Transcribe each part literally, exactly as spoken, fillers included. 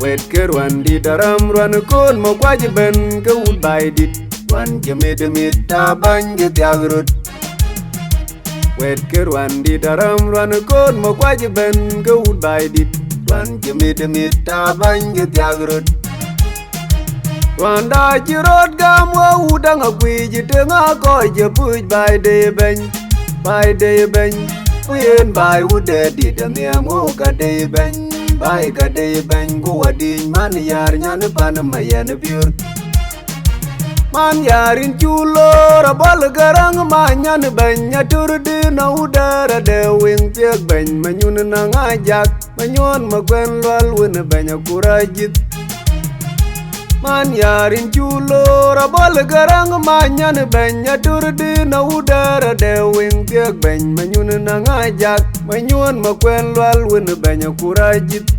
Wet ke ruandït aram ruan kon ma kuac ëbɛ̈n ke wut baai dït. Ruan cï mit mit ta bäny ke thiak röt. Wet ke ruandït aram ruan kon ma kuac ëbɛ̈n ke wut baai dït. Ruan cï mit mit ta bäny ke thiak röt. Ruanda cï rot gam wa wut aŋa kuic ë tëŋ a kɔc cï puc baai de bɛ̈ny. Baai de bɛ̈ny. Ku yen baai wut dɛ dït anhiam ŋö ka de bɛ̈ny. Baai ka de bɛ̈ny ku wa dïny man yar nyan pan ma yɛn piör. Man yar in cu lor abɔl garaŋ ma nyan bɛ̈ny atur dïn a wut dɛr ade wing thiek bɛ̈ny ma nyun na ŋa jak. Ma nyuɔn ma kuɛn lual wën bɛ̈ny akur ajïth. Man yar in cu lor abɔl garaŋ ma nyan bɛ̈ny atur dïn a wut dɛr ade wing thiek bɛ̈ny ma nyun na ŋa jak. Ma nyuɔn ma kuɛn lual wën bɛ̈ny akur ajïth.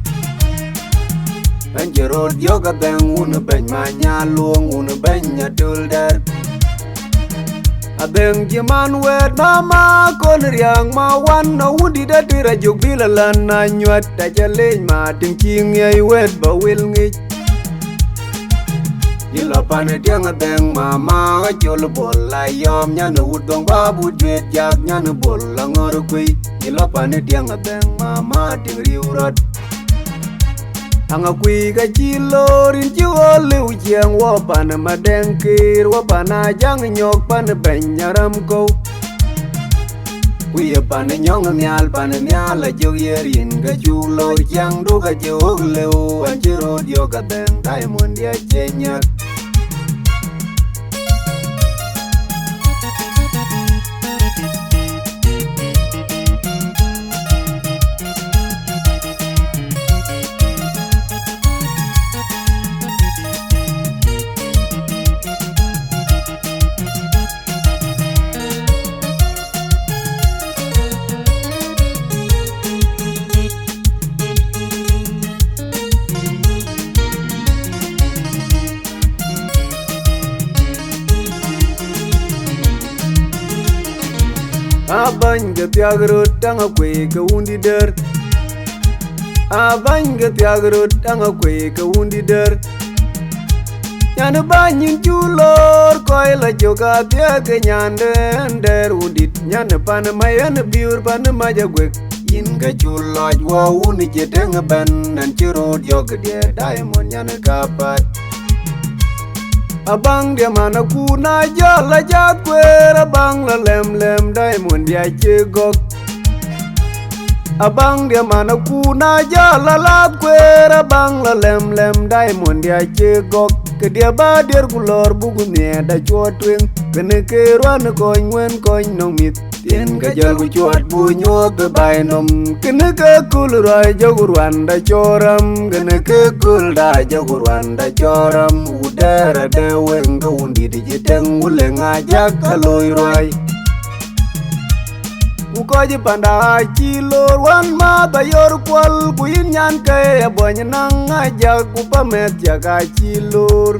Bɛ̈ny cï rot yök abɛ̈ŋ wun bɛ̈ny ma nya luɔŋ wun bɛ̈ny atöl dɛr. Abɛ̈ŋ cï man wɛ̈ɛ̈t mama kon riääk ma wan a wundït atir ajök bï la lan na nyuɛt acä lec ma tiŋ cï ŋiɛc wɛ̈ɛ̈t ba wil ŋic. Yï lɔ pan ë tiɛŋ abɛ̈ŋ mama acol bol la yɔm nyan ë wut dhɔŋ bä but juet jak nyan ë bol la ŋɔr kuëi. Yï lɔ pan ë tiɛŋ abɛ̈ŋ mama tiŋ riu rɔt. Aŋa kuic ka cï lor in cï ɣöl liu ciɛɛŋ wɔ pan ë madɛŋ kër wɔ pan a jaŋ nyɔk pan ë bɛ̈ny aram kɔ̈u. Ku ye pan ë nyɔŋ nhial pan ë nhial a jök ye rin ke cuk lor ciɛɛŋdu ka cï ɣöl liu an cï rot yök abɛ̈ŋ Diamond ya cï nyak. Abäny ke thiak röt aŋa kuëi ke wundït dɛ̈r. Abäny ke thiak röt aŋa kuëi ke wundït dɛ̈r. Nyan bäny in cu lor kɔc la jök athiak ke nyanden dɛ̈r wundït nyan pan ma yɛn biur pan ma ja guek. Yïn ke cu lɔc wɔ wun cï tëŋ ëbɛ̈n an cï rot yök diɛ Diamond nyan kapat. Abaŋ diɛ man akun a jɔl la jath kueer abaŋ la lɛm lɛm Diamond ya cï gɔ̈k. Abaŋ diɛ man akun a jɔl la lath kueer abaŋ la lɛm lɛm Diamond ya cï gɔ̈k. Ke diɛ ba dier ku lɔr buk nhiɛɛt acuɔt tueŋ. Kënë ke ruan kɔny ŋuɛ̈n kɔny nɔŋ mïth. Thin ke jɔl ku cuɔt bu nyuɔɔth bï baai nɔm. Kënë ke kul ruai jɔku ruanda cɔɔr ram. Kënë ke kul da jɔku ruanda cɔɔr ram. Wut dɛɛr ade weŋ ke wundït cï tɛŋ wulë ŋa jak ka looi ruai. Ku kɔc panda acï lor wan math ayor kuɔl ku yïn nyan ke abuɔny naŋ ajak ku pamɛth cak acï lor.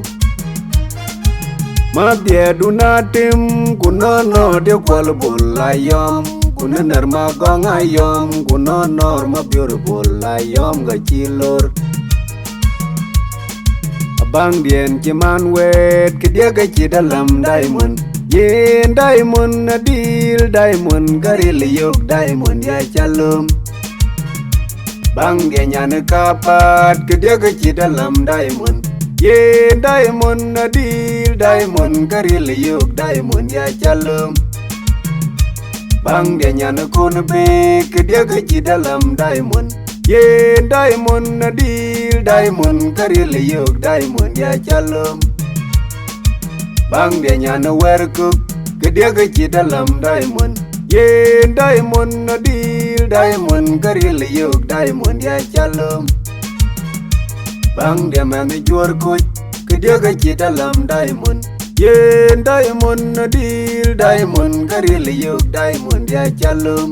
Madhiɛɛdu na tim ku nɔnɔ de kuɔl bol ayɔm ku në nɛr ma gɔŋ ayɔm ku nɔnɔr ma biör bol ayɔm ka cï lor. Abaŋdiɛn cï man wɛɛt kë diɛk acït alam Diamond. Yen Diamond adil Diamond ka ril yök Diamond ya ca löm. Baŋdiɛn nyan kapat kë diɛk acït alam Diamond. Yen Diamond adil Diamond ka ril yök Diamond ya ca löm. Baŋdiɛn nyan kon bek kë diɛk acït alam Diamond. Yen Diamond adil Diamond ka ril yök Diamond ya ca löm. Baŋdiɛn nyan wɛr kök kë diɛk acït alam Diamond. Yen Diamond adil Diamond ka ril yök Diamond ya ca löm. Baŋdiɛn mɛnh juɔ̈r koc kë diɛk acït alam Diamond. Yen Diamond adil Diamond ka ril yök Diamond ya ca löm.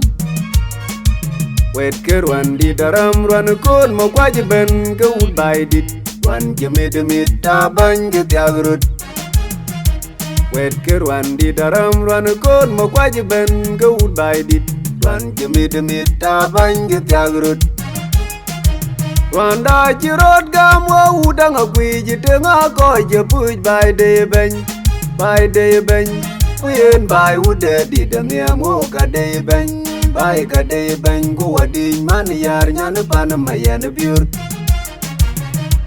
Wet ke ruandït aram ruan kon ma kuac ëbɛ̈n ke wut baai dït. Ruan cï mit mit ta bäny ke thiak röt. Wet ke ruandït aram ruan kon ma kuac ëbɛ̈n ke wut baai dït. Ruan cï mit mit ta bäny ke thiak röt. Ruanda cï rot gam wo wut daŋ akuic, tëŋ akɔc cï puc baai de bɛ̈ny, baai de bɛ̈ny. Ku yen baai wut de dït anhiam wo ka de bɛ̈ny, baai ka de bɛ̈ny. Ku wadic man yar nyan pan ma yɛn biur.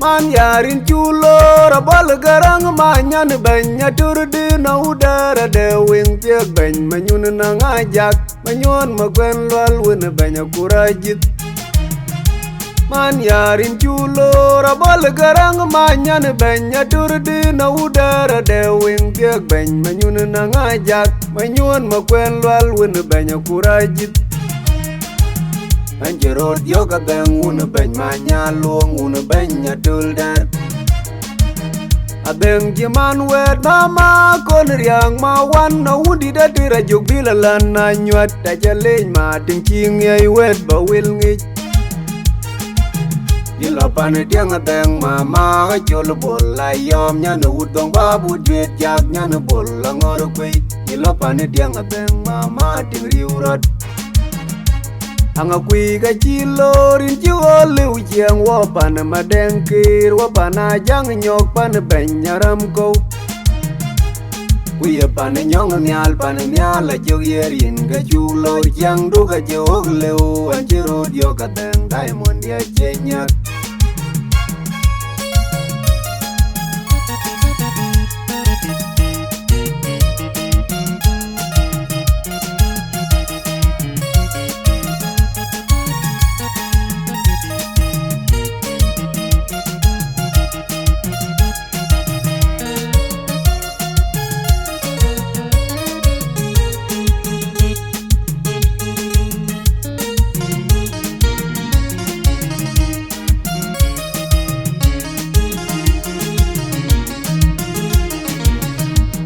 Man yar in cu lor abɔl garaŋ ma nyan bɛ̈ny, atur dï na wut dɛɛr ade wëŋ thiek bɛ̈ny, ma nyun na ŋa jak. Ma nyuɔn ma kuɛn lual wën bɛ̈ny akur ajïth. Man yar in cu lor abɔl garaŋ ma nyan bɛ̈ny, atur dï na wut dɛɛr ade wëŋ thiek bɛ̈ny, ma nyun na ŋa jak. Ma nyuɔn ma kuɛn lual wën bɛ̈ny akur ajïth. An cï rot yök adhɛŋ wun bɛ̈ny ma nya luɔŋ wun bɛ̈ny atöl dɛɛr. Adhɛŋ cï man wɛ̈ɛ̈t mama kon riääk ma wan, na wundït atir ajök bï la lan na nyuat, acä lec ma tiŋ cï ŋiɛc wɛ̈ɛ̈t ba wil ŋic. Yï lɔ pan ë tiɛŋ adhɛŋ mama acol bol la yɔm, nyan ë wut dhɔŋ bä but juet jak, nyan ë bol la ŋɔr kuei. Yï lɔ pan ë tiɛŋ adhɛŋ mama tiŋ riu rɔt. Aŋa kuic ka cï lor in cï ɣöl liu ciɛɛŋ, wɔ pan ë madɛŋ kër, wɔ pan ajäŋ nyɔk pan ë bɛ̈ny aram kɔ̈u. Ku ye pan ë nyɔŋ nhial, pan ë nhial acök ye rin ke cuk lor ciɛɛŋdu ka cï ɣök lëu, an cï rot yök adhɛŋ diamond ye cieŋ nyak.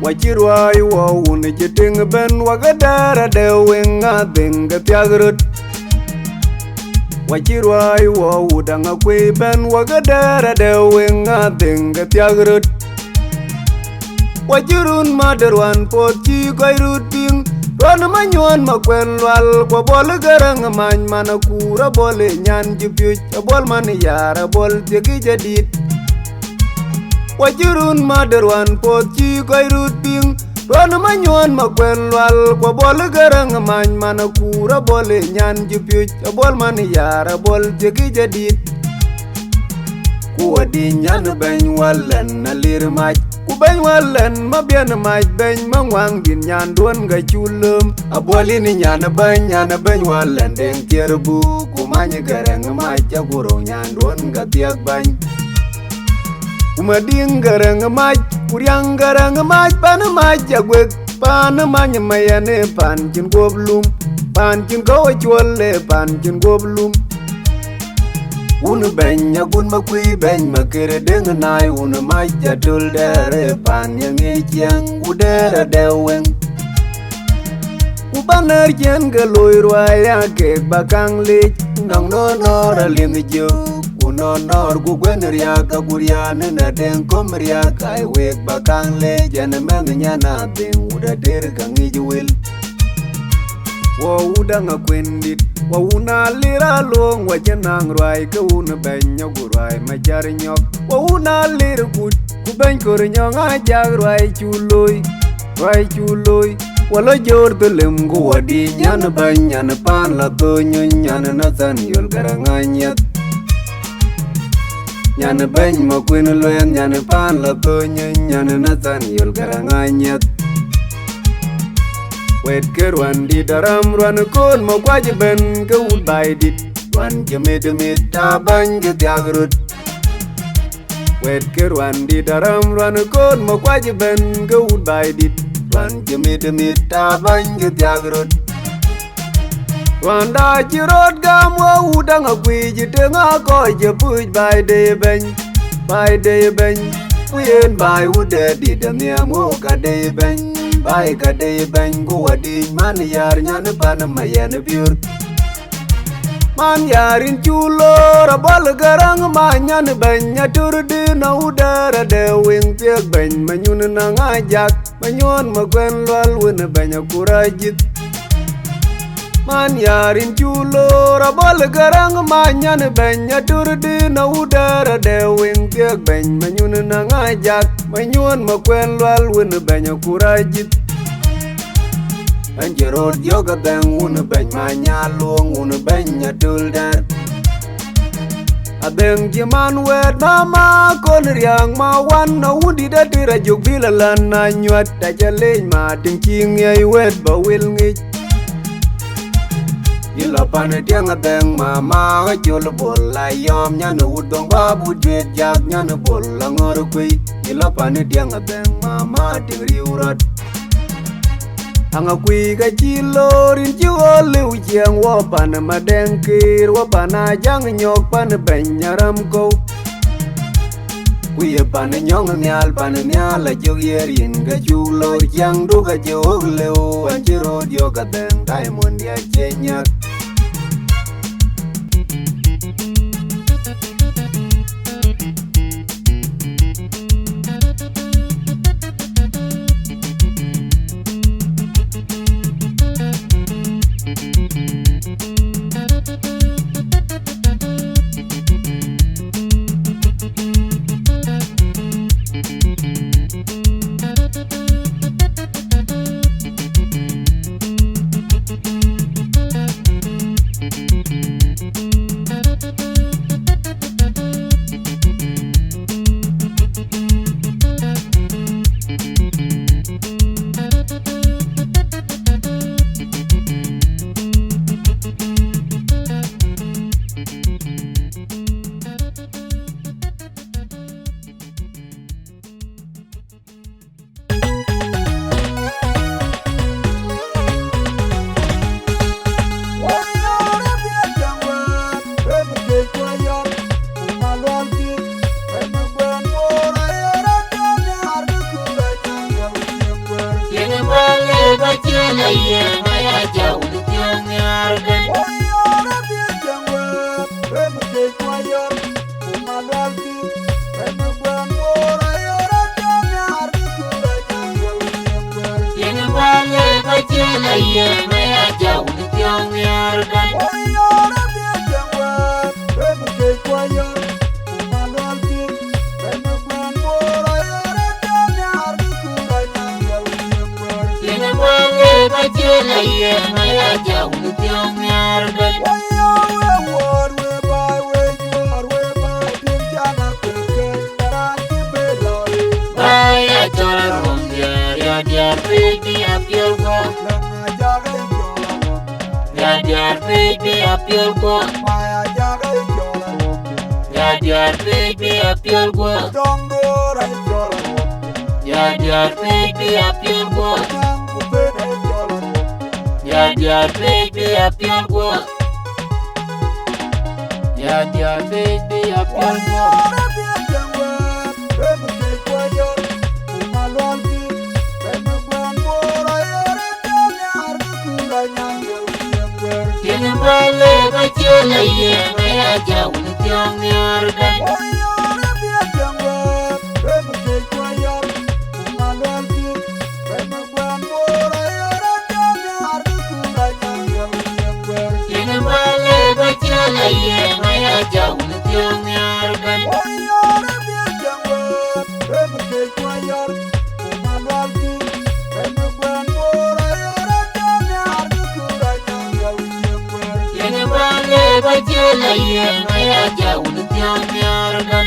Wa cï ruääi wɔ wun cï tïŋ ëbɛ̈n, wa ke dɛɛr ade wëŋ adhëŋ ke thiak röt. Wa cï ruääi wɔ wut daŋ akuëi bɛ̈n, wa ke dɛɛr ade wëŋ adhëŋ ke thiak röt. Wa cï run mat ruan puɔth cï kɔc rut piŋ, ruan ma nyuɔn ma kuɛn lual, ku abɔl ë garaŋ many man akuur, abɔl ë nyan cï piöc, abɔl man yar, abɔl thiek jadït. Wa cï run mat ruan puɔth cï kɔc rut piŋ, ruan ma nyuɔn ma kuɛn lual, ku abɔl ë garaŋ many man akuur, abɔl ë nyan cï piöc, abɔl man yar, abɔl thiek jadït. Ku wadic nyan bɛ̈ny walɛn alir mac, ku bɛ̈ny walɛn ma biɛn mac, bɛ̈ny ma ŋuaŋdït nyanduɔn ka cu löm. Abuɔl yïn nyan bɛ̈ny, nyan bɛ̈ny walɛn deŋ thiër buk, ku many garaŋ mac aguroŋ nyanduɔn ka thiak bäny. Ku madiŋ garaŋ mac, ku riaŋ garaŋ mac, pan mac aguek, pan many ma yɛn ë pan cïn guɔp lum, pan cïn kɔ̈u acuɔl ë pan cïn guɔp lum. Wun bɛ̈ny agun ma kuëi bɛ̈ny ma kër deŋ naai, wun mac atöl dɛɛr ë pan ye ŋic ciɛɛŋ, ku dɛɛr adɛ wëŋ. Ku bä nɛ̈r ciɛɛn ke loi ruääi ya kek bä kaŋ lec, nɔŋ nɔ̈ɔ̈r nɔ̈ɔ̈r aliɛm jök, ku nɔ̈ɔ̈r nɔ̈ɔ̈r ku guën riääk, ka ku riaan ë na deŋ kom riääk, ai wek bä kaŋ lec, ɛn mɛnh nyan adhëŋ wut ater ka ŋic wël. Wɔ wut daŋ akuëndït, wɔ wun alir aluɔŋ, wɔ cï naŋ ruääi ke wun bɛ̈ny nyɔk, ku ruääi ma car nyɔk, wɔ wun alir kut, ku bɛ̈ny kör nyɔŋ ajak ruääi cu looi, ruääi cu looi. Wala jor dhilem ku wadi nyan bany nyan pan la to nyun nyan na than yol garanga nyet. Nyan bany ma kuin luen nyan pan la to nyun nyan na than yol garanga nyet. Wet ke ruan di daram ruan kon ma kwaj ben ke wut bai dit. Ruan ke mit mit ta bany ke tiag rut. Wet ke ruan di daram ruan kon ma kwaj ben ke wut bai dit. Ruan ke mit mit ta bany ke tiag rut. Ruanda ci rot gam wo wut daŋ akuic, teŋ akɔc ke puc bai de bɛny, bai de bɛny. Ku yen bai wut de dit anhiam wo ka de bɛny, bai ka de bɛny. Ku wadic man yar nyan pan ma yɛn biur. Man yarin cu lor abɔl garaŋ ma nyan bɛny, atur di na wudɛɛr ade wiŋ thiek bɛny, ma nyun na ŋa jak, ma nyuɔn ma kuɛn lual wen bɛny akur ajith. Man yarin cu lor abɔl Garaŋ, ma nyan bɛny atur di na wudɛɛr ade weŋ thiek bɛny, ma nyun na ŋa jak, ma nyuɔn ma kuɛn lual wun bɛny akurajit. An cï rot yök adhɛŋ wun bɛny ma nya luɔŋ wun bɛny atul dɛr. Adhɛŋ cï man wɛɛt mama kon riaŋ ma wan na wun dit atir ajök bil alan na nyuat acä lec ma tiŋ ci ŋiɛc wɛɛt ba wil ŋic. Yï lɔ pan tiɛŋ adhɛŋ mama acol bol la yɔm nyan wut dhoŋ ba but juet jak nyan bol la ŋör kuei. Yï lɔ pan tiɛŋ adhɛŋ mama tiŋ riu rɔt. Aŋa kuiy ka cï lor yïn cï ɣöl liu ciɛɛŋ wɔ pan madɛŋ kër wɔ pan ajaŋ nyɔk pan bɛny aram kɔu. Ku ye pan nyɔŋ nhial pan nhial ajök ye rin ke cuk lor ciɛŋdu ka cï ɣök lëu an cï rot yök adhɛŋ Diamond ya cie nyak. Ya diäär pec bï a piɔl guɔ. Ya diäär pec bï a piɔl guɔ. Ya diäär pec bï a piɔl guɔ. Ya diäär pec bï a piɔl guɔ. Ya diäär pec bï a piɔl guɔ. Kini bale ba ciel aye ma ya jaw ni tiang ni arda. Kini bale ba ciel aye ma ya jaw ni tiang ni arda. Kini bale ba ciel aye ma ya jaw ni tiang ni arda.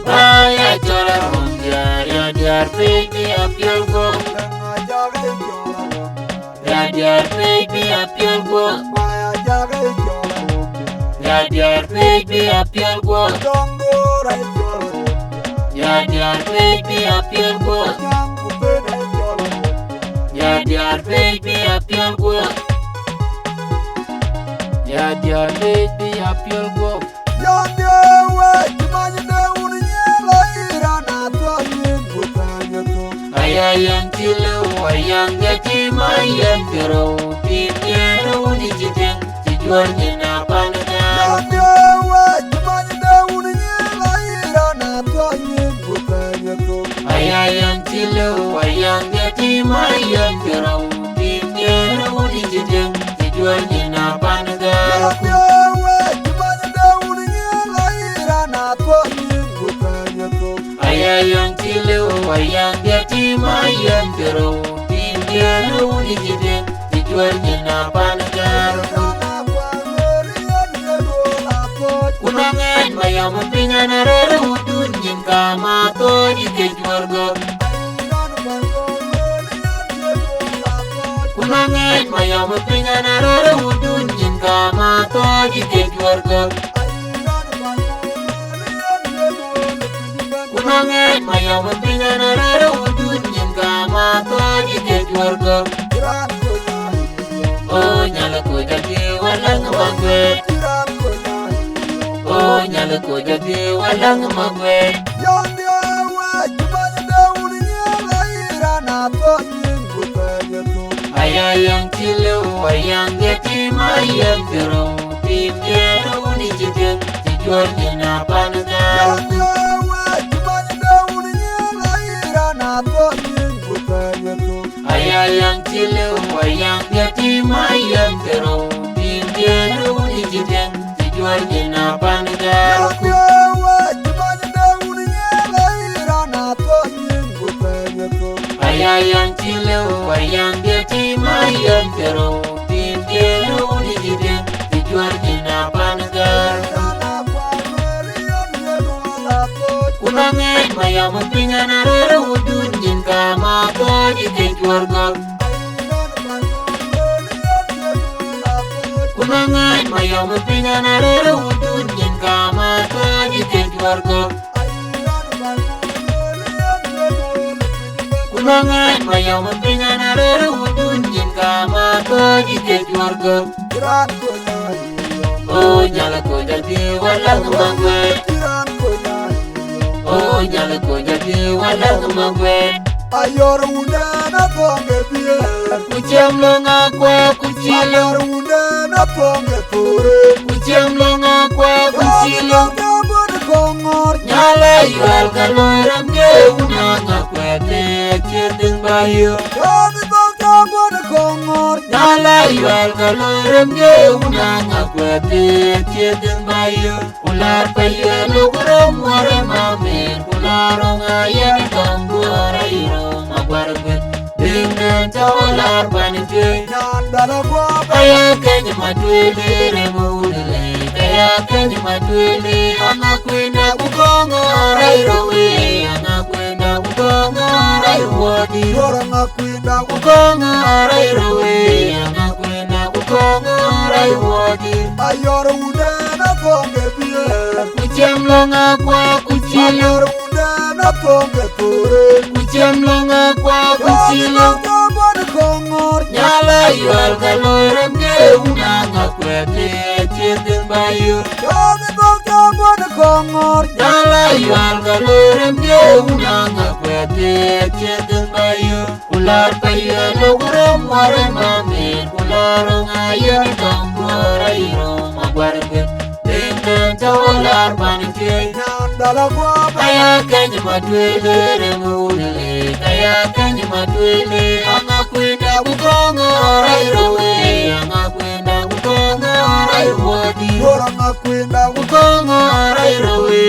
Ba ya cɔl a rum diäär, ya diäär pec bï a piɔl guɔ. Ya diäär pec bï a piɔl guɔ. Ya diäär pec bï a piɔl guɔ. Ya diäär pec bï a piɔl guɔ. Ya diäär pec bï a piɔl guɔ. Ya diäär pec bï a piɔl guɔ. Aya yan tilo, ayan ya tima yan tiro, tin yan uni jiten, ti juar ni na pan na. Aya Tim diɛɛr wuni cï tïŋ, cï cuɔr nyin na pan gäär. Ku na ŋɛɛc mayɔm piny an arëër wudun nyin ka ma thɔɔc ke cuɔr gɔ̈k. Ku na ŋɛɛc mayɔm piny an arëër wudun nyin ka ma thɔɔc ke cuɔr gɔ̈k. Ku na ŋɛɛc mayɔm piny an arëër wudun nyin ka ma thɔɔc ke cuɔr gɔ̈k. O nyal kɔc adhie waläŋ maguɛt. O nyal kɔc adhie waläŋ maguɛt. Aya yaŋ cï lëu, ayaŋ de tim, ayaŋ de rou. Tim diɛɛr wuni cï tïŋ, cï cuɔr nyin na pan gäär. Aya yaŋ cï lëu, ayaŋ de tim, ayaŋ de rou. Tim diɛɛr wuni cï tïŋ, cï cuɔr nyin na pan gäär. Aya yaŋ cï lëu, ayaŋ de tim, ayaŋ de rou. Tim diɛɛr wuni cï tïŋ, cï cuɔr nyin na pan gäär. Ku na ŋɛɛc mayɔm piny an arëër wudun nyin ka ma thɔɔc ke cuɔr gɔ̈k. Ku na ŋɛɛc mayɔm piny an arëër wudun nyin ka ma thɔɔc ke cuɔr gɔ̈k. Ku na ŋɛɛc mayɔm piny an arëër wudun nyin ka ma thɔɔc ke cuɔr gɔ̈k. O nyal kɔc adhie waläŋ maguɛt. O nyal kɔc adhie waläŋ maguɛt. Ayɔr wundɛn athɔŋ ke biɛɛr. Ku ciɛm löŋ akuɛɛk ku cï löŋ. Ayɔr wundɛn athɔŋ ke thoore. Ku ciɛm löŋ akuɛɛk ku cï löŋ. Ka bɔ̈ de kɔŋ ŋɔ̈ɔ̈r. Nyal ayuɛl ka loi rem ke wun aŋa kuɛɛth de cie dhëŋ ba yök. Ka bɔ̈ de kɔŋ ŋɔ̈ɔ̈r. Nyal ayuɛl ka loi rem ke wun aŋa kuɛɛth de cie dhëŋ ba yök. Ku laar pɛ̈i ye lok röm wär ë mamin, ku laar röŋ aa yen tɔŋ duɔ̈ɔ̈r ayï röm aguär guëth. Biŋ nɛn tɔ̈ laar pan cuëëc. Nyan bɛ̈l aguɔ̈p aya keny ma tueeli rem wun lei, aya keny ma tueeli aŋa kuïnda ku kɔŋ aa rɛ̈i röwë, aŋa kuïnda ku kɔŋ aa rɛ̈i wuɔ̈ɔ̈di. Duɔ̈ɔ̈r aŋa kuïnda ku kɔŋ aa rɛ̈i röwë, aŋa kuïnda ku kɔŋ aa rɛ̈i wuɔ̈ɔ̈di. Ayɔr wundɛn athɔŋ ke biɛɛr. Ku ciɛm löŋ akuɛɛk ku cï löŋ. Ayɔr wundɛn athɔŋ ke thoore. Ku ciɛm löŋ akuɛɛk ku cï löŋ. Ka bɔ̈ de kɔŋ ŋɔ̈ɔ̈r. Nyal ayuɛl ka loi rem ke wun aŋa kuɛɛth de cie dhëŋ ba yök. Ka bɔ̈ de kɔŋ ŋɔ̈ɔ̈r. Nyal ayuɛl ka loi rem ke wun aŋa kuɛɛth de cie dhëŋ ba yök. Ku laar pɛ̈i ye lok röm wär ë mamin, ku laar röŋ aa yen tɔŋ duɔ̈ɔ̈r ayï röm aguär guëth. Biŋ nɛn tɔ̈ laar pan cuëëc. Nyan bɛ̈l aguɔ̈p aya keny ma tueeli rem wun lei, aya keny ma tueeli aŋa kuïnda ku kɔŋ aa rɛ̈i röwë, aŋa kuïnda ku kɔŋ aa rɛ̈i wuɔ̈ɔ̈di. Duɔ̈ɔ̈r aŋa kuïnda ku kɔŋ aa rɛ̈i röwë,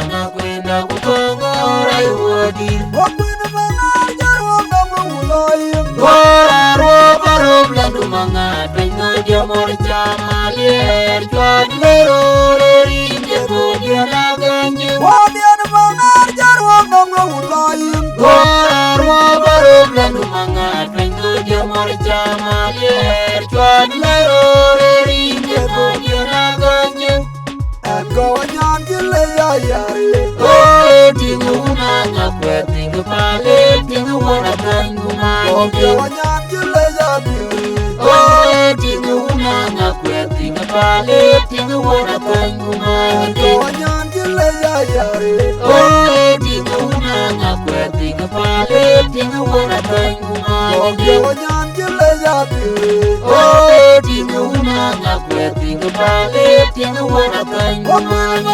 aŋa kuïnda ku kɔŋ aa rɛ̈i wuɔ̈ɔ̈di. Wok kuïn maŋar jär wok dɔm wun loi. Duɔ̈ɔ̈r aruɔ̈p aröp lɛ̈ndu maŋar piny dhöc jɔmɔr cam aliɛɛr cuat lë röör ë rin ke dhöc yen agäny. Wok diɛn maŋar jär wok dɔm wun loi. Duɔ̈ɔ̈r aruɔ̈p aröp lɛ̈ndu maŋar piny dhöc jɔmɔr cam aliɛɛr cuat lë röör ë rin ke dhöc yen agäny. Ɛn kɔ̈u anyan cï lec ayär. O, ee tïŋ wun aŋa kuɛɛth tïŋ pal, ee tïŋ wun athany ku man. Kɔ̈u anyan cï lec apiööc. O, ee tïŋ wun aŋa kuɛɛth tïŋ pal, ee tïŋ wun athany ku man. Ɛn kɔ̈u anyan cï lec ayär. O, ee tïŋ wun aŋa kuɛɛth tïŋ pal, ee tïŋ wun athany ku man. Kɔ̈u anyan cï lec apiööc. O, ee tïŋ wun aŋa kuɛɛth tïŋ pal, ee tïŋ wun athany ku man.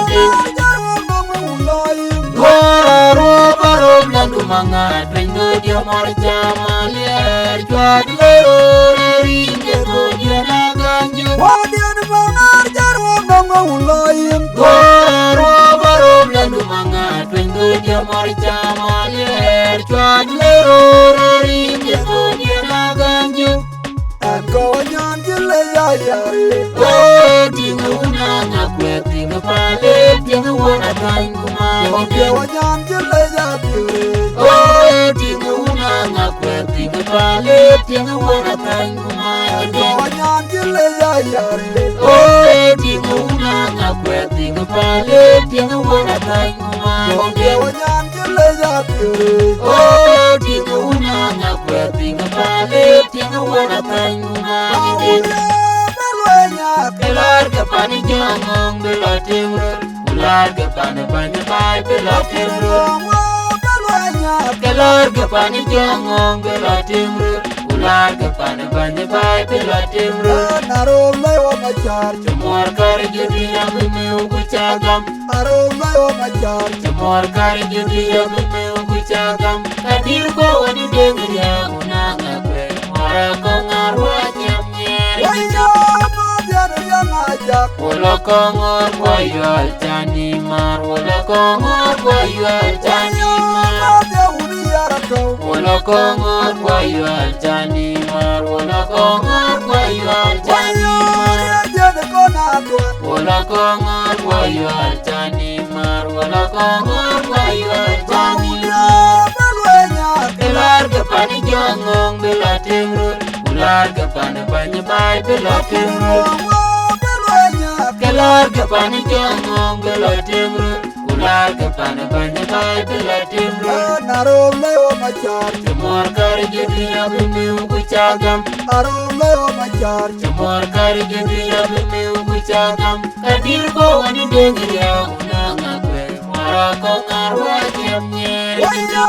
Duɔ̈ɔ̈r aruɔ̈p aröp lɛ̈ndu maŋar piny dhöc jɔmɔr cam aliɛɛr cuat lë röör ë rin ke dhöc yen agäny. Wok diɛn maŋar jär wok dɔm wun loi. Duɔ̈ɔ̈r aruɔ̈p aröp lɛ̈ndu maŋar piny dhöc jɔmɔr cam aliɛɛr cuat lë röör ë rin Oh, tiŋ una na kuɛth, tiŋ pale, tiŋ wona kany kuma. Yo, yo, nyan jile ya tiŋ. Oh, tiŋ una na kuɛth, tiŋ pale, tiŋ wona kany kuma. Yo, nyan jile ya yare. Oh, tiŋ una na kuɛth, tiŋ pale, tiŋ wona kany kuma. Yo, yo, nyan jile ya tiŋ. Oh, tiŋ una na kuɛth, tiŋ pale, tiŋ wona kany kuma. Ke lɔ̈ɔ̈r ke pan Jɔŋ Ŋɔŋ bï lɔ tim röl, ku lɔ̈ɔ̈r ke pan Bäny Baai bï lɔ tim röl. Ke lɔ̈ɔ̈r ke pan Jɔŋ Ŋɔŋ bï lɔ tim röl, ku lɔ̈ɔ̈r ke pan Bäny Baai bï lɔ tim röl. Na röl lëu Macar cï muɔɔr kär jëdï abï miu ku ca gam. Arou mai wa Macar. Cï muɔɔr kär jëdï abï miu ku ca gam. Ka dïr kɔ̈u wën ë Deŋ Riääk, ku na ŋa kuɛɛr, muɔɔr akɔ̈u ŋaar wa cam nyiɛɛr. Wai ya, ma diɛt riɛŋ ajak. Wala kɔŋɔɔr kua yual cani maar, wala kɔŋɔɔr kua yual cani maar. Ma diɛt wun yar akɔ̈u. Wala kɔŋɔɔr kua yual cani maar, wala kɔŋɔɔr kua yual cani maar. Wai ya, diɛt kɔn atuɔt. Wala kɔŋɔɔr kua yual cani maar, wala kɔŋɔɔr kua yual cani maar. Ke lɔ̈ɔ̈r ke pan Jɔŋ Ŋɔŋ bï lɔ tim röl, ku lɔ̈ɔ̈r ke pan Bäny Baai bï lɔ tim röl. Ke lɔ̈ɔ̈r ke pan Jɔŋ Ŋɔŋ bï lɔ tim röl, ku lɔ̈ɔ̈r ke pan Bäny Baai bï lɔ tim röl. Na röl lëu Macar. Cï muɔɔr kär jëdï abï miu ku ca gam. Arou lëu Macar. Cï muɔɔr kär jëdï abï miu ku ca gam. Ka dïr kɔ̈u wën ë Deŋ Riääk, ku na ŋa kuɛɛr, muɔɔr akɔ̈u ŋaar wa cam nyiɛɛr. Wai ya,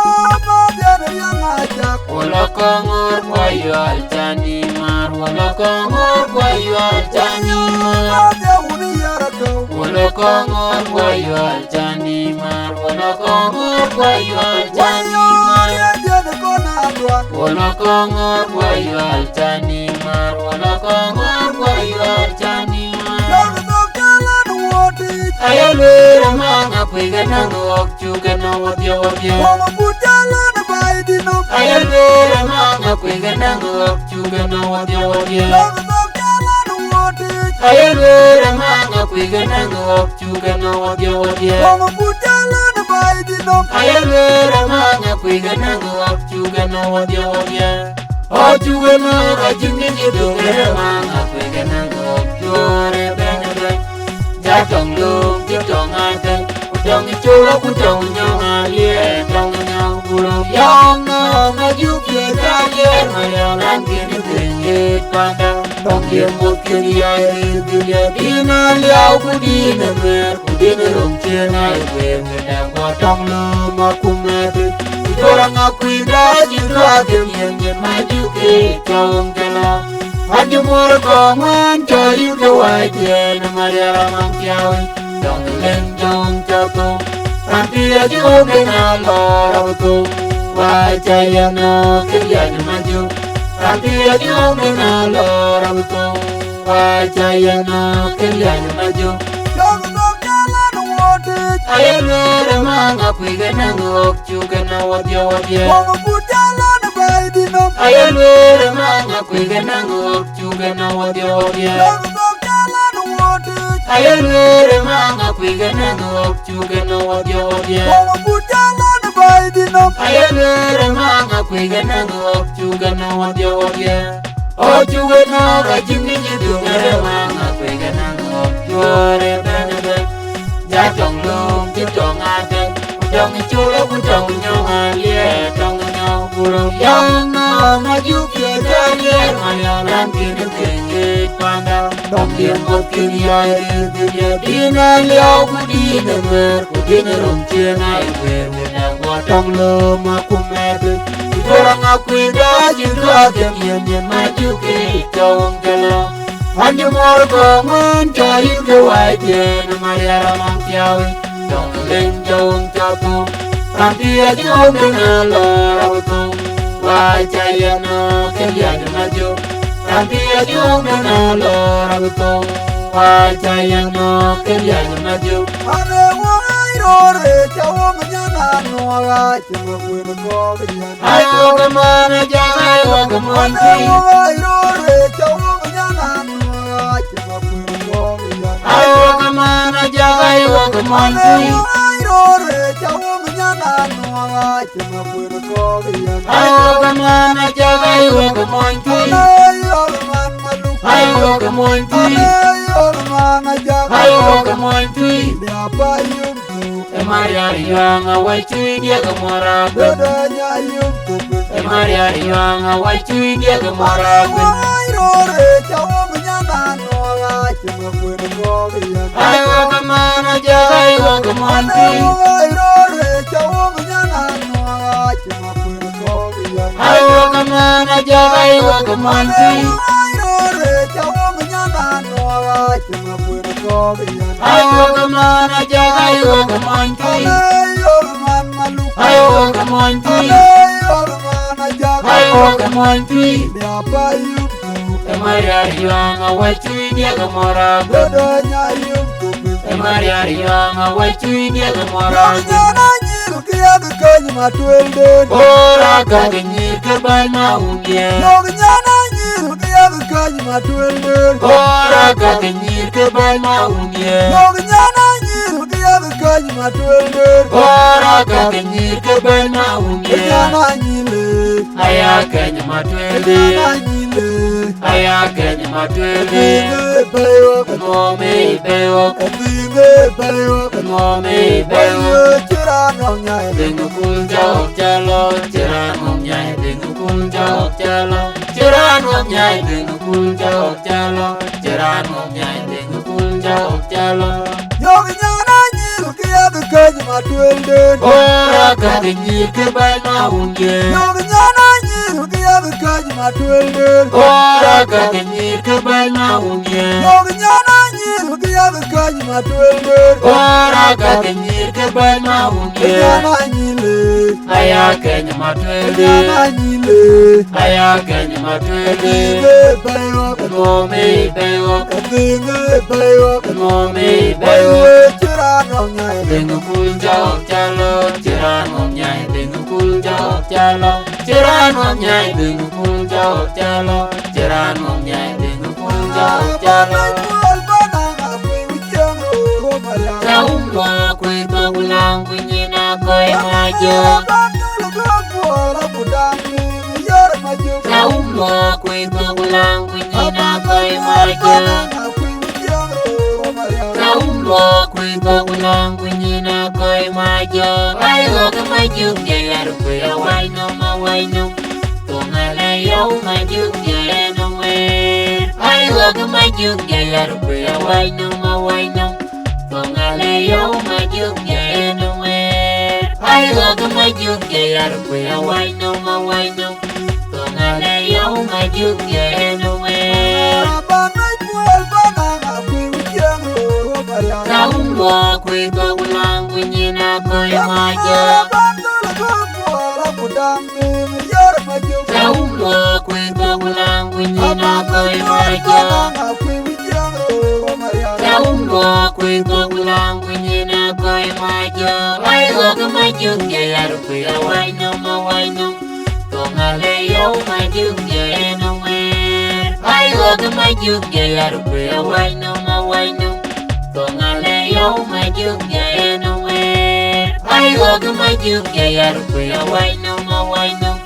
ma diɛt riɛŋ ajak. Wala kɔŋɔɔr kua yual cani maar, wala kɔŋɔɔr kua yual cani maar. Ma diɛt wun yar akɔ̈u. Wala kɔŋɔɔr kua yual cani maar, wala kɔŋɔɔr kua yual cani maar. Wai ya, diɛt kɔn atuɔt. Wala kɔŋɔɔr kua yual cani maar, wala kɔŋɔɔr kua yual cani maar. Dɔk dɔk ca lɔ në wuɔ̈t yic. Aya lueel amaŋ akuec ke naŋ ɣɔ̈k, cuk ke nɔ̈k wadhiɛ wadhiɛ. Wɔ ma but ca lɔ në baai dït nɔm. Aya lueel amaŋ akuec ke naŋ ɣɔ̈k, cuk ke nɔ̈k wadhiɛ wadhiɛ. Dɔk dɔk ca lɔ në wuɔ̈t yic. Aya lueel amaŋ akuec ke naŋ ɣɔ̈k, cuk ke nɔ̈k wadhiɛ wadhiɛ. Wɔ ma but ca lɔ në baai dït nɔm. Aya lueel amaŋ akuec ke naŋ ɣɔ̈k, cuk ke nɔ̈k wadhiɛ wadhiɛ. Ɣɔ̈k cuk ke nɔ̈k, acïn kë cï döŋ, ë amaŋ akuec ke naŋ ɣɔ̈k, cuɔɔr ë bɛ̈n ë bɛ̈n. Ja tɔŋ lööm cï tɔŋ atɛ̈n, ku tɔŋ col ku tɔŋ nyɔŋ aliɛɛr, tɔŋ nyɔŋ ku röm yɔŋ nɔm, ajuk ye ka aliɛɛr, Marial an kën ë kën ɣet panda. Tɔŋ ye muɔ̈th kën yai rëër dhil ya dïn aliau ku dïn ë nuɛɛr, ku dïn ë röm cien ai kueer, ku dɛ̈ guɔ tɔŋ lööm akum ë dït. Ku jɔl aŋa kuïn daac cï duaak ke miɛ̈n miɛ̈n, ma juk ke cɔŋ jɔl a. Ajuɔ̈r kɔŋ wën cɔl yïn ke wac tiɛɛn, Marial amaŋ thiau. Dɔŋ lëŋ dɔŋ ca thou, raan bï ajɔ̈k ëna lɔɔr abï thou. Wac ca yɛn ë ke liac ma jök, raan bï ajɔ̈k ëna lɔɔr abï thou. Wac ca yɛn ë ke liac ma jök. Dɔŋ dɔŋ ca lɔ në wuɔ̈t yic. Aye lueel amaŋ akuec ke naŋ ɣɔ̈k, cuk ke nɔ̈k wadhiɛ wadhiɛ. Wɔ ma but ca lɔ në baai dït nɔm. Aye lueel amaŋ akuec ke naŋ ɣɔ̈k, cuk ke nɔ̈k wadhiɛ wadhiɛ. Dɔŋ dɔŋ ca lɔ në wuɔ̈t yic. Aye lueel amaŋ akuec ke naŋ ɣɔ̈k, cuk ke nɔ̈k wadhiɛ wadhiɛ. Wɔ ma but ca lɔ në baai dït nɔm. Aye lueel amaŋ akuec ke naŋ ɣɔ̈k, cuk ke nɔ̈k wadhiɛ wadhiɛ. Ɣɔ̈k cuk ke nɔ̈k, acïn kë cï döŋ, ë amaŋ akuec ke naŋ ɣɔ̈k, cuɔɔr ë bɛ̈n ë bɛ̈n. Ja tɔŋ lööm cï tɔŋ atɛ̈n, ku tɔŋ col ku tɔŋ nyɔŋ aliɛɛr, tɔŋ nyɔŋ ku röm yɔŋ nɔm, ajuk ye ka aliɛɛr, Marial an kën ë kën ɣet panda. Tɔŋ ye muɔ̈th kën yai rëër dhil ya dïn aliau ku dïn ë nuɛɛr, ku dïn ë röm cien ai kueer, ku dɛ̈ guɔ tɔŋ lööm akum ë dït. Ku jɔl aŋa kuïn daac cï duaak ke miɛ̈n miɛ̈n, ma juk ke cɔŋ jɔl a. Ajuɔ̈r kɔŋ wën cɔl yïn ke wac tiɛɛn, Marial amaŋ thiau. Dɔŋ lëŋ dɔŋ ca thou, raan bï ajɔ̈k ëna lɔɔr abï thou. Wac ca yɛn ë ke liac ma jök, raan bï ajɔ̈k ëna lɔɔr abï thou. Wac ca yɛn ë ke liac ma jök. Ane wɔ ai röör ë ca wɔ nyan anu ɣaac. Ai wɔ ke man ajak, ai wɔ ke man piny. Ai röör ë ca wɔ nyan anu. Mony Tui. Ai, ror, eh, ca wok nyan anuɔɔk, aci ma kuën kɔɔk yɛn. Ai, wok man ajak, ai, wok Mony Tui. Ai, ror man maluk. Ai, wok Mony Tui. Ai, ror man ajak. Ai, wok Mony Tui. Bia pa yum tu. E Mariar Yuaŋ awai cui diɛk e mɔra. Dodo nya yum tu. E Mariar Yuaŋ awai cui diɛk e mɔra. Ai, ror, eh, ca wok nyan anuɔɔk, aci ma kuën kɔɔk yɛn. Ai, wok man ajak, ai, wok Mony Tui. Ai, ror, eh, ca wok nyan anuɔɔk, aci ma kuën kɔɔk yɛn. Ai, wok man ajak, ai, wok Mony Tui. Ai, ror, eh, ca wok nyan anuɔɔk, aci ma kuën kɔɔk yɛn. Ai, wok man ajak, ai, wok Mony Tui. Ai, ror man maluk. Ai, wok Mony Tui. Ai, ror man ajak. Ai, wok Mony Tui. Bia pa yum tu. E Mariar Yuaŋ awai cui diɛk e mɔra. Dodo nya yum tu. E Mariar Yuaŋ awai cui diɛk e mɔra. Nyan anyil ke yak keny ma tuelden. Ora ka ke nyir ke bany ma wun diɛk. Yok nyan anyil ke yak keny ma tuelden. Ora ka ke nyir ke bany ma wun diɛk. Yok nyan anyil ke yak keny ma tuelden. Ora ka ke nyir ke bany ma wun diɛk. Nyan anyil, eh. Aya keny ma tuelden. Nyan anyil, eh. Aya keny ma tuelden. Ëthiiŋ ë pɛ̈i wok. Nuɔɔm ë pɛ̈i wok. Ëthiiŋ ë pɛ̈i wok. Nuɔɔm ë pɛ̈i wok. Cï raan nɔm nyai. Dheŋ kun cɔk cä lɔ. Cï raan nɔm nyai. Dheŋ kun cɔk cä lɔ. Cï raan nɔm nyai. Dheŋ kun cɔk cä lɔ. Cï raan nɔm nyai. Dheŋ kun cɔk cä lɔ. Yok nyan anyil ke yak keny ma tuelden. Ora ka ke nyir ke bany ma wun diɛk. Yok nyan anyil ke yak keny ma tuelden. Ora ka ke nyir ke bany ma wun diɛk. Yok nyan anyil ke yak keny ma tuelden. Ora ka ke nyir ke bany ma wun diɛk. Nyan anyil, eh. Aya keny ma tuelden. Nyan anyil, eh. Aya keny ma tuelden. Ëthiiŋ ë pɛ̈i wok. Nuɔɔm ë pɛ̈i wok. Ëthiiŋ ë pɛ̈i wok. Nuɔɔm ë pɛ̈i wok. Cï raan nɔm nyai. Dheŋ kun cɔk cä lɔ. Cï raan nɔm nyai. Dheŋ kun cɔk cä lɔ. Cï raan nɔm nyai. Dheŋ kun cɔk cä lɔ. Cï raan nɔm nyai. Dheŋ kun cɔk cä lɔ. Ka wun luɔk kuëë thok laŋ ku nyin akɔi ma jɔ. Ka wun luɔk kuëë thok laŋ ku nyin akɔi ma jɔ. Ka wun luɔk kuëë thok laŋ ku nyin akɔi ma jɔ. Ai, wok ma juk jɛ yar kuëë awai nɔm, awai nɔm. Thoŋ ale yɔu ma juk jɛ ɛn wɛɛr. Ai, wok ma juk jɛ yar kuëë awai nɔm, awai nɔm. Thoŋ ale yɔu ma juk jɛ ɛn wɛɛr. Ai, wok ma juk jɛ yar kuëë awai nɔm, awai nɔm. Thoŋ ale yɔu ma juk jɛ ɛn wɛɛr. Ka wun luɔk kuëë thok laŋ ku nyin akɔi ma jɔ. Ka wun luɔk kuëë thok laŋ ku nyin akɔi ma jɔ. Ka wun luɔk kuëë thok laŋ ku nyin akɔi ma jɔ. Ai, wok ma juk jɛ yar kuëë awai nɔm, awai nɔm. Thoŋ ale yɔu ma juk jɛ ɛn wɛɛr. Ai, wok ma juk jɛ yar kuëë awai nɔm, awai nɔm. Thoŋ ale yɔu ma juk jɛ ɛn wɛɛr. Ai, wok ma juk jɛ yar kuëë awai nɔm, awai nɔm.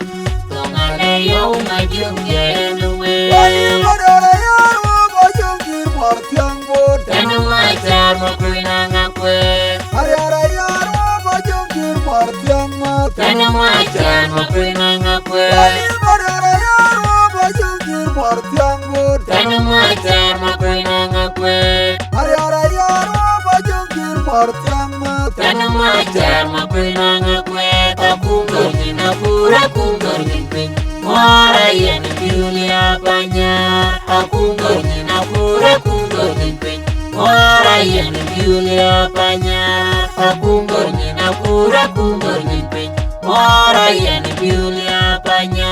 Thoŋ ale yɔu ma juk jɛ ɛn wɛɛr. Ai, wok ma juk jɛ yar kuëë awai nɔm, awai nɔm. Tënë Macar ma kuëë na ŋa kuëë. Ariara yar wo ba jong kir muɔr thiaŋ math. Tënë Macar ma kuëë na ŋa kuëë. Wali ariara yar wo ba jong kir muɔr thiaŋ bot. Tënë Macar ma kuëë na ŋa kuëë. Ariara yar wo ba jong kir muɔr thiaŋ math. Tënë Macar ma kuëë na ŋa kuëë. Akum gör nyin akur, akum gör nyin piny. Muɔr ayen biulia panya. Akum gör nyin akur, akum gör nyin piny. Muɔr ayen biulia panya. Akum gör nyin akur, akum gör nyin piny. Muɔr ayen biulia panya.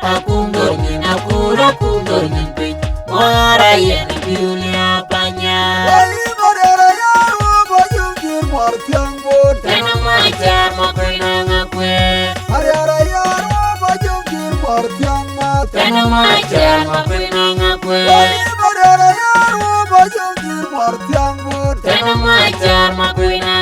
Akum gör nyin akur, akum gör nyin piny. Muɔr ayen biulia panya. Wali muɔr yara yar wo ba jong kir muɔr thiaŋ bot. Tënë Macar ma kuëë na ŋa kuëë. Ariara yar wo ba jong kir muɔr thiaŋ math. Tënë Macar ma kuëë na ŋa kuëë. Wali muɔr yara yar wo ba jong kir muɔr thiaŋ bot. Tënë Macar ma kuëë na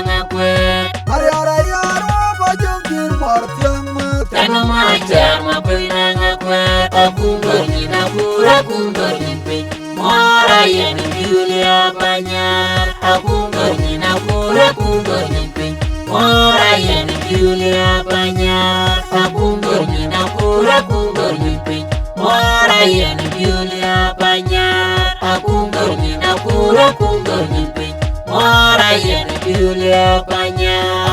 Akum gör nyin piny, mɔ̈r ayen Julia Panyar. Akum gör nyin, akur akum gör nyin piny, mɔ̈r ayen Julia Panyar. Akum gör nyin, akur akum gör nyin piny, mɔ̈r ayen Julia Panyar. Akum gör nyin, akur akum gör nyin piny, mɔ̈r ayen Julia Panyar.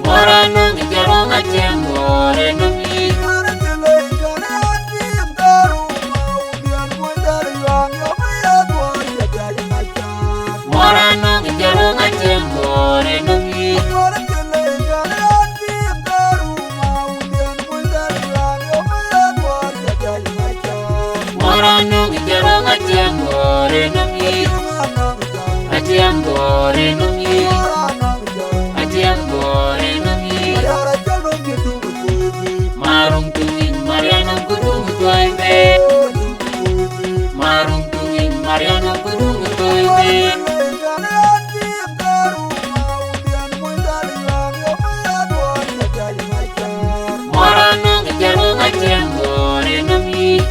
Mɔ̈r anɔŋ jaruŋ, atiɛm bɔ̈ ë nɔm yic. Mɔ̈r anɔŋ jaruŋ, atiɛm bɔ̈ ë nɔm yic. Mɔ̈r anɔŋ jaruŋ, atiɛm bɔ̈ ë nɔm yic. Atiɛm bɔ̈ ë nɔm yic. Atiɛm bɔ̈ ë nɔm yic. Maruŋ tuŋ yic, Mariana kuduŋ tuɔi be. Maruŋ tuŋ yic, Mariana kuduŋ tuɔi be. Mɔ̈r anɔŋ jaruŋ, atiɛm bɔ̈ ë nɔm yic.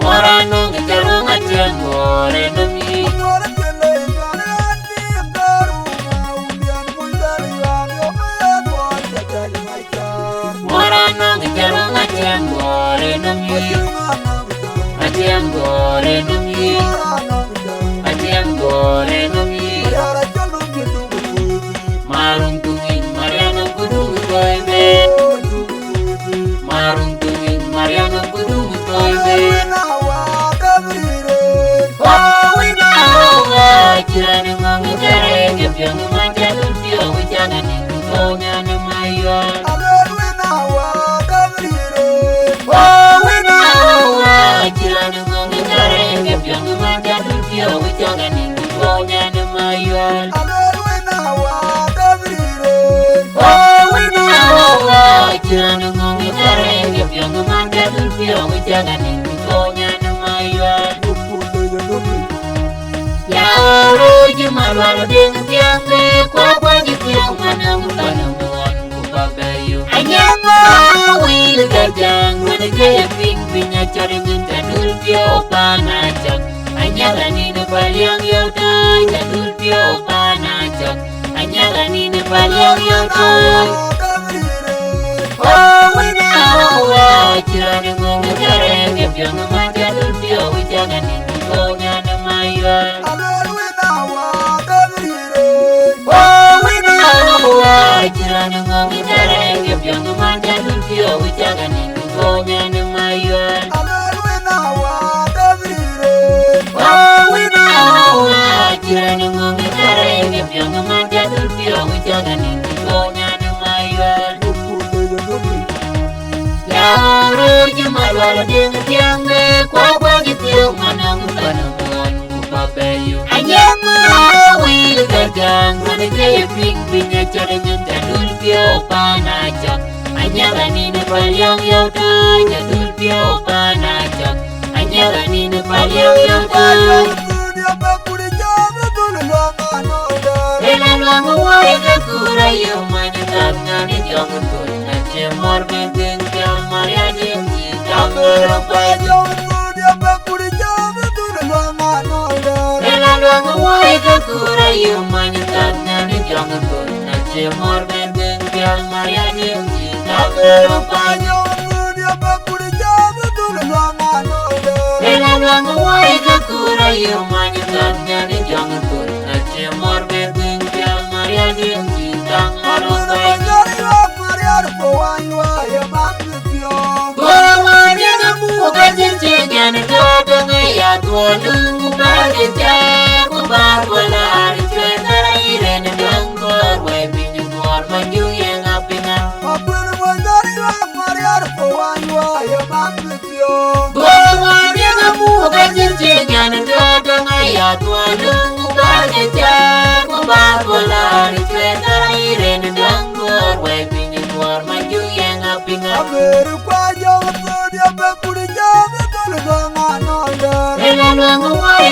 Mɔ̈r anɔŋ jaruŋ, atiɛm bɔ̈ ë nɔm yic. Mɔ̈r anɔŋ jaruŋ, atiɛm bɔ̈ ë nɔm yic. Atiɛm bɔ̈ ë nɔm yic. Atiɛm bɔ̈ ë nɔm yic. Maruŋ tuŋ yic, Mariana kuduŋ tuɔi be. Maruŋ tuŋ yic, Mariana kuduŋ tuɔi be. Cï raan ŋɔ̈ŋ kërɛɛc ë piɔ̈ŋ, man ca dul piɔ̈u, cak anïn ku thou nyan ë Mayual. Cï raan ŋɔ̈ŋ kërɛɛc ë piɔ̈ŋ, man ca dul piɔ̈u, cak anïn ku thou nyan ë Mayual. Cï raan ŋɔ̈ŋ kërɛɛc ë piɔ̈ŋ, man ca dul piɔ̈u, cak anïn ku thou nyan ë Mayual. Ya rööc Malual Deŋ Thiaŋ, me kuak kuany Thiaŋ, man nɔm pan muɔn ku ba bɛ yök. Anyaŋ Awil Gajaŋ, man ke ye piŋ piny, acɔl nyin ca dul piɔ̈u pan acɔk. Anyaŋ Anin Paliaŋ yɔu tɔ̈c, ca dul piɔ̈u pan acɔk. Anyaŋ Anin Paliaŋ yɔu tɔ̈c. Cï raan ŋɔ̈ŋ kërɛɛc ë piɔ̈ŋ, man ca dul piɔ̈u, cak anïn ku thou nyan ë Mayual. Cï raan ŋɔ̈ŋ kërɛɛc ë piɔ̈ŋ, man ca dul piɔ̈u, cak anïn ku thou nyan ë Mayual. Cï raan ŋɔ̈ŋ kërɛɛc ë piɔ̈ŋ, man ca dul piɔ̈u, cak anïn ku thou nyan ë Mayual. Ya rööc Malual Deŋ Thiaŋ, me kuak kuany Thiaŋ, man nɔm pan muɔn ku ba bɛ yök. Anyaŋ Awil Gajaŋ, man ke ye piŋ piny, acɔl nyin ca dul piɔ̈u pan acɔk. Anyaŋ Anin Paliaŋ yɔu tɔ̈c, ca dul piɔ̈u pan acɔk. Anyaŋ Anin Paliaŋ yɔu tɔ̈c. Rila luaŋ woi ke kura yï many tak nyan ë jɔŋ thon, na cie mɔ̈r bï dhïn piɔ̈u, Maria Deŋ Thiaŋ. Rila luaŋ woi ke kura yï many tak nyan ë jɔŋ thon, na cie mɔ̈r bï dhïn piɔ̈u, Maria Deŋ Thiaŋ. Rila luaŋ woi ke kura yï many tak nyan ë jɔŋ thon, na cie mɔ̈r bï dhïn piɔ̈u, Maria Deŋ Thiaŋ. Bora wani na mu ka jin ce nyan ka dong ya duol ku ba ke ja ku ba ko la ri chwe na ire ne dong ko we piny bor ma ju ye nga pinga. Bora wani na mu ka jin ce nyan ka dong ya duol ku ba ke ja ku ba ko la ri chwe na ire ne dong ko we piny bor ma ju ye nga pinga. Aberu kwa jɔŋ thööt ya bɛ kut jɔŋ thöl gɔŋ anɔɔdɛr. Rila luaŋ woi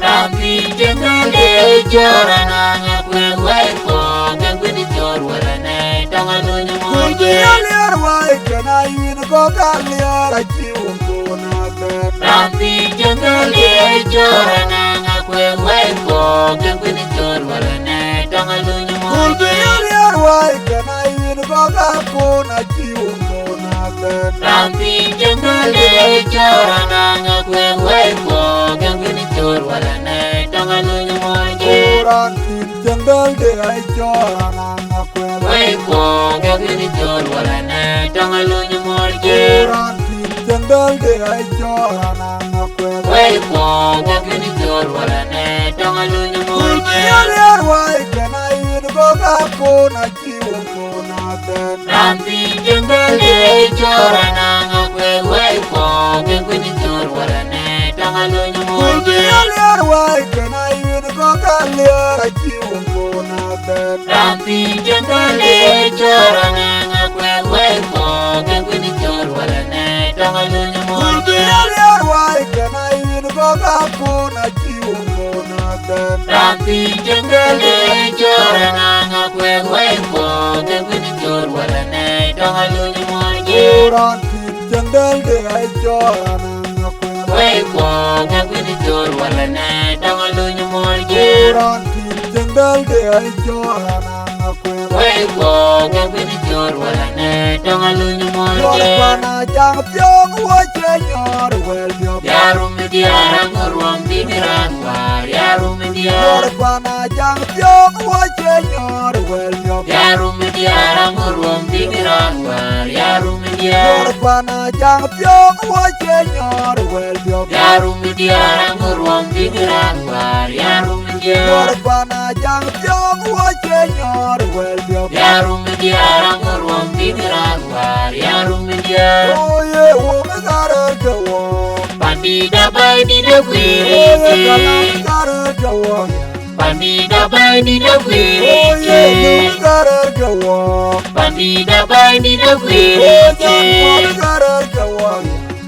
Raan piny cïn dhël de cɔɔr anaŋ akuëth wɛ̈i kɔ̈k ke kuïn cɔɔr wälä në tɔŋ aluny mɔ̈l. Kul bï aliɛɛr wai kën ayïn kɔ̈k aliɛɛr acï wun thon akën. Raan piny cïn dhël de cɔɔr anaŋ akuëth wɛ̈i kɔ̈k ke kuïn cɔɔr wälä në tɔŋ aluny mɔ̈l. Kul bï aliɛɛr wai kën ayïn kɔ̈k akun acï wun thon akën. Raan piny cïn dhël de cɔɔr anaŋ akuëth wɛ̈i kɔ̈k ke kuïn cɔɔr wälä në tɔŋ aluny mɔ̈l. Ku raan piny cïn dhël de cɔɔr anaŋ akuëth. Wɛ̈i kɔ̈k ke kuïn cɔɔr wälä në tɔŋ aluny mɔ̈l. Ku raan piny cïn dhël de cɔɔr anaŋ akuëth. Wɛ̈i kɔ̈k ke kuïn cɔɔr wälä në tɔŋ aluny mɔ̈l. Kul bï aliɛɛr wai kën ayïn kɔ̈k akun acï wun thon akën. Raan piny cïn dhël de cɔɔr anaŋ akuëth wɛ̈i kɔ̈k ke kuïn cɔɔr wälä në tɔŋ aluny mɔ̈l. Kul bï aliɛɛr wai kën ayïn kɔ̈k aliɛɛr acï wun thon akën. Raan piny cïn dhël de cɔɔr anaŋ akuëth wɛ̈i kɔ̈k ke kuïn cɔɔr wälä në tɔŋ aluny mɔ̈l. Kul bï aliɛɛr wai kën ayïn kɔ̈k akun acï wun thon akën. Raan piny cïn dhël de cɔɔr anaŋ akuëth wɛ̈i kɔ̈k ke kuïn cɔɔr wälä në tɔŋ aluny mɔ̈l. Ku raan piny cïn dhël de cɔɔr anaŋ akuëth. Wɛ̈i kɔ̈k ke kuïn cɔɔr wälä në tɔŋ aluny mɔ̈l. Ku raan piny cïn dhël de cɔɔr anaŋ akuëth. Wɛ̈i kɔ̈k ke kuïn cɔɔr wälä në tɔŋ aluny mɔ̈l. Yɔr pan ajaŋ thiɔ̈k wä cï nyɔɔr wɛl diɔ̈k. Ya rum diäär aŋö ruɔm bï raan wäär, ya rum diäär. Yɔr pan ajaŋ thiɔ̈k wä cï nyɔɔr wɛl diɔ̈k. Ya rum diäär aŋö ruɔm bï raan wäär, ya rum diäär. Yɔr pan ajaŋ thiɔ̈k wä cï nyɔɔr wɛl diɔ̈k. Ya rum diäär aŋö ruɔm bï raan wäär, ya rum diäär. Yɔr pan ajaŋ thiɔ̈k wä cï nyɔɔr wɛl diɔ̈k. Ya rum diäär aŋö ruɔm bï raan wäär, ya rum diäär. O ye wok ë ka rɛ̈ɛ̈r ke wok. Pandït Abaidït ë guiir. O ye kalam ë ka rɛ̈ɛ̈r ke wok. Pandït Abaidït ë guiir. O ye nöm ë ka rɛ̈ɛ̈r ke wok. Pandït Abaidït ë guiir. O ye jam kɔn ë ka rɛ̈ɛ̈r ke wok.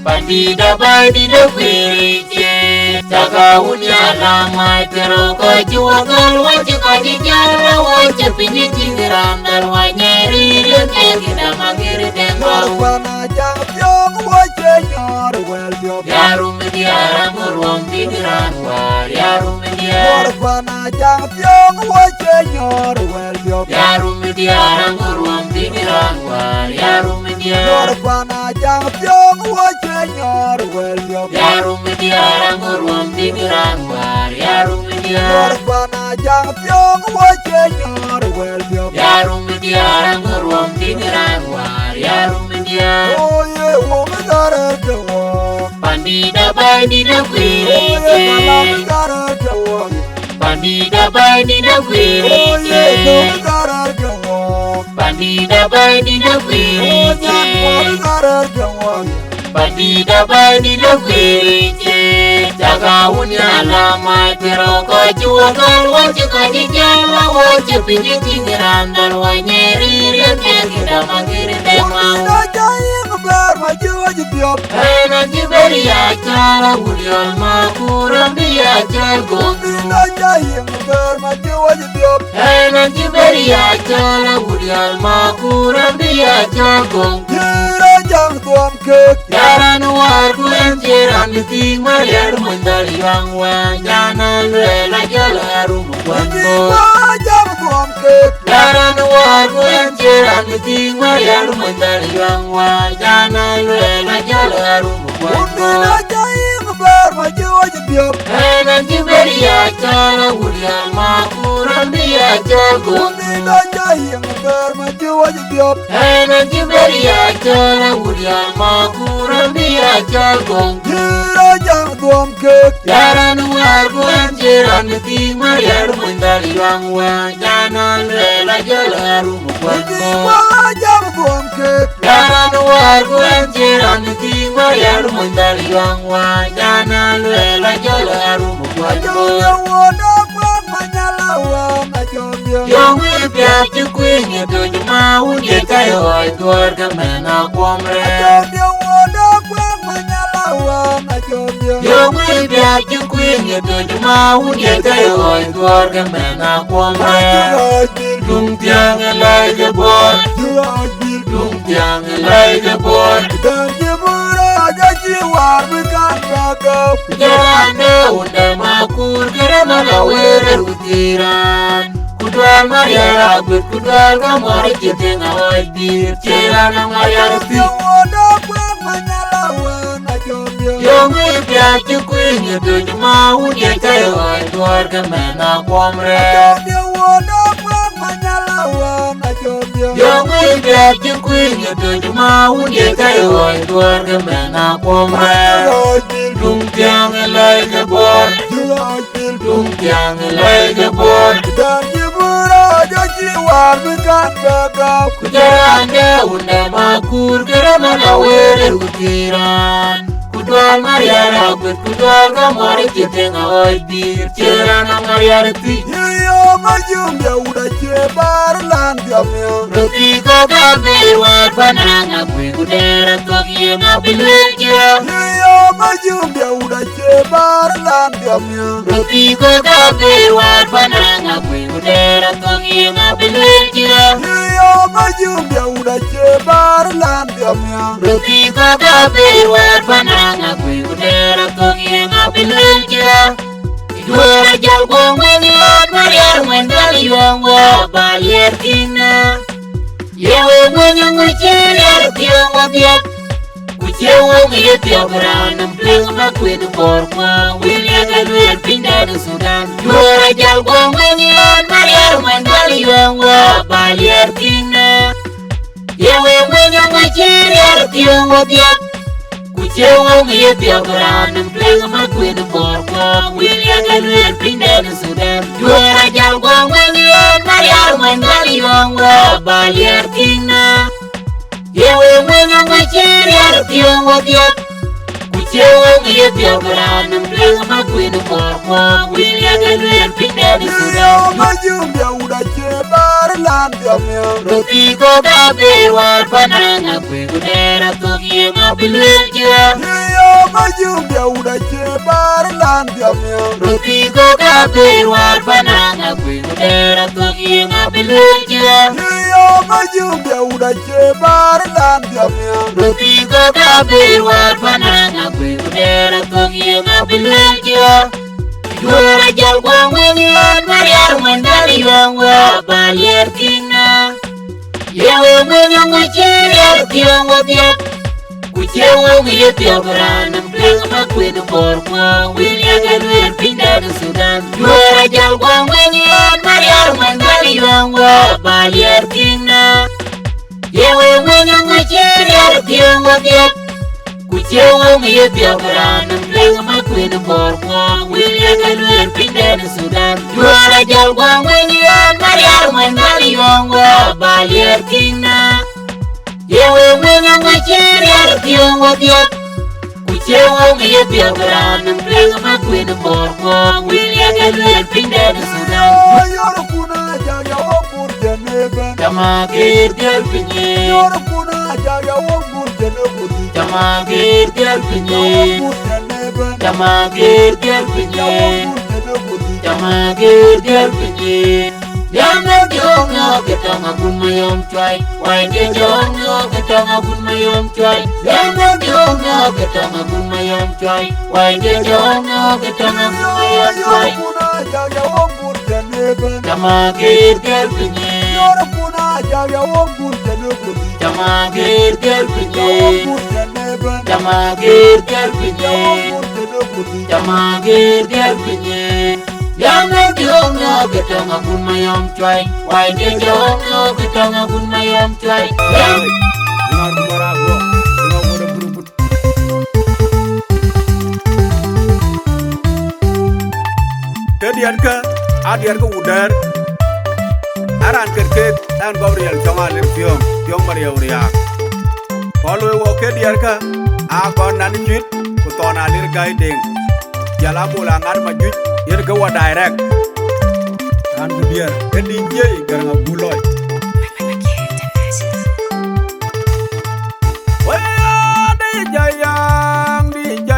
Pandït Abaidït ë guiir. Caka wun ya la mai tero kɔc cï wä gäl wä cï kɔc cï jäl wä wä cï piny cï raan dhal wä nyɛɛri yen kek dam agir dɛm. Yɔr pan ajaŋ thiɔ̈k wä cï nyɔɔr wɛl diɔ̈k. Ya rum diäär aŋö ruɔm bï raan wäär, ya rum diäär. Yɔr pan ajaŋ thiɔ̈k wä cï nyɔɔr wɛl diɔ̈k. Ya rum diäär aŋö ruɔm bï raan wäär, ya rum diäär. Yɔr pan ajaŋ thiɔ̈k wä cï nyɔɔr wɛl diɔ̈k. Ya rum diäär aŋö ruɔm bï raan wäär, ya rum diäär. Yɔr pan ajaŋ thiɔ̈k wä cï nyɔɔr wɛl diɔ̈k. Ya rum diäär aŋö ruɔm bï raan wäär, ya rum diäär. O ye wok ë ka rɛ̈ɛ̈r ke wok. Pandït Abaidït ë guiir. O ye kalam ë ka rɛ̈ɛ̈r ke wok. Pandït Abaidït ë guiir. O ye nöm ë ka rɛ̈ɛ̈r ke wok. Pandït Abaidït ë guiir. O ye jam kɔn ë ka rɛ̈ɛ̈r ke wok. Pandït Abaidït ë guiir. Caka wun ya la mai tero kɔc cï wä gäl wä cï kɔc cï jäl wä wä cï piny cï raan dhal wä nyɛɛri yen kek dam agir dɛm. Wun dït aca yiëŋ bɛ̈ɛ̈r ma cï wä cï dhiɔp. Ɣɛn acï bɛ̈ɛ̈r ya cɔl Awuliɔl Makur, raan bï ya cɔl Gɔ̈k. Wun dït aca yiëŋ bɛ̈ɛ̈r ma cï wä cï dhiɔp. Ɣɛn acï bɛ̈ɛ̈r ya cɔl Awuliɔl Makur, raan bï ya cɔl Gɔ̈k. Yïn raan jaŋ dhuɔm kek. Ya raan wäär ku ɣɛn cie raan bï thiëëk Mariar mony dhal yuaŋ wään, jana lueel ajɔl arum kuan bor. Yïn raan jaŋ dhuɔm kek. Ya raan wäär ku ɣɛn cie raan bï thiëëk Mariar mony dhal yuaŋ wään, jana lueel ajɔl arum kuan bor. Wun dït aca yiëŋ bɛ̈ɛ̈r ma cï wä cï dhiɔp. Ɣɛn acï bɛ̈ɛ̈r ya cɔl Awuliɔl Makur, raan bï ya cɔl Gɔ̈k. Wun dït aca yiëŋ bɛ̈ɛ̈r ma cï wä cï dhiɔp. Ɣɛn acï bɛ̈ɛ̈r ya cɔl Awuliɔl Makur, raan bï ya cɔl Gɔ̈k. Yïn raan jaŋ dhuɔm kek. Ya raan wäär ku ɣɛn cie raan bï thiëëk Mariar mony dhal yuaŋ wään, jana lueel ajɔl arum kuan bor. Yïn raan jaŋ dhuɔm kek. Ya raan wäär ku ɣɛn cie raan bï thiëëk Mariar mony dhal yuaŋ wään, jana lueel ajɔl arum kuan bor. Ajɔl ya wä dɔk kuan ma nyal awään, ajɔl ya. Yöŋ ë piath cï kuëny ë döny ma wun ye ka yɔɔc dhuɔɔr ke mɛn akuɔm rɛ̈ɛ̈r. Ajɔl ya wä dɔk kuan ma nyal awään. Yöŋ ë biac cï kuïn ye tɔc ma wun ye tɔ̈ ɣɔc dhuɔ̈r ke mɛn akuɔm rɛ̈ɛ̈r. Tuŋ thiäŋ ë lɛ̈i ke Bor. Tuŋ thiäŋ ë lɛ̈i ke Bor. Dɛ̈t cï bï rɔ̈ɔ̈c acï wäär bï kaŋ bäk gäu. Ku jɔl raan de wun de Makur kërë na la wëër ë röt thïn raan. Ku duɛ̈l Mariar Aguet, ku duɛ̈l Gamɔ̈r cï tïŋ aɣɔc pïïr, cï raan ë Mariar thïn. Yöŋ ë biac cï kuïn ye tɔc ma wun ye tɔ̈ ɣɔc dhuɔ̈r ke mɛn akuɔm rɛ̈ɛ̈r. Yöŋ ë biac cï kuïn ye tɔc ma wun ye tɔ̈ ɣɔc dhuɔ̈r ke mɛn akuɔm rɛ̈ɛ̈r. Tuŋ thiäŋ ë lɛ̈i ke Bor. Tuŋ thiäŋ ë lɛ̈i ke Bor. Dɛ̈t cï bï rɔ̈ɔ̈c acï wäär bï kaŋ bäk gäu. Ku jɔl raan de wun de Makur kërë na la wëër ë röt thïn raan. Ku duɛ̈l Mariar Aguet, ku duɛ̈l Gamɔ̈r cï tïŋ aɣɔc pïïr, cï raan ë Mariar thïn. Yï yöŋ ë jum de wut acie bär lan dhiɔm ya. Röt thïn kɔ̈k abï wäär pan Aŋakuei, ku dɛ̈ɛ̈r athok ye ŋa bï lueel cï raan. Yï yöŋ ë jum de wut acie bär lan dhiɔm ya. Röt thïn kɔ̈k abï wäär pan Aŋakuei, ku dɛ̈ɛ̈r athok ye ŋa bï lueel cï raan. Yï yöŋ ë jum de wut acie bär lan dhiɔm ya. Röt thïn kɔ̈k abï wäär pan Aŋakuei, ku dɛ̈ɛ̈r athok ye ŋa bï lueel cï raan. Duɔ̈ɔ̈r ajäl guɔ̈ŋ wën yɔ̈ɔ̈t Mariar wën jäl yɔ̈ɔ̈ŋ wɔ ba liɛɛr thïn na. Ye wek wëny aŋö cï riɛl thiöŋ wɔ dhiëth? Ku cie wok ye thiɔ̈k raan nɔm tueŋ ma kuën Bor kuɔɔŋ wël ye ke lueel pinydɛn Thudan. Duɔ̈ɔ̈r ajäl guɔ̈ŋ wën yɔ̈ɔ̈t Mariar wën jäl yɔ̈ɔ̈ŋ wɔ ba liɛɛr thïn na. Ye wek wëny aŋö cï riɛl thiöŋ wɔ dhiëth? Ku cie wok ye thiɔ̈k raan nɔm tueŋ ma kuën Bor kuɔɔŋ wël ye ke lueel pinydɛn Thudan. Duɔ̈ɔ̈r ajäl guɔ̈ŋ wën yɔ̈ɔ̈t Mariar wën jäl yɔ̈ɔ̈ŋ wɔ ba liɛɛr thïn na. Ye wek wëny aŋö cï riɛl thiöŋ wɔ dhiëth? Ku cie wok ye thiɔ̈k raan nɔm tueŋ ma kuën Bor kuɔɔŋ wël ye ke lueel pinydɛn Thudan. Yï yöŋ ë jum de wut acie bär lan dhiɔm ya. Röt thïn kɔ̈k abï wäär pan Aŋakuei, ku dɛ̈ɛ̈r athok ye ŋa bï lueel cï raan. Yï yöŋ ë jum de wut acie bär lan dhiɔm ya. Röt thïn kɔ̈k abï wäär pan Aŋakuei, ku dɛ̈ɛ̈r athok ye ŋa bï lueel cï raan. Yï yöŋ ë jum de wut acie bär lan dhiɔm ya. Röt thïn kɔ̈k abï wäär pan Aŋakuei, ku dɛ̈ɛ̈r athok ye ŋa bï lueel cï raan. Duɔ̈ɔ̈r ajäl guɔ̈ŋ wën yɔ̈ɔ̈t Mariar wën jäl yɔ̈ɔ̈ŋ wɔ ba liɛɛr thïn na. Ye wek wëny aŋö cï riɛl thiöŋ wɔ dhiëth? Ku cie wok ye thiɔ̈k raan nɔm tueŋ ma kuën Bor kuɔɔŋ wël ye ke lueel pinydɛn Thudan. Duɔ̈ɔ̈r ajäl guɔ̈ŋ wën yɔ̈ɔ̈t Mariar wën jäl yɔ̈ɔ̈ŋ wɔ ba liɛɛr thïn na. Ye wek wëny aŋö cï riɛl thiöŋ wɔ dhiëth? Ku cie wok ye thiɔ̈k raan nɔm tueŋ ma kuën Bor kuɔɔŋ wël ye ke lueel pinydɛn Thudan. Duɔ̈ɔ̈r ajäl guɔ̈ŋ wën yɔ̈ɔ̈t Mariar wën jäl yɔ̈ɔ̈ŋ wɔ ba liɛɛr thïn na. Ye wek wëny aŋö cï riɛl thiöŋ wɔ dhiëth? Ku cie wok ye thiɔ̈k raan nɔm tueŋ ma kuën Bor kuɔɔŋ wël ye ke lueel pinydɛn Thudan. Yöŋ ë kun ajäl ya wok bur jɛn ëbɛ̈n. Jama kër dhiɛl piny. Yöŋ ë kun ajäl ya wok bur jɛn ëbɛ̈n. Jama kër dhiɛl piny. Ya wok bur jɛn ëbɛ̈n. Jama kër dhiɛl piny. Ya wok bur jɛn ëbɛ̈n. Jama kër dhiɛl piny. Yam na diöŋ yɔ̈ɔ̈k ke tɔŋ akun mayɔm cuai. Wai ke jɔŋ yɔ̈ɔ̈k ke tɔŋ akun mayɔm cuai. Yam na diöŋ yɔ̈ɔ̈k ke tɔŋ akun mayɔm cuai. Wai ke jɔŋ yɔ̈ɔ̈k ke tɔŋ akun mayɔm cuai. Jama kër dhiɛl piny. Jama kër dhiɛl piny. Jama kër dhiɛl piny. Jama kër dhiɛl piny. Yam na diöŋ yɔ̈ɔ̈k ke tɔŋ akun mayɔm cuai. Wai ke jɔŋ yɔ̈ɔ̈k ke tɔŋ akun mayɔm cuai. Yam. Ke diɛtkë, aa diɛtkë wudɛ̈ɛ̈r. Aa raan ket keek, ɛn Gabriel Cɔŋ Alek Thiɔ̈ŋ, Thiɔ̈ŋ Mariëu Riääk. Kɔn loi wɔ ke diɛtkë, aa kɔn Nan Cuit, ku Thɔn Alir Gai Deŋ. Jɔl a Bol Aŋar Majuc, yen ke wɔ direct. Raan ku diɛɛr, ke D J Garaŋ Abulɔi. Wëë, D J Yaŋ, D J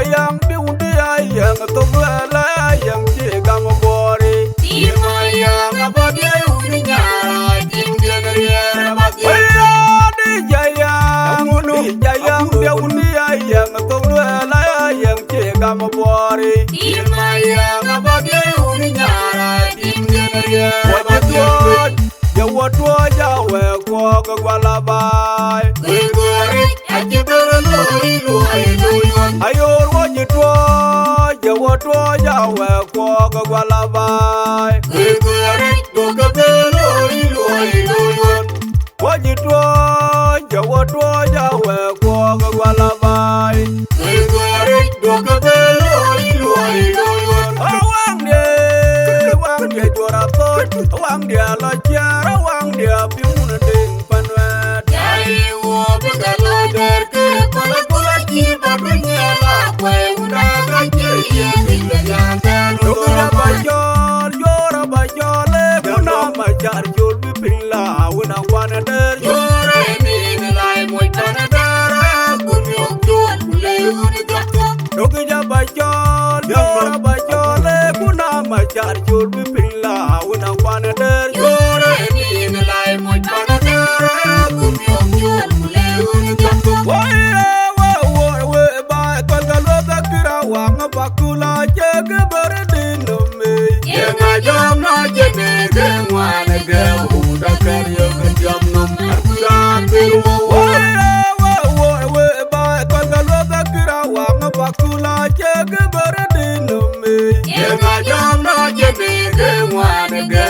Buɔɔri. Tim aya ŋa ba biɛi wun nyara tim jɛn riɛɛr. Wɔ cï tuɔɔc, jɛ wɔ tuɔɔc awɛɛk kuɔɔk ë guala baai. Kueer kueer acï bɛ̈n looi luɔi luɔi ɣɔn. Ayoor wɔ cï tuɔɔc, jɛ wɔ tuɔɔc awɛɛk kuɔɔk ë guala baai. Kueer kueer duɔ̈kkë bɛ̈n looi luɔi luɔi ɣɔn. Wɔ cï tuɔɔc, jɛ wɔ tuɔɔc awɛɛk kuɔɔk ë guala baai. Kueer kueer duɔ̈kkë bɛ̈n looi luɔi luɔi ɣɔn. Awaŋdiɛ̈, awaŋdiɛ̈ juɔr athɔ̈c, awaŋdiɛ̈ alɔ ciɛɛr, awaŋdiɛ̈ apiŋ wun deŋ pan wɛ̈ɛ̈t. Yai wɔ bï ke lɔ dɛ̈r ke pala pala cï ba bï nyiɛɛl akuɛi wun aa ka cie yen bï ke jam tɛ̈n. Duɔ̈kkë ba cɔɔl, juɔr aba cɔɔl, ee ku na ma car col bï piny la wun akuan dɛ̈r. Juɔr ë nin lai moc pan dɛ̈r, ee ku miök col ku le wun jɔk. Duɔ̈kkë ja ba cɔɔl, juɔr aba cɔɔl, ee ku na ma car col bï piny la wun akuan dɛ̈r. Juɔr ë nin lai moc pan dɛ̈r, ee ku miök col ku le wun jɔk. Woi, ee, woi, woi, woi, ba kɔn ka luɔth akïr awaŋ ba kula cek bɛ̈r dï nɔm. Yeŋa jam na jene ke ŋuan ke uda kar yo ke jam nom. Akuran bil wo wo. Woi, woi, woi, woi, ba kɔn ka luɔth akïr awaŋ ba kula cek bɛ̈r dï nɔm. Yeŋa jam na jene ke ŋuan ke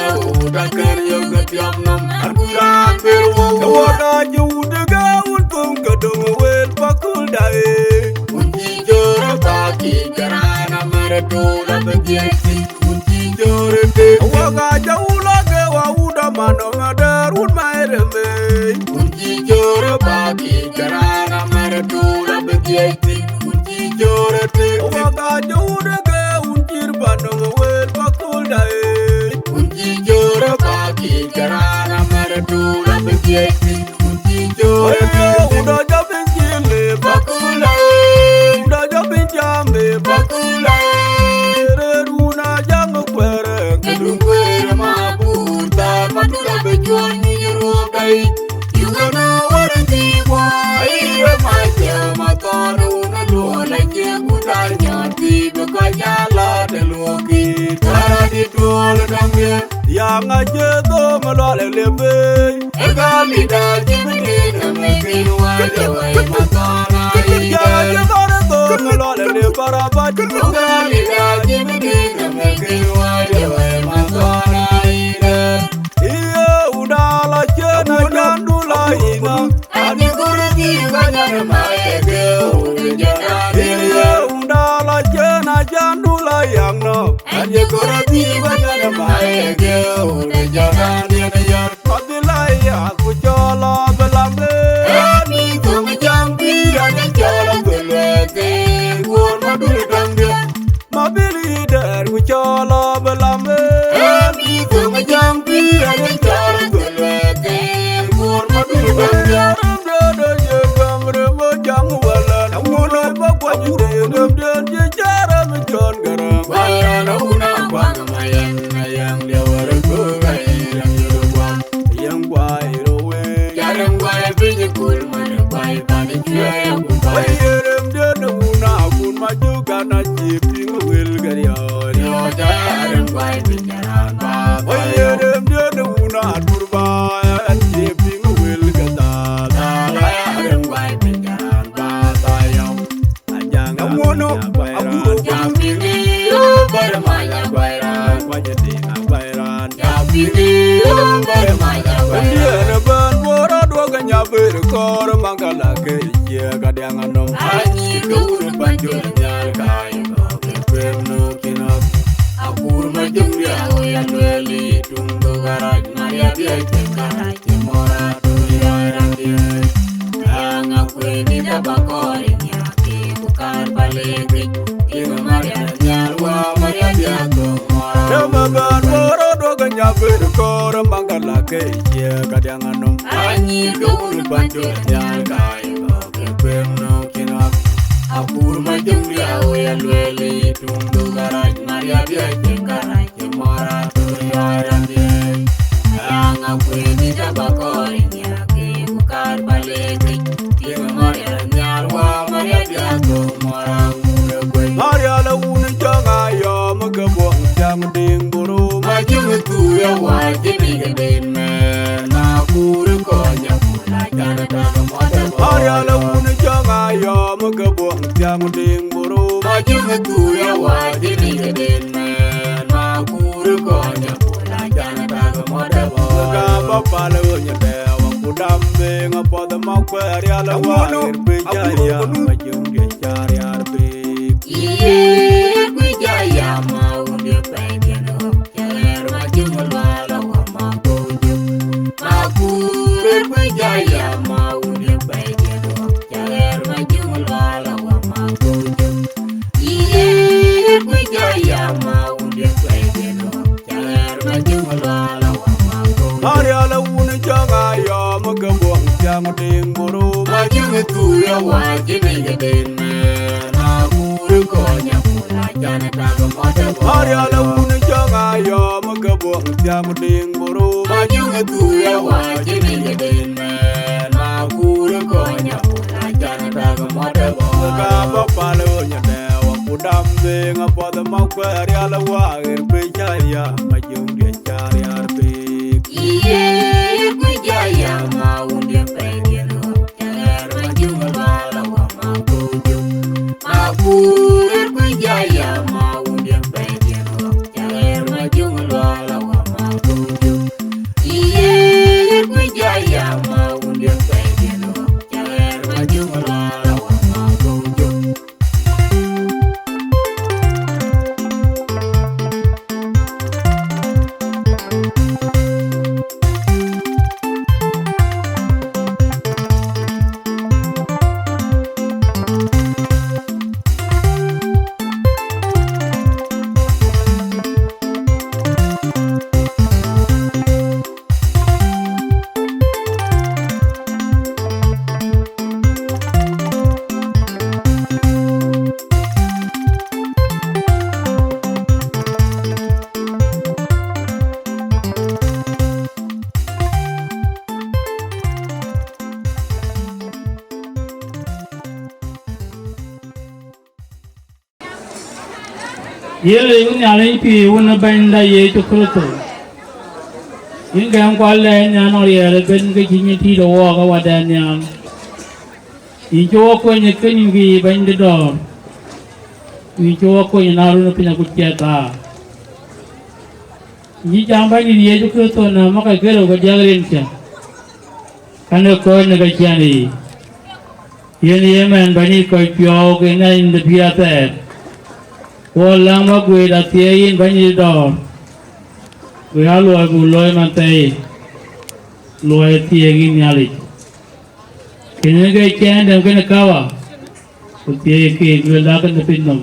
uda kar yo ke jam nom. Akuran bil wo wo. Wada ju de ga un tum ke dong wel pa kul dai. Wun cï jɔ̈ɔ̈r ë bäk yic, ke raan amär ë tuul abï dhiëëth thïn. Wun cï jɔ̈ɔ̈r ë tëëk. Wok aa jɔ wun lɔ ke wa wun dɔm anɔm adɛ̈ɛ̈r wun mac rem ëëc. Wun cï jɔ̈ɔ̈r ë bäk yic, ke raan amär ë tuul abï dhiëëth thïn. Wun cï jɔ̈ɔ̈r ë tëëk. Wok aa jɔ wun ke wun cïr pa nɔm wël pa kööl da ëëc. Wun cï jɔ̈ɔ̈r ë bäk yic, ke raan amär ë tuul abï dhiëëth thïn. Wun cï jɔ̈ɔ̈r ë tëëk. Wun dɔ jɔ piny cï le bakula, wun dɔ jɔ piny cam le bakula. Rɛ̈ɛ̈r wun a jaŋ kuɛɛr, këdu kueer ma buur thar, ma tula bï cuɔl nyuc ruɔk dai. You gonna worry the boy, we might tell my thought, wun a luɔl a cie ku dar nyɔt thii, bï kɔc a la të luɔk kï, thar a dït tuɔɔl dɔm ye. Yaŋ acie dhööm ë lual ë liep bei. Ë gɔl ë dɔ̈ɔ̈r cï bï dït ë mïth kën wääc ë wëi mathɔɔn aa yï dɛ̈t. Yaŋ acie dhööm ë lual ë liep Barabac. Ë gɔl ë dɔ̈ɔ̈r cï bï dït ë mïth kën wääc ë wëi mathɔɔn aa yï dɛ̈t. Iye wun dal acïn acan du la yïn. Ani kuru di kanya ma ege uri jana. Iye wun dal acïn acan du la yaŋ nɔ. Ani kuru di kanya ma ege uri jana. Ni ni yar ma bi la ya ku cɔl a bi la me. Ani kum jam bi ani cɔl a bi le ke. Wor ma du dang dia. Ma bï leader ku cɔl a bï lam. Ee, bï thöŋ jam bï ɣɛn cɔl ku luɛɛth. Ee, wor ma bï ɣɛn cɔl. Rem dɛ̈t ë ye gam rem ë jaŋ wälä. Na wun ë bä kuany de rem dɛ̈t ye cä rem cɔn gärä. Wälä na wun a kuaŋ ma yɛn, ma yɛn diɛwär ku ɣɛn rem yöl kuaŋ. Yɛn guai rou wei. Ya rem guai piny kul man guai pan cuɛ ya ku guai. Wai ye rem dɛ̈t wun a kun ma juk an a cï piŋ wël gɛ̈t yɔ̈ɔ̈c. Yɔ̈ɔ̈c a rem guai piny raan ba. Wai ye rem dɛ̈t wun a tur ba an cï piŋ wël gɛ̈t dhal. Dhal a rem guai piny raan ba tha yɔ̈ɔ̈c. Ajaŋ amuɔ̈nɔ agur jam piny yo bɛ̈r mac aguai raan. Kuac ë tiŋ aguai raan. Jam piny yo bɛ̈r mac aguai raan. Ndiɛn ëbɛ̈n bɔ̈ rɔt wek nya bɛ̈r kɔɔr maŋ ka la ke cie ka diaŋ anɔm. Anyï ke wun bäny jɔl nhial ka ye kɔ̈k ke kuem nöök cï nɔ̈k. Agur ma jɔŋ diaw ya lueel yï tuŋ dhok arac Maria biɛc ke karac. Cï mɔ̈r atɔ̈ yɔ̈ɔ̈c raan diɛ̈ɛ̈c. Aa, ŋa kuëëni dap akɔɔr ë nhiaak, ku kaar ba leec, tiŋ Maria nhial wä Maria bï athöŋ mɔ̈r. Dɛ̈m ëbɛ̈n bɔ̈ rɔt wek nya bɛ̈r kɔɔr maŋ ka la ke cie ka diaŋ anɔm. Anyï ke wun bäny jɔl nhial ka ye kɔ̈k ke kuem nöök cï nɔ̈k. Akur ma jɔŋ diaw ya lueel yï tuŋ dhok arac Maria biɛc ke karac. Cï mɔ̈r atɔ̈ yɔ̈ɔ̈c raan diɛ̈ɛ̈c. Aa, ŋa kuëëni dap akɔɔr ë nhiaak, ku kaar ba leec, tiŋ Maria nhial wä Maria bï athöŋ mɔ̈r aŋuur ë guëc. Maria Kuya wa jini ke den mɛn, ma kuri kɔnya kula jana ta ga mɔda ba. Ariala wun jɔŋ ayɔm ke buɔŋ thiaŋ diŋ buru. Ma jini kuya wa jini ke den mɛn, ma kuri kɔnya kula jana ta ga mɔda ba. Ka ba pal wo nya dɛ wa ku dam be ŋa pɔth ma kwe ariala wa ir pe jaya ma jini ke chariar pe. Iye kuja ya ma wunde pɛɛi diɛn ɣɔk, cäɣɛɛr ma jiŋ luaal awä ma kojom. Ma kuur kuja ya ma wunde pɛɛi diɛn ɣɔk, cäɣɛɛr ma jiŋ luaal awä ma kojom. Iye kuja ya ma wunde pɛɛi diɛn ɣɔk, Ariala wun jɔŋ ayɔm ke buɔŋ thiaŋ diŋ buru. Ma jiŋ thuya wa jini ke den mɛn, ma kuri kɔnya kula jana ta ga mɔda ba. Ariala wun jɔŋ ayɔm ke buɔŋ thiaŋ diŋ buru. Ma jiŋ thuya wa jini ke den mɛn, ma kuri kɔnya kula jana ta ga mɔda ba. Ka ba pal wo nya dɛ wa ku dam be ŋa pɔth ma kwe ariala wa ir pe jaya ma jiŋ de. Cariar pek. Iye kuja ya ma wunde pɛɛi diɛn ɣɔk, cäɣɛɛr ma jiŋ luaal awä ma kojom. Ma kuur kuja ya ma wunde pɛɛi diɛn ɣɔk, cäɣɛɛr ma jiŋ luaal awä ma kojom. Iye kuja ya ma wunde pɛɛi diɛn ɣɔk, cäɣɛɛr ma jiŋ luaal awä ma kojom. Ye leec Nhialic pïïr wun ë Bɛ̈nyda Yecu Kërtho, yïn gɛ̈m kuat lɛɛc nyan ɣɔn riɛɛr ëbën ke cï nyin tïït ë wɔɔk Wäda nhial. Yïn cï wɔ kony ë kënïïm ke yï Bɛ̈ny de dɔ̈ɔ̈r, ku yïn cï wɔ kony ë na run ë piny akuc ciɛth thaar. Yïn cï jam Bɛ̈nydït Yecu Kërtho në makɔc kerou ke diäk rinkiɛ̈, kɛn ë kɔc në ke ciɛɛŋ yiic. Yen ye mɛn Bɛ̈nydït kɔc piɔ̈u ke Nhialic de pïïr athɛɛr. Wɔ läŋ bä guëët athiɛɛi yïn Bɛ̈nydït dɔ̈ɔ̈r, ku ya luɔi buk looi man thɛɛi, luɔi ë thiëëk yïn Nhialic. Kënë ke ciɛɛŋ dɛm kënë kawa, ku thiëëk keek luelda kënë pinynhom,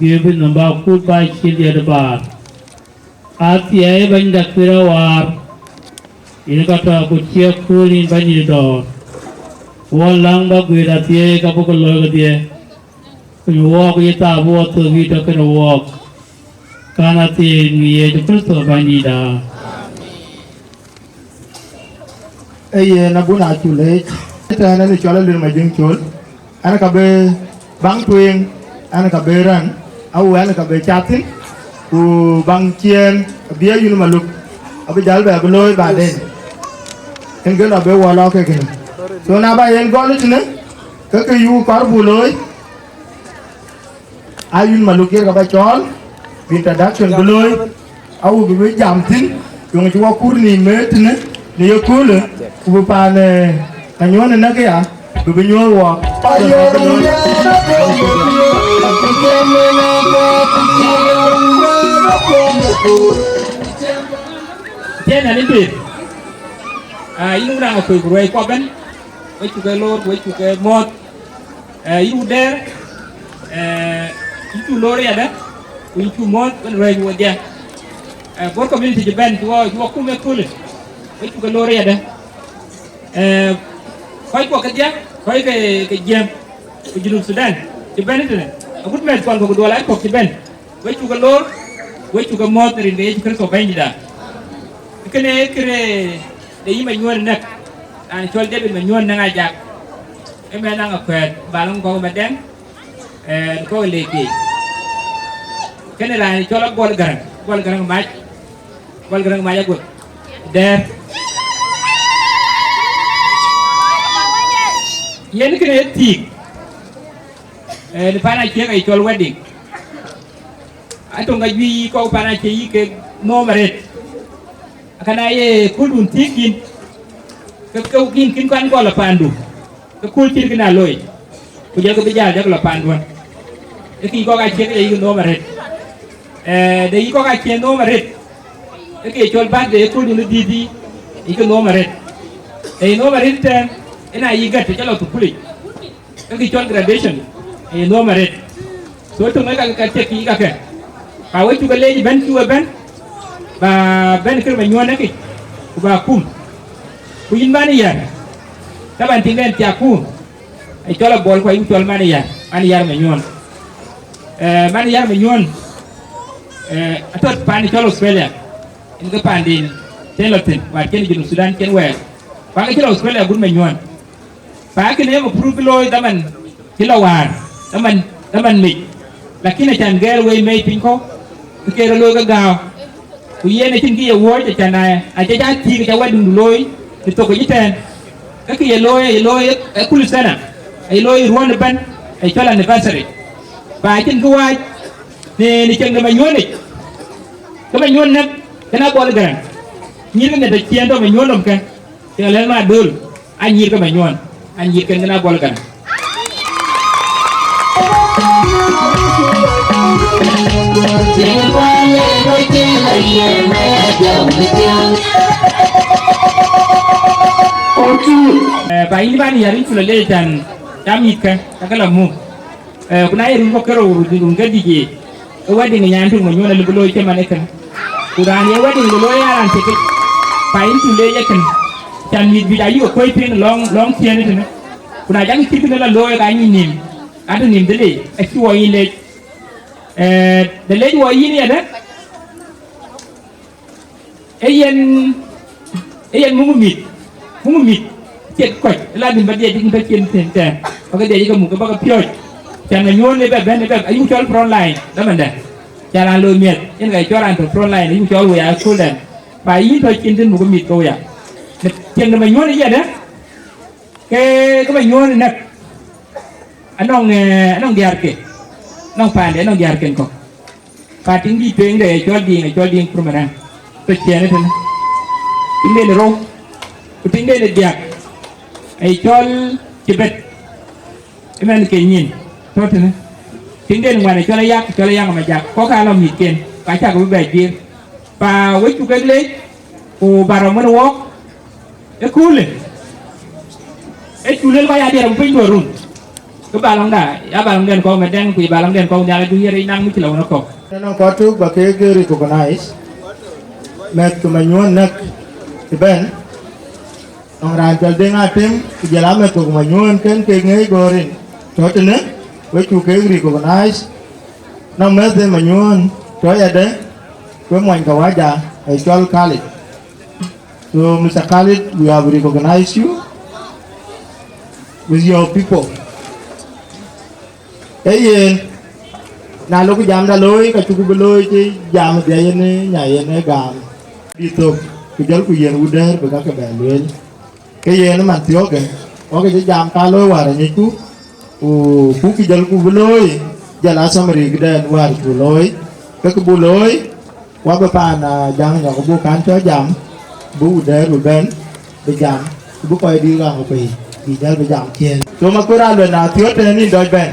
dhiëëu pinynhom bä kut bä cil diɛt ë baar. Athiɛɛi Bɛ̈nyda kïr awäär, yïn ka tɔ ku ciɛk kööl yïn Bɛ̈nydït dɔ̈ɔ̈r. Wɔ läŋ bä guëët athiɛɛi ka buk looi kedhie, piny wɔɔk yï thaap wɔ thök yï tɔ kënë wɔɔk. Kan athiɛɛi në Yecu Kërtho Bɛ̈nydïïtda. Ee yen abun acuk leec. Tɛ̈ɛ̈n ɛn ë cɔl Aluel Majiŋ Col, ɛn ka bï baŋ tueŋ, ɛn ka bï rɛ̈ŋ, awu ɛn ka bï cath thïn, ku baŋ ciëën abï Ayun Maluk, abï jäl bɛ bï looi baden. Yen kë lɔ bï wɔ lɔ ke kënë. So na ba yen gɔl tënë, ke kë yuk kɔɔr buk looi, Ayun Maluk yen ka ba cɔɔl, bï introduction bï looi, awu bï bï jam thïn, yöŋ cï wɔ kur nïïm ë tënë, në ye köölë, ku bï paan, eh, Manyuɔ̈n ë näk ya, bï bï nyuɔ̈th wɔ. Tiɛn ɛn ë pith, ah, yïn wun raan akuc ku ruɛɛc kuɔ bɛ̈n, wek cuk ke loor, wek cuk ke muɔ̈ɔ̈th. Eh, yïn wun Dɛɛr, eh, yïn cuk loor yadë, ku yïn cuk muɔ̈ɔ̈th wën ruɛɛc wodhie. Eh, Bor community cï bɛ̈n, cï wɔ, cï wɔ kum ë köölë, wek cuk ke loor yadë. Eh, kɔc kuɔ kedhie, kɔc ke, ke Jiëëŋ, ku Junub Thudan, cï bɛ̈n ëtënë, agut mɛ̈th kuɔn ku duɔl a kɔ̈k cï bɛ̈n. Wek cuk ke loor, wek cuk ke muɔ̈ɔ̈th në rin ke Yecu Kërtho Bɛ̈nydïïtda. Kënë ee këde yï Manyuɔ̈n ë näk, raan cɔl David Manyuɔ̈n Näŋ Ajak, ëmɛn Aŋakuɛɛth, bal ŋö kɔ̈k ë Madɛŋ, eh, kɔ̈k ë Leek Keec. Kënë raan cɔl Abuɔl Gäräŋ, Abuɔl Gäräŋ Mac, Wal Gäräŋ Mac Aguek. Dɛɛr. Yen kënë ye thiik. Eh, në pan aciëk aye cɔl wedding. Atɔ̈ ka juëc kɔ̈k pan aciëk yï kek nhom arëët. Akëna ye köldun thiëëk yïn. Ke, ke yïn kën kɔn gɔl ë pandu. Ke kööl cït kënë aa looi, ku jɔlkï bï jäl jɔlkï lɔ panduön. Ee kï kɔ̈k aciëk ye yïk nhom arëët. Eh, de yï kɔ̈k aciëk nhom arëët. Ee kï cɔl birthday, ee kööldun ë dhïth yï, yïk nhom arëët. Ee nhom arëët tɛ̈n, ëna yï gät të cä lɔ thukulic. Ee kï cɔl graduation, ee nhom arëët. So, töŋ ë ka, ka tiɛk kï kakë. Ba we cuk leec bɛ̈n cuk ëbɛ̈n, ba bɛ̈n kër Manyuɔ̈n ë kic, ku ba kum. Ku yïn man yɛ̈r, taban tiŋden thiakku, ë cɔl Abol ku ayï cɔl man yɛ̈r, man yɛ̈r Manyuɔ̈n. Eh, man yɛ̈r Manyuɔ̈n, eh, atɔ̈t pan cɔl Australia, yen ke panden cïn lɔ thïn, wäär cïn Junub Thudan cïn wɛɛr. Ku aŋic cï lɔ Australia agut Manyuɔ̈n. Ba kënë ë mapur bï looi dhaman cï lɔ wäär, dhaman, dhaman mec. Lakin acan gɛɛr wei mec piny kɔ̈u, bï ke rɔt looi ke gääu. Ku yen acïn kë ye wuɔ̈ɔ̈c, acan a, aca ja thiëëk, aca wɛ̈tdu looi, ë thok ë tɛ̈ɛ̈n. Ke kë ye looi, aye looi ë kul thana, aye looi ruɔ̈n ëbɛ̈n, aye cɔl anniversary. Ba acïn kë waac në, në cieŋ de Manyuɔ̈n yic. Ke Manyuɔ̈n näk, kënë Abol Gäräŋ. Nyïïr ke ŋiɛt aciëën tɔ̈ Manyuɔ̈n nɔm kë. Cï lɛ̈k ma döl, anyïïr ke Manyuɔ̈n, anyïïr kën kën Abol Gäräŋ. Eh, ba yïn ban yär yïn cul alec can, cam yïtkë, ka ke la muk. Eh, ku na ye run kɔ̈k ke rou, run, run ke dïc yiic, ke wedding ë nyan tïŋ Manyuɔ̈n alë bï looi cï man ëkën. Ku raan ye wedding bï looi ë raan cï kec, pa yïn cï leec ëkën, can mïth juëc ayï ke kuɔ̈c piŋ lɔ̈ŋ, lɔ̈ŋ ciëën ëtënë. Ku na jakï cït kënë la looi, ka nyïn nïïm, atɔ̈ nïïm dhil leec, acï wɔ yïn leec. Eh, de leec wɔ yïn yadë, Ee yen, ee yen muk mïth, muk mïth, ciɛk kɔc, ë la dhïn ba dhiɛc yic tɔ̈ cin thïn tɛ̈ɛ̈n, ba ke dhiɛc yic ke muk, ke ba ke piɔ̈ɔ̈c. Can Manyuɔ̈n ë bɛ bɛ̈n, ë bɛ, ayuk cɔl front line, dhamandɛ. Can raan loi miɛt, yen ka cɔl raan tɔ̈ front line, ayuk cɔl wei aa kööldɛn. Pa yïn tɔ̈ cin thïn muk mïth ke wei aa. Në cieŋ de Manyuɔ̈n ë yɛn, ë, ke, ke Manyuɔ̈n ë näk. Anɔŋ, eh, anɔŋ diäärke, anɔŋ paande, anɔŋ diäärken kɔ̈k. Ka tiŋ dït tueŋde ë cɔl Diiŋ, ë cɔl Diiŋ Kurmaraŋ, tɔ̈ ciɛɛn ëtënë. Tiŋden ë rou, ku tiŋden ë diäk, ë cɔl Cïbet, ëmɛn ke nyin, tɔ̈ tënë. Tiŋden ŋuan ë cɔl Ayak, cɔl Ayak Majak, kɔ̈k aa lɔ mïthken, ka cak bï bɛ jiëër. Pa wecku kek leec, ku ba rɔm wën wɔɔk, ë köölë, ë cu luel kɔc aa diɛɛr piny duɔ̈r run, ke balɔŋda, ya balɔŋden kɔ̈u Madɛŋ, ku ye balɔŋden kɔ̈u Nhialic du yen rec naŋ mïcïlë wën ë kɔ̈u. Nɔŋ kɔc tök ba kek recognize, mɛ̈th ke Manyuɔ̈n näk ëbɛ̈n, nɔŋ raan cɔl Deŋ Atem, ku jɔl a mɛ̈th ke Manyuɔ̈n kën kek ŋiɛc gɔ̈ɔ̈r rin, tɔ̈ tënë, wek cu kek recognize, nɔŋ mɛ̈th ë Manyuɔ̈n, tɔ̈ yadë, ku ë mony Kawaja, ë cɔl Khalid. So, Mister Khalid, we have recognized you with your people. Ee yen, na lok jamda looi, ka cuk bï looi cï jam dhia yen ë nya yen ë gam. Bï thök, ku jɔlku yen wudɛ̈ɛ̈r bï kakë bɛ lueel. Ke yen man thiɔ̈kë, wɔ ke cï jam ka looi wäär anyicku, ku, ku kë jɔlku bï looi, jɔl a summary këdɛn wäär cu looi, ke kë buk looi, wɔ bï paan, ah, Jaŋ Nyɔk buk kan cɔl jam, bï wudɛ̈ɛ̈r bï bɛ̈n, bï jam, ku bï kɔc dït ɣaŋ pei, bï jäl bï jam ciëën. So, Makuer Aluel, na thiɔ̈k tënë nïn dɔc bɛ̈n.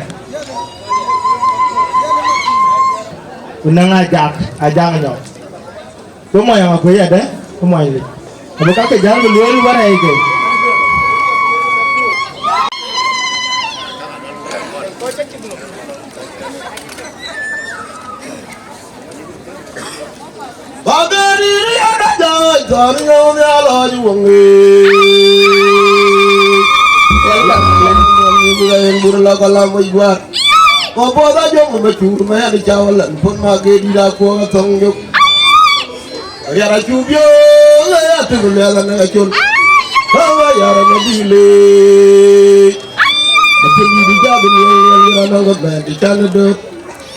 Ku nɛ̈ŋ Ajak, Ajaŋ Nyɔk. Ke mɔny ama kuec adë, ke mɔny lic. Abï kakë jäl bï lueel wärɛɛcke. Ba bɛ̈n rïïr ë yɛn ajɔ̈ɔ̈c, thɔ̈r yööm ya lɔc wëŋ ë. Wal lam, wal lam, wal lam, wal lam, wal lam, wal lam. Kɔc puɔth ajɔŋ ë macur, mɛɛn ë cä wal lan, puɔ̈th ma ke dït akuɔɔk athɔ̈ŋ yök. Riɛl acuk biöök, ë ya tëk luɛɛl anäk acol. Bä wä yär ë madï leec. Ë piny dït ë jɔ bï lueel, lueel, lueel anäk ë bɛ̈n, të can ë dööt.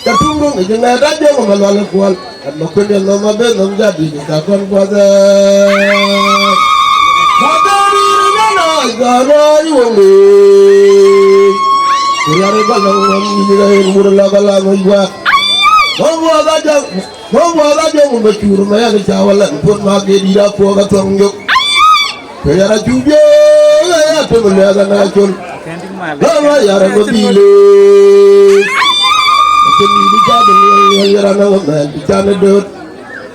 Ca tuŋ röŋ ë jëŋɛɛt ajɔŋ ë malual ë kuɔl. Ɣɛn Makuën ë nhom abï nhom jadït ka kɔn buɔth ë. Ka dhɔ̈ɔ̈r yïn ë nyan ɣɔc, dhɔ̈ɔ̈r rɔɔc wëŋ wëëc. Ku riɛr ë bä lɔ̈ŋ ŋuɔm yïn ë ɣɛn wur lɔ bä lam ë guäk. Nhom buɔth ajɔŋ, nhom buɔth ajɔŋ bä cuur më ɣɛn cä wä lɛn puɔ̈t ma ke dït akuɔɔk athɔ̈ŋ jök. Ke yɛn acuk biöök ë ya tëm lɛ̈k ɣɛn acol. Lɔ̈ŋ ë yɛn ë bï le. Acïn bï ca bï liɛl yɛn ë ɣɛn mɛɛn bï can ë dööt.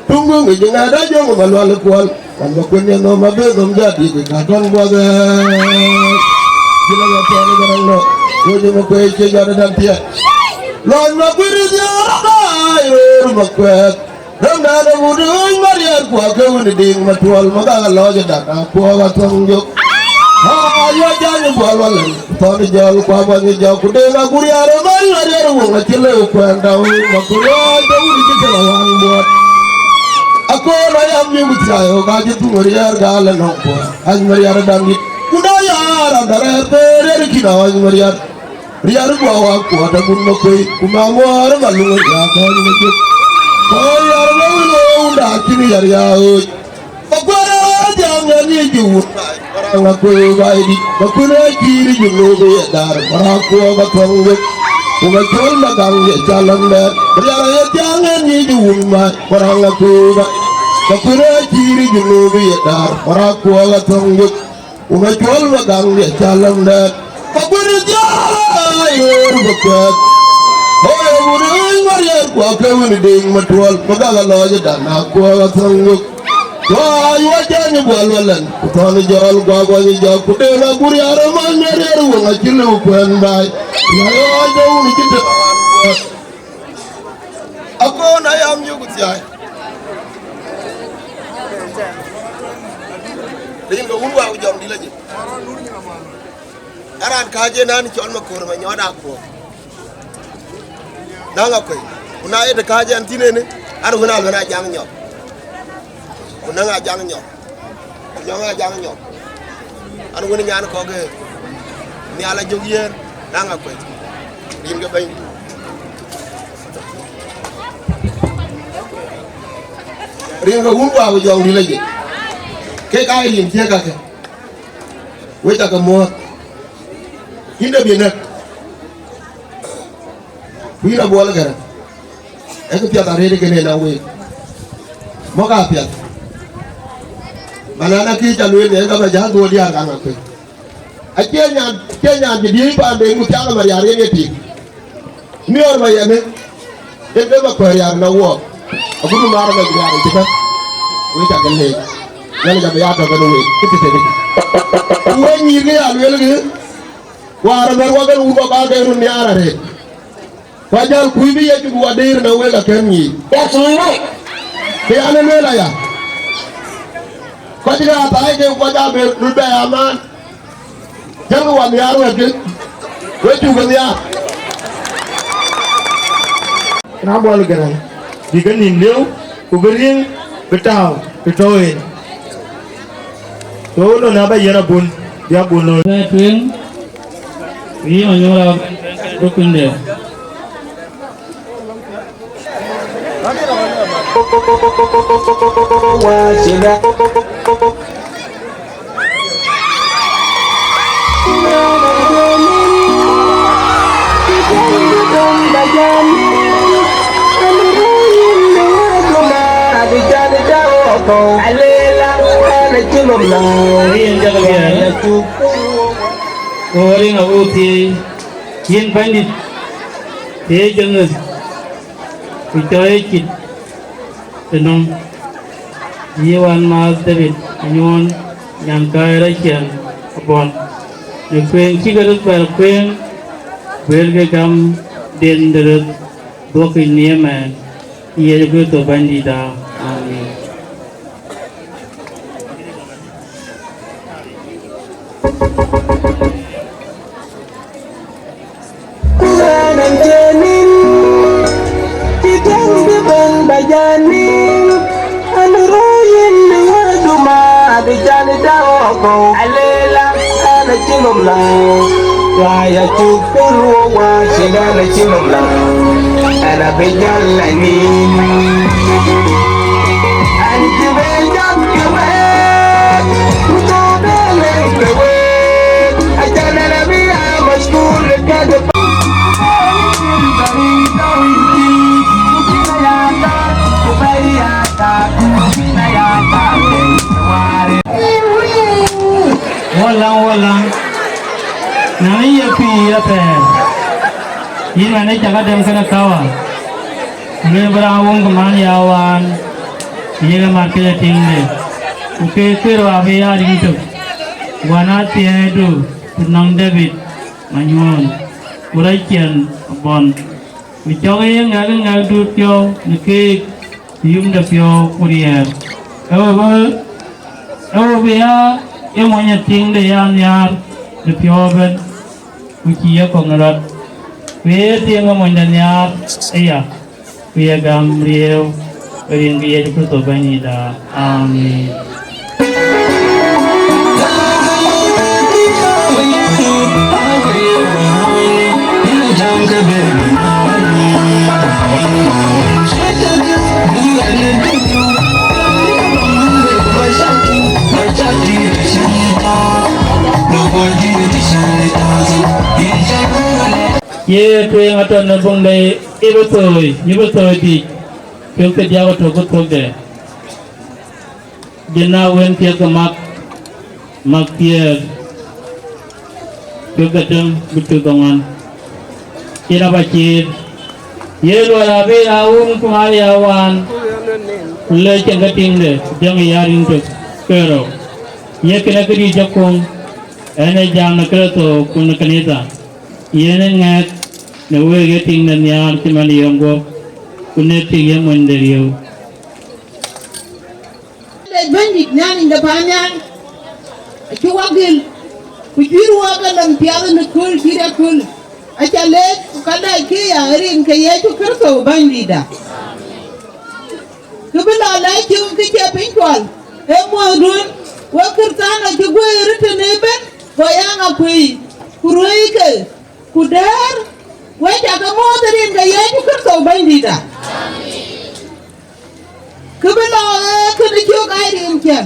Tuŋ bï ŋic ŋɛɛt ajɔŋ ë Malual ë kuɔl. Ɣɛn Makuën ë nhom abï nhom jadït ka kɔn buɔth ë. Jël ë ɣɛn thɔn ë Garaŋ nɔ. Wec ë Makuëëc cie jɔt ë däŋ thiɛɛk. Lɔny Makuën ë dhiaar ë baai röör Makuëëth. Rem dan ë wut ë ɣööc Mariɛɛr, ku akë wën ë diŋ Matuɔl, ma gak alɔɔc ë dak akuɔɔk athɔ̈ŋ jök. Aa, ayuɔc jany ë buɔl walɛn, thɔn ë jɔl, ku abuɔny ë jɔk, ku deŋ agur yar ë bɛ̈ny Mariɛɛr ë wöŋ acï lëu kuɛɛn dau, ma ku riɔɔc de wut ë cï tël awaŋ buɔɔt. Akool ayam yï ku thiai ɣok acï thuŋ riɛɛr gal ë nɔŋ kuɔɔk, ɣäc Mariɛɛr ë dam yït, ku na yaar adharɛɛr bë rëër kïn awäc Mariɛɛr. Riɛr guɔ wa kuɔt agun Makuëi, ku ma muɔɔr ë Maluŋ ë ya kɔc Majuëc. Kɔc yar ë wëu ë wunda acïn yar ya ɣööc. Makuëi rɛ̈ɛ̈r ë thiäŋ ë ŋic ë wun mac, Maraŋ Akuëi Baidït. Makuëi rɛ̈ɛ̈r cïïr ë Junub ë ye dar, Maraŋ kuɔɔk athɔ̈ŋ wek. Ku Macol Magaŋ ye calëŋ dɛɛr. Riɛr ë thiäŋ ë ŋic ë wun mac, Maraŋ Akuëi Baidït. Makuëi rɛ̈ɛ̈r cïïr ë Junub ë ye dar, Maraŋ kuɔɔk athɔ̈ŋ wek. Ku Macol Magaŋ ye calëŋ dɛɛt, Makuëi thiai ɣöör bï kuɛɛth. Ɣöö ye wun ë ɣööc Mariɛɛr, ku akë wën ë diŋ Matuɔl, ma gak alɔɔc ë dan akuɔɔk athɔ̈ŋ wek. Ku ayuɔc jany ë buɔl walɛn, ku thɔn ë jɔl, ku abuɔny ë jɔk, ku deŋ agur yar ë man Mariɛɛr ë wöŋ acï lëu kuɛɛn baai. Ya ɣɔɔc de wun cï tëk. Akool ayam yök thiai. Rin ke wun wa ku jɔŋdït lɔ jël. Aran kääc en an cɔl Makoor Manyɔɔt Akuɔɔk. Naŋ Akuëi. Ku na ye të kääc en thïn ënë, an wën a luɛn Ajaŋ Nyɔk. Ku naŋ Ajaŋ Nyɔk. Nyɔŋ Ajaŋ Nyɔk. An wën nyan kɔ̈k ë nhial ajök yen, Naŋ Akuëi. Rin ke bɛ̈ny. Rin ke wun wa ku jɔŋdït lɔ jël. Kek aa rin thiëëk kakë. Wec akë muɔ̈ɔ̈th. Yïn de bï nɛ̈k. Ku yïn abuɔl kërë. Ee kë piɛth arëët ë kënë na week. Mɔ̈k apiɛth. Manan akï ca lueel yen ka bä jäl dhuöör diäär kaŋ akuëc. Acie nyan, acie nyan cï diëëc paanden ku thiaŋ ë Mariar yen ye tik. Miɔɔr ma yɛn ë, yen ke Makuëi Riar na wuɔɔk. Agudu maar ë Mariar ë cï bɛ̈n. Wek ca ke leec. Ŋäl ca bï ya tɔ̈ kën week. Kë cï tëdï. Ku wek nyïïr ke ya lueel kë. Waar ëmɛr wakën wun kɔ̈k ka ke run nhiaar arëët. Ku ajäl kuc bï Yecu ku wa dëër në wek akën nyiic. That's right. Ke an, ë lueel aya. Kɔc ke athaai ke kɔc abë rut bɛ amaan. Jälkï wa nhiaar wɛ̈tkï. Wek cuk ke nhiaar. Na buɔl Garaŋ, bï ke nïn lieu, ku bï riëŋ, bï tääu, të tɔ̈u en. Ku lon abä yen abun, bï abun looi. Bɛ tueŋ, ku yï Manyɔɔr abä bɛ̈n, bɛ̈n, bɛ̈n, bï kuïnde. Yen jɔk biɛɛr. Ku riŋ abuk thiëëc, yïn bänydït, thiëëc ëŋë, ku cɔɔi cït tënɔm, yï wänmääth David Anyuɔɔn, nyankäi Raciɛl Abɔl, në kuëëŋ cï ke röt bɛ̈ɛ̈r kuëëŋ, guëërkï gamden de röt dhuɔ̈kkï nhiëër mɛɛn, Yecu Kërtho Bɛ̈nydïïtda. Amen. Ku ɣɛn an, cï nïn, cï tëŋ bï bɛ̈n bä jɔ nïn, an, röör yïn në wëëdu ma bï jal dau kɔ̈u. Alela, an, acï lom la, wai acuk pur wo wa, cï ɣɛn acï lom la. Walaŋ, walaŋ. Nani ye pïïr athɛɛr. Yïn man ë cak adem kënë kawa. Ku le bï raan wun ku man ya waan. Yek mat ke tiŋde. Ku ke kër wa bï ya riŋ tök. Wan athiɛɛidu ku nɔŋ David manyuɔɔn. Ku rɛ̈c ciɛn abɔn. Ku cɔk ye ŋɛk ŋɛk duut piɔ̈u në keek. Yum de piɔ̈u ku riɛɛr. Ee we bï, ee we bï ya ye mony ë tiŋde ya nhiaar de piɔ̈u ëbɛ̈n, ku cï ye kɔ̈k në rɔt. Ku ye tiŋ ë mony de nhiaar aya, ku ye gam riëëu, ë rin ke Yecu Kërtho Bɛ̈nydïïtda. Amin. Ye tueŋ atɔ̈ në buŋ de Epetho, Epetho dïc, piöth ke diäk atök ku thök de. Jina wën thiëk ke mak, mak thiëëk, cök ke tëm bï cök ke ŋuan. Cïn aba ciit, ye luɔl abï ya wun ku ŋaar ya waan, ku le cieŋ ke tiŋde, ku jɔŋ ya riŋ tök ke rou. Ye kënë këdï jɔk kuŋ, ɛn ee jam në Kërtho ku në kanitha. Yen ë ŋɛk në week ye tiŋ de nhiaar cï man yɔŋ guɔ̈p, ku në tik ye mony de riëëu. Lec Bɛ̈nydït Nhialic de paannhial, acï wak gël, ku juëër wak ënɔn piath në kööl cït aköl. Aca lec ku ka lɛc këya ë rin ke Yecu Kërtho Bɛ̈nydïtda. Kë bï lɔ lɛc cï kë cie piny cuɔl, ee muɔ̈thduön, wek Kërthiano cï guëër tënë ëbɛ̈n, go ya ŋa kuëi, ku ruëike, ku dɛ̈ɛ̈r, wek ca ke muɔ̈th ë rin ke Yecu Kërtho Bɛ̈nydïtda. Kë bï lɔ ee kënë cök ai rin ciɛn.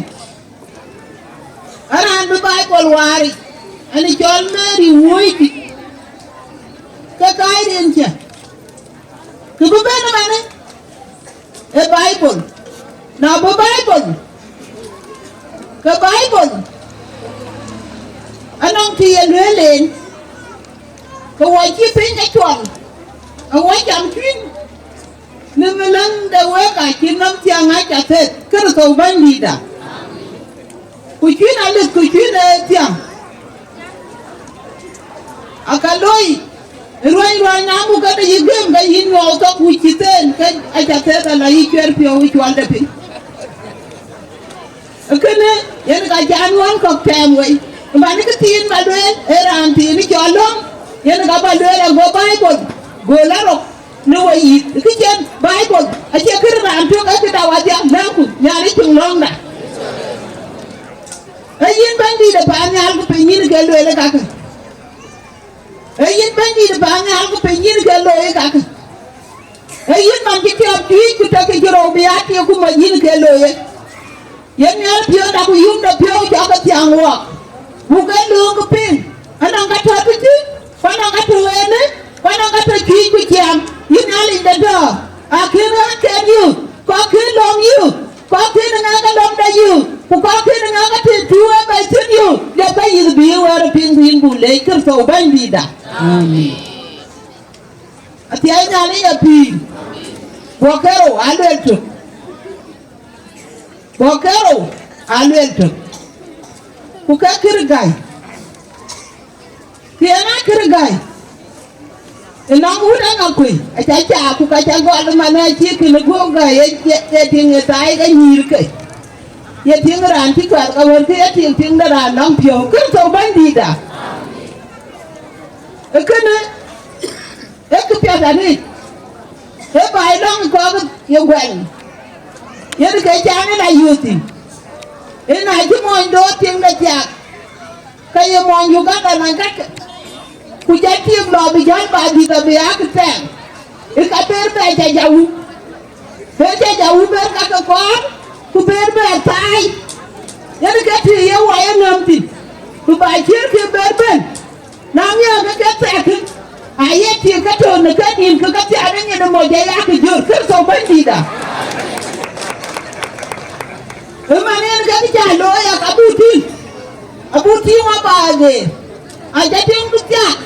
Araan bï Baibol waaric, ɛn ë cɔl Mary Wuööcdït, ke kaai rin ciɛn. Kë bï bɛ̈n ëmënë ë Baibol. Na bï Baibol, ke Baibol anɔŋ të ye lueel en, ke wɔ cï piny ke cuɔl, awɔ cam cuïn. Në meläŋ de wek acï nɔm thiaŋ aca theth Kërtho Bɛ̈nydïtda. Ku cuïn alith ku cuïn ë thiaŋ. Aka loi ruany ruany na muk këde yï gëm ke yïn nyuɔɔu thok wic cï theen ke aca theth ala yï cuɛr piɔ̈u ë cuɔlde piny. Kënë yen ka ca nuɔɔn kɔ̈k tɛɛm wei, man kë thiin ba lueel, ee raan thiin cɔl lɔ̈ŋ, yen ka ba lueel ago Baibol, go la rok në we yic, kë cïn Baibol, acie kërë raan tök, ee këda wadhia, lɛ̈ŋku, Nhialic piŋ lɔ̈ŋda. Ee yïn Bɛ̈nydït ë paannhial ku piny yïn ke lueel kakë. Ee yïn Bɛ̈nydït ë paannhial ku piny yïn ke looi kakë. Ee yïn man cï tiɔp juëc ku tɔ̈ ke cï rou bï aa tiëk ku mac yïn ke looi ye. Yen Nhialic piɔ̈nda ku yumda piɔ̈u cɔk ke thiaŋ wɔɔk. Buk ke lööŋ ke piŋ, anɔŋ ka tɔ̈ tëtï, ku anɔŋ ka tɔ̈ ënë, ku anɔŋ ka tɔ̈ cuëc ku ciɛɛm, yïn Nhialic de tɔ̈, akën ɣän ken yï, ku akën lɔ̈ŋ yï, ku akën ŋɛk ke lɔ̈ŋda yï, ku akën ŋɛk ke tëë tuuc ë bɛ̈c thïn yï, liɛpkë yïth bï wɛ̈ɛ̈r piŋ ku yïn buk leec Kërtho Bɛ̈nydïtda. Amin. Athiɛɛi Nhialic apïïr, guɔ kerou aluel tök. Guɔ kerou aluel tök, ku ke kërë gäi, tiɛɛn aa kërë gäi. Ënɔŋ wut aŋa kuëi aca caa, ku ka ca gɔl man acï kënë guɔ̈k gäi, ye, ye, ye tiŋ ë thaai ke nyïïr ke, ye tiŋ raan cï kuɛth ka wërkë, ye tiŋ tiŋ de raan nɔŋ piɔ̈u Kërtho Bɛ̈nydïtda. Ee kënë, ee këpiɛth arëët, ee baai lɔ̈ŋ kɔ̈k ye guɛny, yen ke caan ë la yööth thïn, ë na cï mony doot tiŋ de thiaak, ke ye mony Uganda naŋ kakë, ku jɔ tiim lɔ bï jäl ba dhïth abï aa kë thɛɛr. Ë ka ber bɛ̈ɛ̈r cä ja wum, ber cä ja wum ber ka ke kɔɔr, ku ber bɛ̈ɛ̈r thaai. Yen ke tïï ye wai ë ŋäm thïn, ku ba ciëër ke ber bɛ̈n. Na miäk ke ke thɛɛk, aye tiëk ke tɔ̈u në ke nïn ke ke thiaan ë nyin ë moc aya ke jör Kërtho Bɛ̈nydïïtda. Ëmën en ke cä looi, yak abuk tïŋ, abuk tïŋ wa ba ageer, aca tïŋ bï thiaak,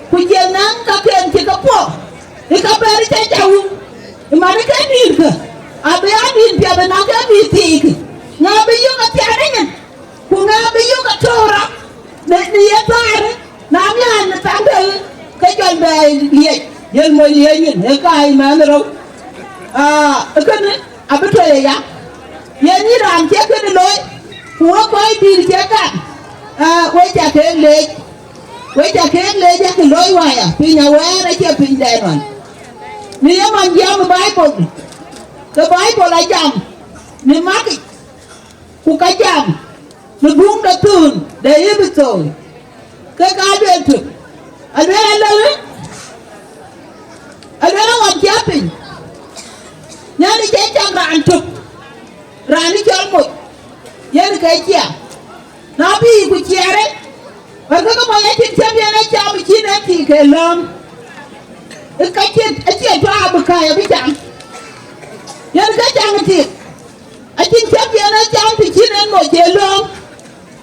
ku jël naŋ kaken cï ke puɔ̈k, ë ka bɛ̈ɛ̈r cä ja wum, ëmën ke nïnkë, abï aa nïn piɛth ënɔŋ ke bï thiik, ŋa bï yök athiaan ë nyin? Ku ŋa bï yök atɔ̈u rɔt në, në ye thaar, na miäk në thaŋ de, ke jɔl bɛ liec, yen mony liec nyin, ë kaai mɛnh rou. Aa, ë kënë abï tɔ̈ aya. Yen yïn raan cie kënë looi, ku wek kɔc dït cie kan, aa, we ca keek leec, we ca keek leec, ë kë looi waya, piny awɛɛr acie pinydɛn ɣɔn. Në ye man jam ë Baibol, ke Baibol ajam në Mak yic, ku ka jam në buŋ de thun de Epetho, ke ka lueel tök, alueel alëŋë, alueel aɣɔn cä piny, Nhialic ë cam raan tök, raan ë cɔl moc, yen ke cia, na bï ku ciɛɛrë, wɛ̈t ke ke moc acïn cäm yen ë cam cïn en tik ke lɔ̈ɔ̈m, ë ka cïn, acie tɔ abï kääc abï cam, yen ke cam tik. Acïn cäm yen ë cam të cïn en moc ë lööŋ,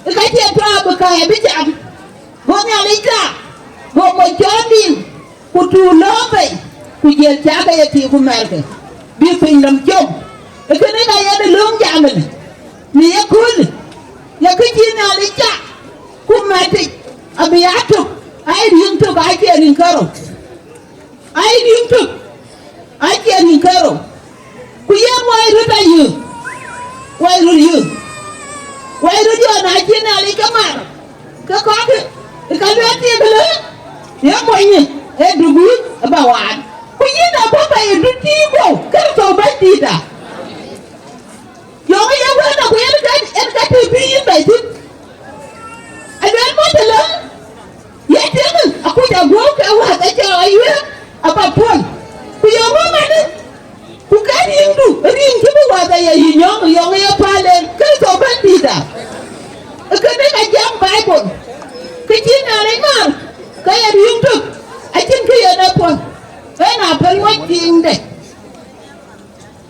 ë ka cie tɔ abï kääc abï cam. Go Nhialic thaak, go moc cɔɔl nïïm, ku tuur lööŋ bei, ku jiël cak ke ye tik ku mɛ̈lkë, bï piny nɔm com. Ë kënë ka yen ë löŋ jam ënë, në ye köölë, ye kë cï Nhialic cak, ku mɛ̈tic abï aa tök, aa ye riëŋ tök, aa cie riëŋ karou. Aa ye riëŋ tök, aa cie riëŋ karou. Ku yen wai röt ayï, wai röt yï, wai röt yɔn acï Nhialic ke mar, ke kɔ̈k, ë ka lueel thiëëk lë, ye monyë, ee duk wïc ë ba waan. Ku yïn abɔ̈ ba ye duk tïï guɔ̈u, Kërtho Bɛ̈nydïïtda. Yɔŋ ye wël na ku yen ka, yen ka të bï yïn bɛ̈i thïn. Aluel mɔ̈th ëlë, ye tiëŋ, akuc aguɔ̈u ke wäth acä ɣa yuëëk apath puɔ̈l. Ku yɔŋ wël manë, ku ke riŋdu, riŋ cï bï wäth aye yï nyɔŋ, yɔŋ ye päl en Kërtho Bɛ̈nydïïtda. Ë kënë ka jam Baibol, kë cï Nhialic ŋɔ̈ɔ̈r, ke ye riŋ tök, acïn kë yen e puɔ̈l, en a päl moc tiiŋde.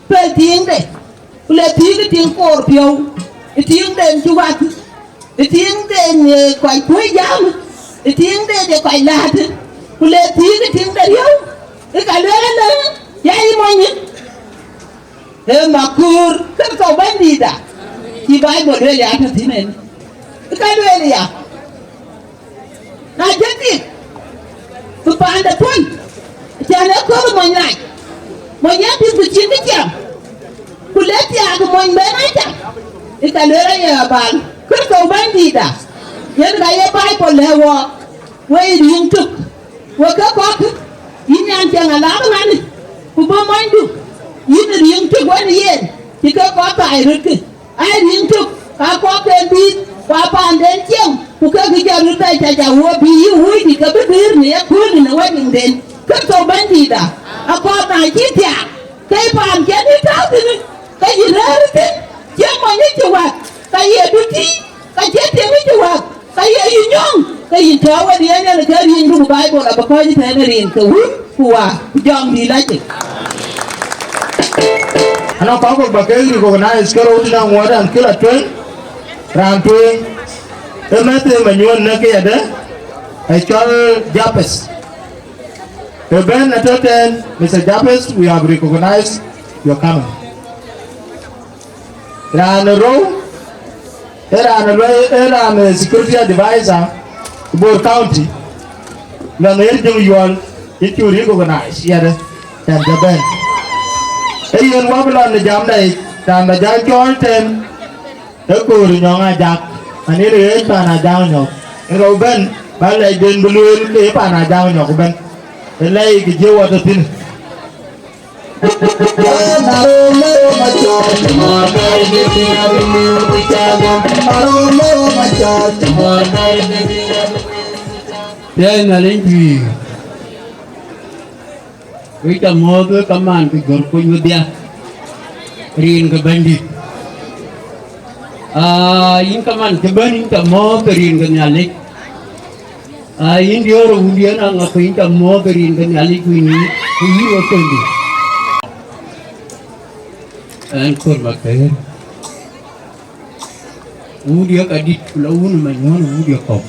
Pɛ̈l tiiŋde, ku le thiëëk ë tiiŋ koor piɔ̈u, ë tiiŋden cï wath, ë tiiŋden, ee, kɔc kuöc jam, ë tiiŋden ë kɔc läät, ku le thiëëk ë tiiŋde riëëu, ë ka lueel ëlë, ya yï monyë, ee maköör, Kërtho Bɛ̈nydïïtda, cï Baibol lueel ya tɔ̈ thïn en, ë ka lueel ya. Na jël tik, bï paande puɔ̈l, cän ee kööl mony rac, mony ee pïth ku cïn kë ciɛm, ku le thiaak mony ben a cam, ë ka lueel aye abal, Kërtho Bɛ̈nydïïtda, yen ka ye Baibol lɛ̈k wɔɔk, wek riëŋ tök, wek ke kɔ̈k, yïn nyan cieŋ alath ëmɛnë, ku bï monydu, yïn riëŋ tök wën yen, cï ke kɔ̈k thaai rötkë. Ai riëŋ tök, ka kɔ̈k ke bïth, ku a paanden cieŋ, ku ke kë jɔt röt bɛ̈ɛ̈i, ca ja wuɔ̈ɔ̈p bï yï wuucdït ke bï duëër në yakööl në wadiŋden. Kërtho Bɛ̈nydïïtda, akɔɔr na cï thiaak, ke paan cïn yï tääu thïn, ke yï rëër thïn, cï mony ë cï wäth, ka ye du tïï, ka cï tiŋ ë cï wäth, ka ye yï nyɔ̈ŋ, ke yïn tɔ̈u wën yen en ke riënydu, ku Baibol abï kɔ̈ɔ̈c ëtɛ̈ɛ̈n ë rin ke Wun ku Wä ku Jɔŋdït Lajik. Anɔŋ kɔc kɔ̈k ba ke recognize ke rou tënë aŋuɔ̈t an, kï la tueŋ, raan tueŋ, ë mɛ̈th ë manyuɔ̈n në këyadë, ë cɔl Japes. Ëbɛ̈n ëtɔ̈ tɛ̈n, Mister Japes, we have recognized your coming. Raan ë rou, ee raan ë luɔi, ee raan ë security advisor Bor County, lɔn ë Ɣer Jöŋ Yuɔl, yïn cuk recognize yɛn ë tɛ̈n tɔ̈ bɛ̈n. Ee yen wä bï lɔ në jamda yic, raan bä jäl cɔɔl tɛ̈n, ee Koor Nyɔŋ Ajak, an, yen ë ɣeec paan Ajak Nyɔk. Yen ka bï bɛ̈n, bä lɛcden bï lueel ke ye paan Ajak Nyɔk ëbɛ̈n. Ë lɛc kë jiëë wä tɔ̈ thïn. Piɛɛi Nhialic juiir. Wek ca mɔ̈ɔ̈th wek kaman, ku jɔl kuc wedhia, rin ke Bɛ̈nydït. Aa, yïn kaman cï bɛ̈n, yïn ca mɔ̈ɔ̈th rin ke Nhialic. Aa, yïn diäär ë wundiɛ̈n aŋa, ku yïn ca mɔ̈ɔ̈th rin ke Nhialic, ku yïn, ku yïn wek Bɛ̈nydït. Ɛn kor Makëër, wut ye ka dït, ku la wun ë Manyuɔ̈n wut ye kɔ̈k.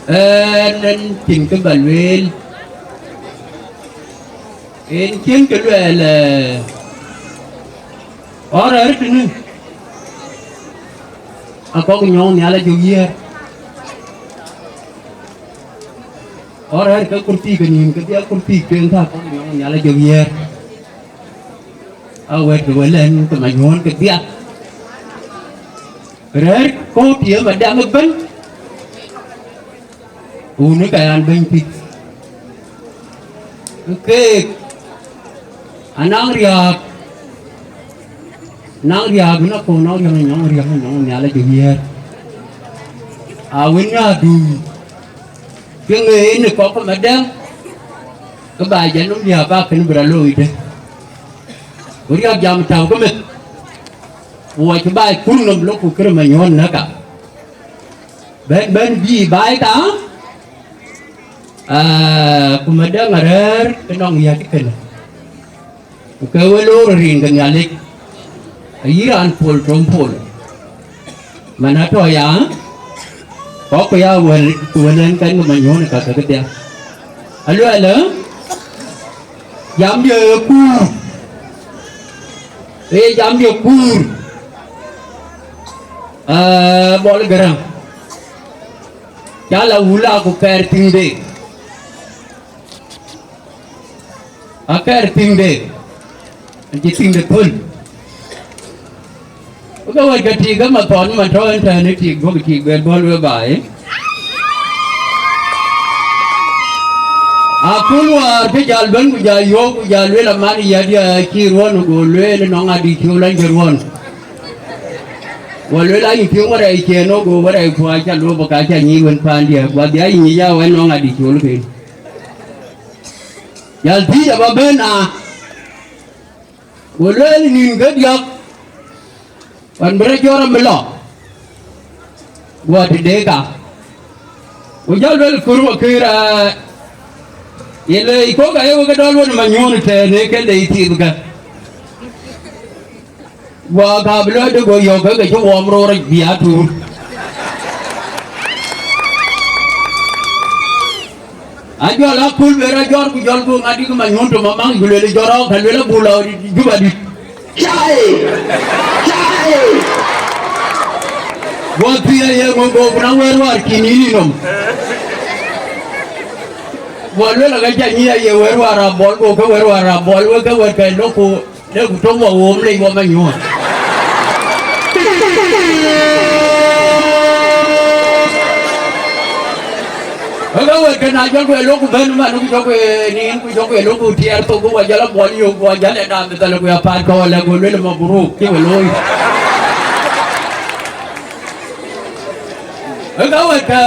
Ɛn, ɛn cïn kë ba lueel, ɛn cïn kë luɛɛl, ë, ɣɔn rɛ̈ɛ̈r tënë, akɔ̈k nyɔŋ Nhialic jɔ yiëër. Ɣɔn rɛ̈ɛ̈r ke kurthii ke nïïm kedhie, kurthii tueŋ, ka akɔ̈k nyɔŋ Nhialic jɔ yiëër. Awɛ̈t ke wël ɛn ke Manyuɔ̈n kedhie. Rɛ̈ɛ̈r kɔ̈u tiëm adɛ̈ŋ ëbën, wun ë ka yan bɛ̈ny pith. Keek anɔŋ riääk, nɔŋ riääk, bï na kɔn nɔŋ riääk, nyɔŋ riääk, nyɔŋ Nhialic jɔ yiëër. Awën nya dui, piŋ ë yen ë kɔ̈k ke madɛ̈ŋ, ke ba jɔ nɔm riääk, ba kën bï rɔt looi dë. Ku riääk jam tääu ke meth, ku wɔ cï baai kur nɔm lok ku kërë Manyuɔ̈n näk ka. Bɛ̈n, bɛ̈n bï baai ka, aa, ku madɛ̈ŋ arɛ̈ɛ̈r ke nɔŋ yäc kënë. Ku ke we loor rin ke Nhialic, ayï raan pol tɔ̈m pol. Man atɔ̈ ya, kɔ̈k ku ya wël, ku wël ɛn kɛn ke Manyuɔ̈n ka ke kedhie. Aluɛɛl, ë, jamdiɛ̈ ë kuur, ë jamdiɛ̈ kuur, aa, Bol Gäräŋ. Ca la wula ku kɛɛr piŋde. Akɛɛr piŋde, an cï piŋde thöl. Ku ke wɛ̈t ke tik ë mathɔn man tɔ̈ ɛn tɛ̈ɛ̈n ë tik, duɔ̈k tik bɛ̈n bɔ̈l we baai. Akul wäär ke jäl bɛ̈n ku jäl yöök ku jäl lueel aman yädiɛ̈ cï ruɔ̈n, go lueel nɔŋ adï col an cï ruɔ̈n. Wa lueel ayï piŋ wärɛc ciëën, go wärɛc puɔ̈c ca luɔp ka ca nyic wën paandiɛ̈, guɔ bï ayï nyic ya wën nɔŋ adï col ken. Jal thiëc aba bɛ̈n aa, go lueel nïn ke diäk, ɣɔn bï rɔt jɔt rɔt bï lɔ, guɔ tëde ka. Ku jɔl lueel kër wa këër, aa, ye le ikok aye wek ke dɔl wën Manyuɔ̈n tɛ̈ɛ̈n ë këde ithith ka. Guɔ ka bï lɔ de go yɔ̈k ke ke cï wɔm roor bï atuur. Ajɔl akul ber ajɔr ku jɔl ku ŋadï ku Manyuɔ̈n tɔ̈ mamaŋ ku lueel jɔr ɔɔk, ka lueel abuk lɔ Juba dït. Cai! Cai! Guɔ thiëëc aye ŋö go ku na wɛ̈ɛ̈r wäär cïn yïn nɔm. Guɔ lueel aka ca nyic aye wɛ̈ɛ̈r wäär abɔl, go ke wɛ̈ɛ̈r wäär abɔl, wek ke wɛ̈ɛ̈r kɛc lok ku Lek ku tök wɔ woom lec wɔ Manyuɔ̈n. Ëke wek kën a jɔl ku ë lok ku bɛ̈n man ku jɔl ku ë nin ku jɔl ku ë lok ku tiɛɛr thok ku wɔ jɔl a buɔl yök wɔ jɔl ë dam thɛl ku ya paat kɔɔr lɛ̈k ku luel mabruk cï we looi. Ëke wek kë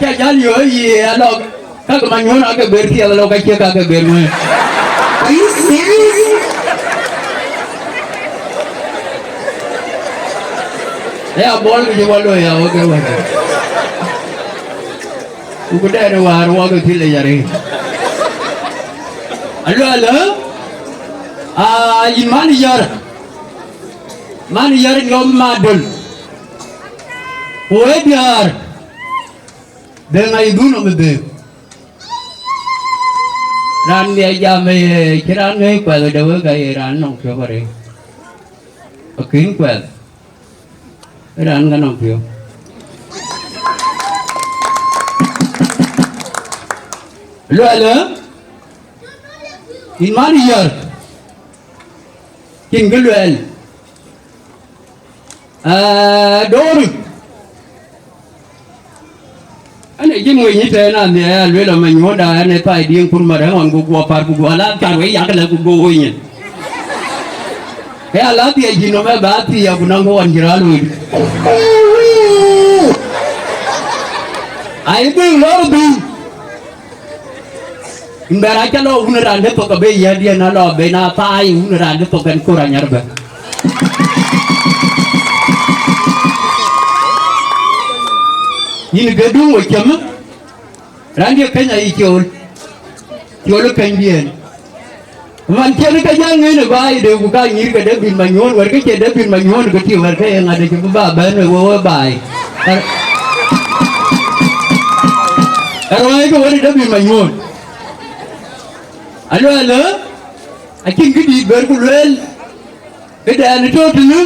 ca jäl yöö yï alɔk. Ka ke Manyuɔ̈n ake ber thiɛl lɔ ka cie ka ke ber ŋuɛ̈ɛ̈n. Are you serious? Ë abɔl ke cï wɔ looi ya wek ke wek. Ku ku dɛɛr ë wäär wɔ ke thil ë yar ë. Aluɛɛl, ë? Aa, yïn man yär. Man yär nyɔm ma döl. Ku ë diäär. Dheŋ ayï dhun nɔm ë dheŋ. Raan miɛc jam ë cï raan ŋëëc kuɛth de wek aye raan nɔŋ piɔ̈u arëët. Akïn kuɛth, raan ka nɔŋ piɔ̈u. Luɛɛl, ë? Yïn man yär, cïn kë luɛɛl. Aa, doorë. Ane jin weny ëtɛ̈ɛ̈n anhiɛɛi, alueel ë Manyuɔ̈nda, ane thai diëŋ kur mat ëɣɔn, ku guɔ par, ku guɔ la car wei yak lɛ, ku guɔ woi nyin. Ke ala thiëëc yïn nɔm ë ba thiëëc, ku nɔŋ ku ɣɔn cï rɔt looi. Ai bï lɔr bï. Mbɛr aca lɔ wun raan de thok abï yɛ̈t yen alɔ ben a thaai wun raan de thok ɛn kor anyar bɛ̈n. Yïn ke duŋ we cämë. Raan dië Kenya yï col. Col ë kɛnydiɛ̈n. Man cïn ke jäl ŋën ë baai de ku ka nyïïr ke David Manyuɔ̈n, wɛ̈t ke cie David Manyuɔ̈n ke tï wɛ̈t ke ye ŋa de cï bï ba bɛ̈n ë we we baai. Ɛ-, ë ruääi ke wɛ̈t ë David Manyuɔ̈n. Aluɛɛl ë, acïn kë dïït bɛ̈r ku lueel, këdɛn ë tɔ̈ tënë,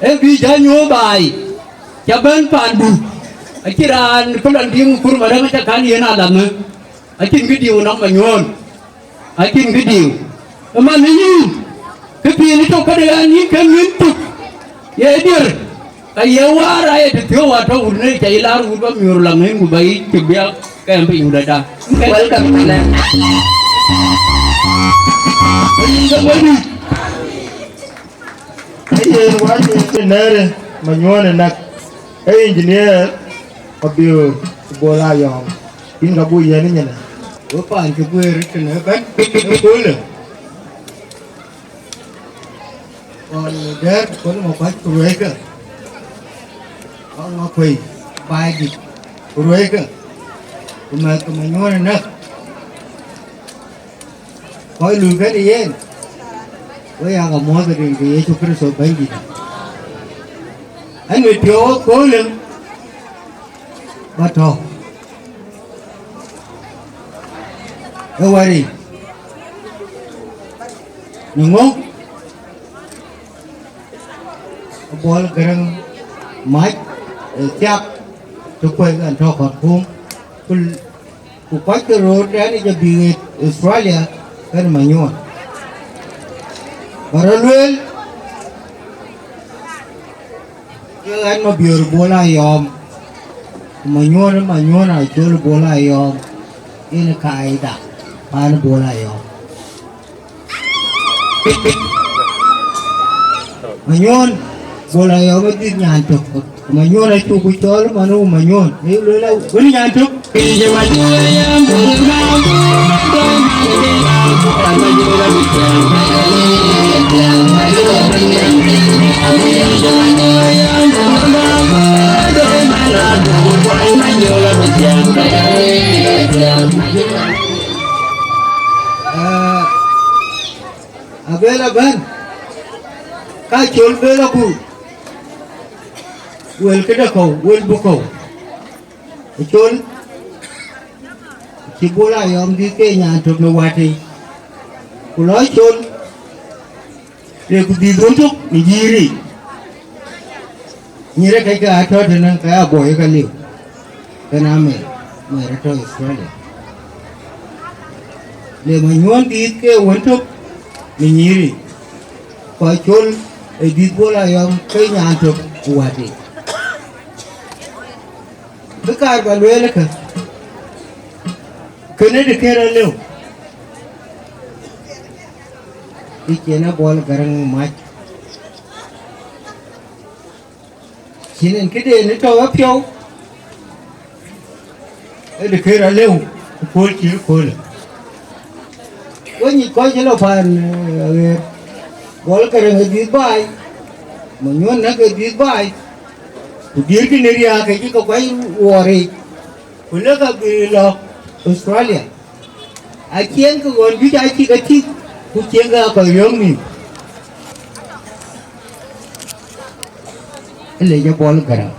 ee bï jäl nyuɔ̈ɔ̈r baai, ca bɛ̈n paandu, acïn raan kë lɔn diëŋ kur Madiŋ aca kan yen alamë, acïn kë diu nɔm Manyuɔ̈n. Acïn kë diu. Ëman ë yïn, kë piin ë tök këde ɣɛn yïn kën ŋïn tök, ye diër, ka ye waar aye të thiɔ̈u atɔ̈ wut në ca yï laar wut ba miöör la ŋëny ku ba yï cï biak kɛm piny wut ada. Welcome to land. Yïn ke bɔ̈ dït. Ee yen wääc ë nɛ̈ɛ̈rë Manyuɔ̈n ë näk, ee engineer Mabiöör Bol Ayɔ̈ɔ̈m, yïn ka buk yɛn ë nyin ë. Wek paan cï guëër tënë ëbɛ̈n, ëköölë. Kɔn dɛ̈ɛ̈r, kɔn Makuac ku ruɛ̈ɛ̈ckë. Kɔn Makuëi, baai dït, ku ruɛ̈ɛ̈ckë. Ku mɛ̈th ke Manyuɔ̈n ë näk. Kɔc luui kënë yen, we yak amuɔ̈ɔ̈th rin ke Yecu Kërtho Bɛ̈nydït. Ɛn mit piɔ̈u ëköölë ba tɔ̈ ë wɛ̈t yic. Në ŋö? Bol Gäräŋ Mac ë thiak të kuec ɛn tɔ̈ Khartoum, ku, ku kɔc ke röör tɛ̈n yic abï ɣet Australia kenë Manyuɔ̈n. Ba rɔt lueel, ke ɣɛn Mabiöör Bol Ayɔ̈ɔ̈m, ku Manyuɔ̈n, Manyuɔ̈n Acol Bol Ayɔ̈ɔ̈m, yen ë kaida paan Bol Ayɔ̈ɔ̈m. Manyuɔ̈n, Bol Ayɔ̈ɔ̈m ë dhil nyan tök. Manyuɔ̈n acuk ku cɔɔl man ë Manyuɔ̈n. Ee lueel wën nyan tök. Abel abɛ̈n, ka Col bel aku, wël këde kɔ̈u, wël bï kɔ̈u. Col, cï Bol Ayɔ̈ɔ̈m dhil ke nyan tök në watic, ku lɔ Col, le ku dhil wën tök në nyïïric. Nyïïr ë kɛckë atɔ̈ tënë, ke Aboi ë ke liu, kenë Amer, Amer atɔ̈ Australia. Le Manyuɔ̈n dhiëth ke wën tök në nyïïric, ku Acol ë dhiëth Bol Ayɔ̈ɔ̈m ke nyan tök ë wätic. Bï kaar ba lueel ëkë, kënë dë kën rɔt lëu, kë cïn ë Bol Gäräŋ Mac. Cïn en këden ë tɔ̈u ë piɔ̈u, ë dë kën rɔt lëu, ku kööl cï köölë. Wek nyic kɔc cï lɔ paan, eh, aɣeer, Bol Gäräŋ ë dhiëth baai, Manyuɔ̈n näk ë dhiëth baai, ku dïïrkï në riääk ke cï ke kuany wuɔɔr yiic, ku lëk abï lɔ Australia. Aciëŋkï ɣɔn juëc acïk atïk, ku ciëŋkï akɔc riɔ̈ɔ̈k nïïm. Ë lec ë Bol Gäräŋ.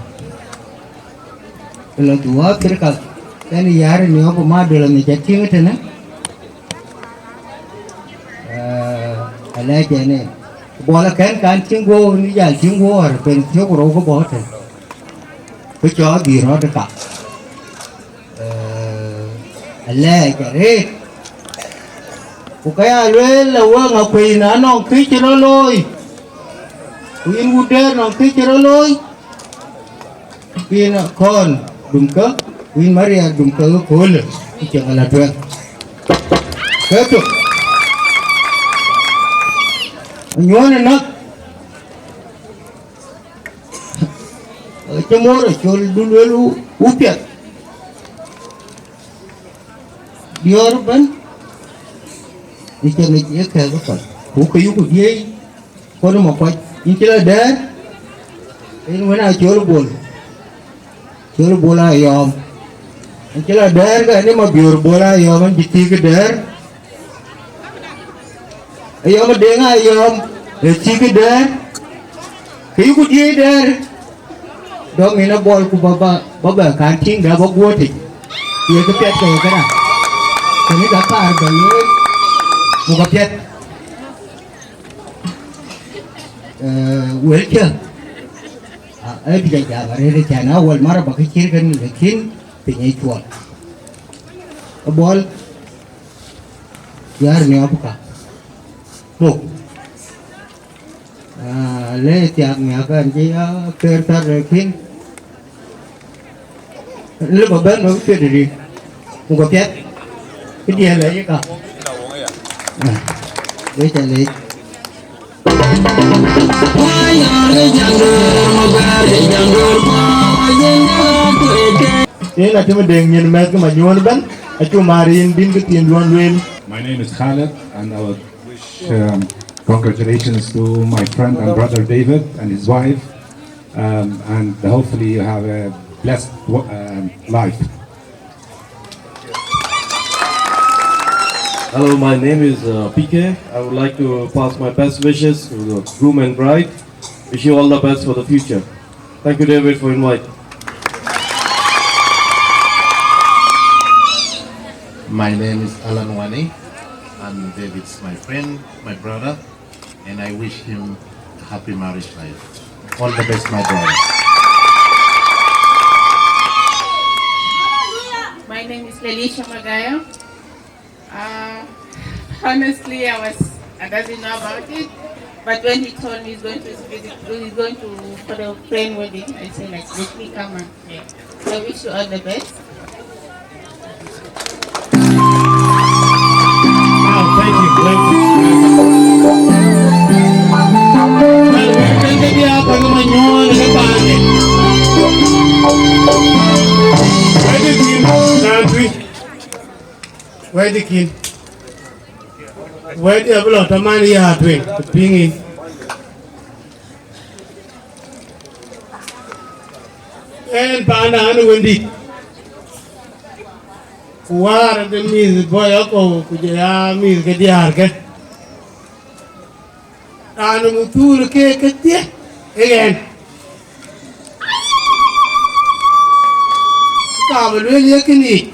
Ë lɔ dhuk Africa, kɛn yäär ë niɔp ë madol anhic ca tïŋ ëtënë. Eh, alɛɛc ɛn en. Bol akɛn kan tïŋ guɔ, ni jal tïŋ guɔ ɣɔr, ben thiök rou ke bɔ̈ tën. Ku cɔɔk dhil rɔt ë ka. Eh, alɛɛc arëët. Ku ka ya lueel la wek akuëi na nɔŋ kë cï rɔt looi. Ku yïn wut dɛ̈ɛ̈r nɔŋ kë cï rɔt looi. Ku yïn Akɔ̈ɔ̈n Dumkë, ku yïn Maria Dumkë ëköölë, ku cieŋ ala tueŋ. Ke tök. Manyuɔ̈n ë näk. Cï moor Acol du lueel u, u piɛth. Diɔ̈ɔ̈r ëbɛ̈n, ë cä ŋic ye kɛ̈ɛ̈k ë kɔc, ku ke yuku diëëi, kɔn ë Makuac, yïn cï la dɛ̈ɛ̈r, yen wën aa cɔl Bol, cɔl Bol Ayɔ̈ɔ̈m, yïn cï la dɛ̈ɛ̈r, ke ɣɛn ë Mabiöör Bol Ayɔ̈ɔ̈m, ɣɛn cï thiëëk ë dɛ̈ɛ̈r, Ayɔ̈ɔ̈m Deŋ Ayɔ̈ɔ̈m, ë thiëëk ë dɛ̈ɛ̈r, ke yuku diëëi dɛ̈ɛ̈r, dɔm yïn abɔl ku ba, ba, ba bɛ kan tïŋ dɛ ba guöötic, ye kë piɛth ke ye këda, kënë ka kaar bɛ lueel, ku ka piɛth. Eh, wël cä, a, ee bï jɔ jam arëët ë cän awal marë ba kë cït kënë, lakin piny ë cuɔl. Abɔl, yär niɔp ka. Muk. Ah, le thiak miak an cï ya ker thar le kin. Le ba ben ba piet di. Ku ka piet. Ki dia le ka. Ah, le cha le. Yen atem deng nyin mɛth ke ma nyuɔn ben. Acu mar yin bin ke tin duɔn luel. My name is Khaled, and I would wish, um, congratulations to my friend and brother David and his wife, um, and hopefully you have a blessed wo- um, life. Hello, my name is uh, P K. I would like to pass my best wishes to the groom and bride. Wish you all the best for the future. Thank you, David, for inviting. My name is Alan Wani, and David's my friend, my brother, and I wish him a happy marriage life. All the best, my brother. My name is Lelisha Magaya. Uh, honestly, I was, I doesn't know about it, but when he told me he's going to visit, he's going to for the friend wedding, I said, like, let me come and, yeah. So I wish you all the best. Wow, thank you, thank you. Well, we can get the apple, my new one, the party. Where did you, Nantwi? Wɛ̈ɛ̈tdikin, wɛ̈ɛ̈tdiɛ̈ abï lɔ tɔ man ya tueŋ, ku piŋ yïn. Ɣɛn paanda ɣɛn ë wëndït, ku wäär ade mïth bɔ̈ yakɔ̈u, ku jɔ ya mïth ke diäärke. Raan ë muthuur keek kedhie ë ɣɛn. Ka bï lueel ye kënë yic,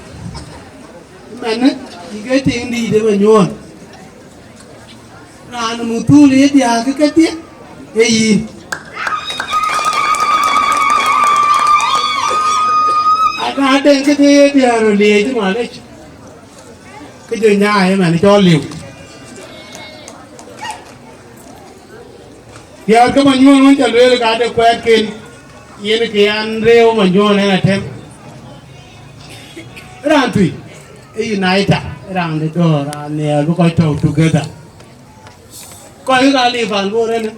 ëmɛnë cï ke tiŋ dïït ë bɛ nyuɔɔn. Raan ë muthuur ye diäär ke kedhie ë yïn. Ana deŋ këde ye diäär ë liec ëmɛnë, ke jɔ nyaai ëmɛnë cɔl liu. Diäär ke Manyuɔ̈ɔ̈n wën ca lueel ka de kuɛɛtken, yen kë yan rëëu Manyuɔ̈ɔ̈n ɣɛn atem. Raan tui ë unite, raan de dɔ̈ɔ̈r, raan nhiɛɛr bï kɔc tɔ̈u together. Kɔc ka liu paan Bor ënë,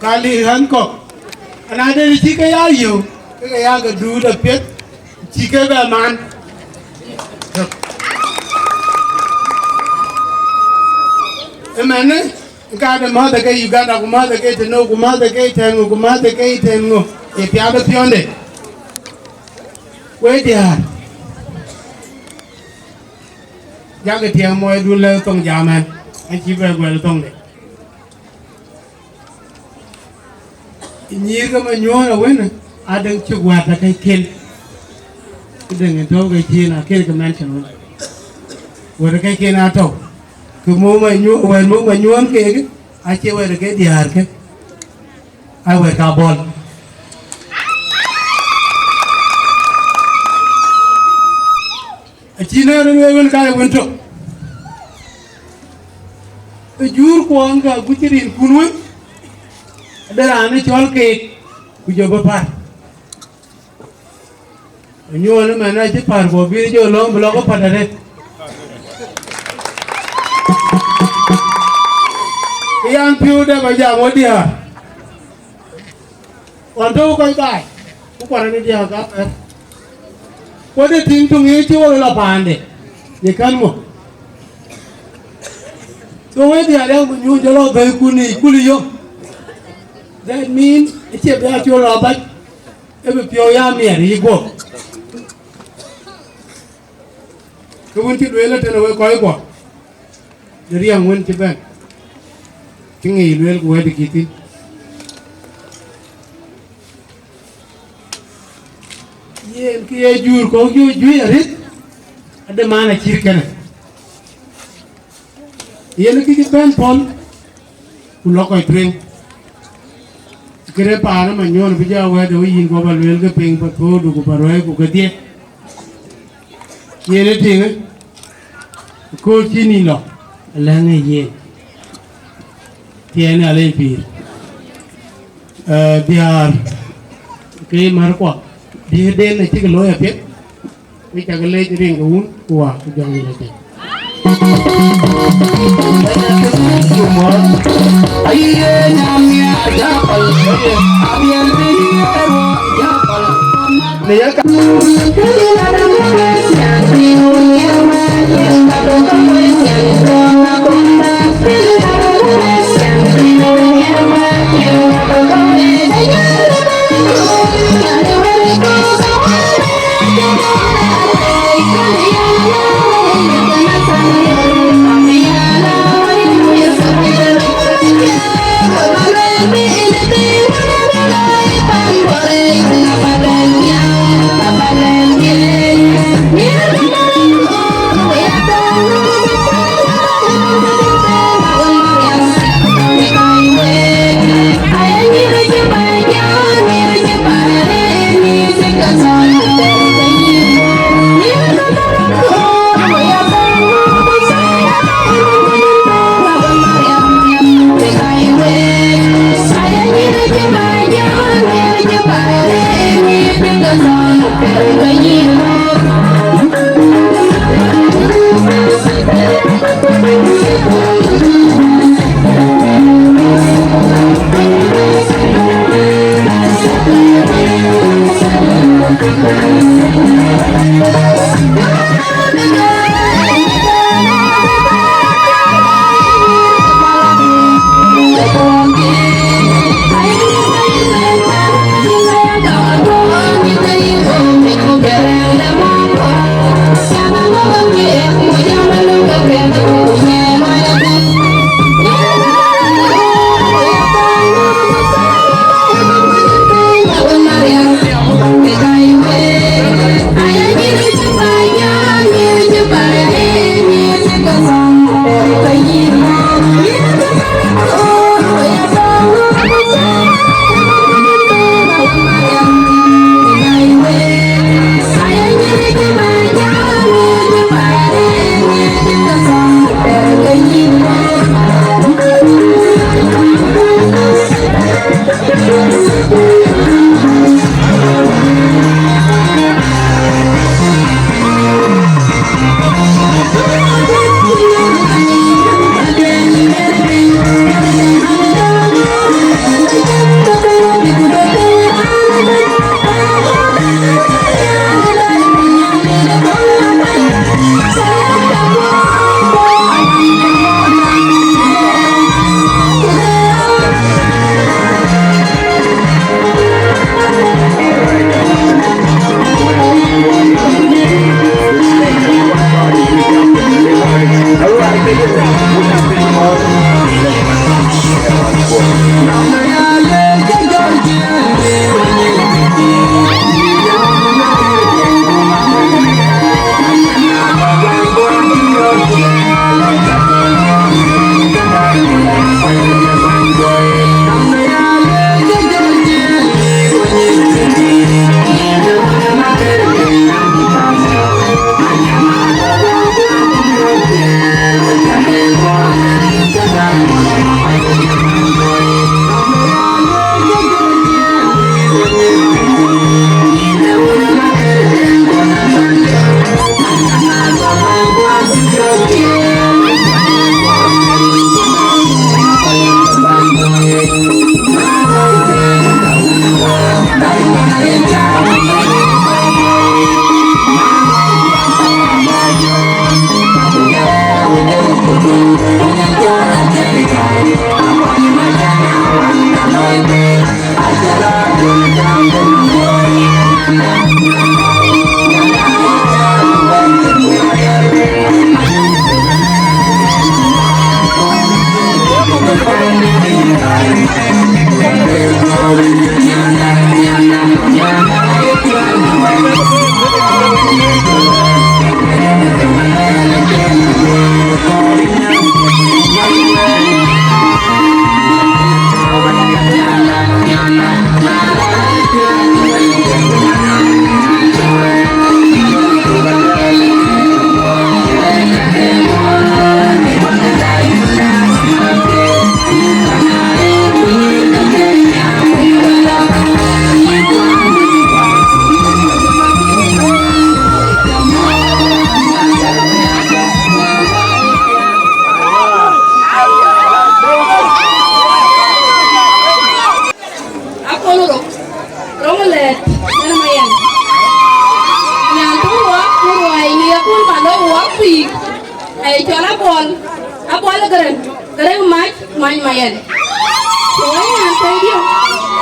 ka liu ɣän kɔ̈k, anadɛ̈ cï ke ya yök, ke ke ya ke duut apiɛth, cï ke bɛ man. Ëmɛnë, ka de mäthë ke Uganda, ku mäthë ke tënou, ku mäthë ke tɛ̈n ŋö, ku mäthë ke tɛ̈n ŋö, ye piath ë piɔ̈nde. Wek diäär, jakï tiɛɛm muɔɔcdun lɛ̈k thoŋ jam ɛn, ɛn cï bɛ guɛl thoŋde. Nyïïr ke Manyuɔ̈ɔ̈n awën, adeŋ cök wɛ̈t ë kɛcken. Këdeŋ ë tɔ̈u ke cin akël ke mention wën. Wɛ̈t ë kɛcken atɔ̈u. Ke muk Manyuɔ̈ɔ̈n, wɛ̈t muk Manyuɔ̈ɔ̈n keek, acie wɛ̈t ë ke diäärkë. Aa wɛ̈t ka bɔl. Acïn ë röt wek wën ka ye wën tök. Ë juur kuɔɔŋ ke aguc cï rinkun wën, ade raan ë cɔl keek, ku jɔ bï pär. Manyuɔ̈ɔ̈n ëmɛn acï pär, ku bï jɔ lɔ̈ɔ̈m bï lɔ ke pät arëët. Ke yan piɔ̈u dɛ ba jam wɔ diäär. Ɣɔn tɔ̈u kɔc baai, ku kuarani diäk ka pɛ̈r. Ku ade tiŋ töŋ ye cï wo lɔ paande, ye kän ŋö? So we dhial ya ku nyuc jɔ lɔ bɛ̈i kun yic kul yök. That mean, acie bï a col lɔ bac, e bï piɔ̈u ya miɛt yï guɔ̈p. Ke wën cï lueel ëtënë wek kɔc kuɔ, de riɛŋ wën cï bɛ̈n, cï ŋic lueel ku wɛ̈t kï thïn. Yen kë ye juur kɔ̈k juëc juëc arëët, ade man acït kënë. Yen kë cï bɛ̈n pɔ̈l, ku lɔ kɔc tueŋ. Këde paan ë Manyuɔn bï jɔ wɛ̈ɛ̈t ë we yïn guɔ ba lueel ke piŋ ba thuɔɔudu ku ba ruɛ̈ɛ̈iku kedhie. Yen ë tiŋë, ëkööl cï nïn lɔ, alɛ̈ŋ ë yen. Tiɛɛn Nhialic pïïr. Ee, diäär ke märkuɔ, diëërden acïk looi apiɛth, ke cak leec rin ke wun ku wäär ku jɔŋ yïn apiɛth. Kun ba lɔ wɔ kuiik, ai cɔl Abuɔl, Abuɔl Gäräŋ, Gäräŋ Mac, Mac Mayɛn. Ku wɛ̈ny nyan thëëi diö,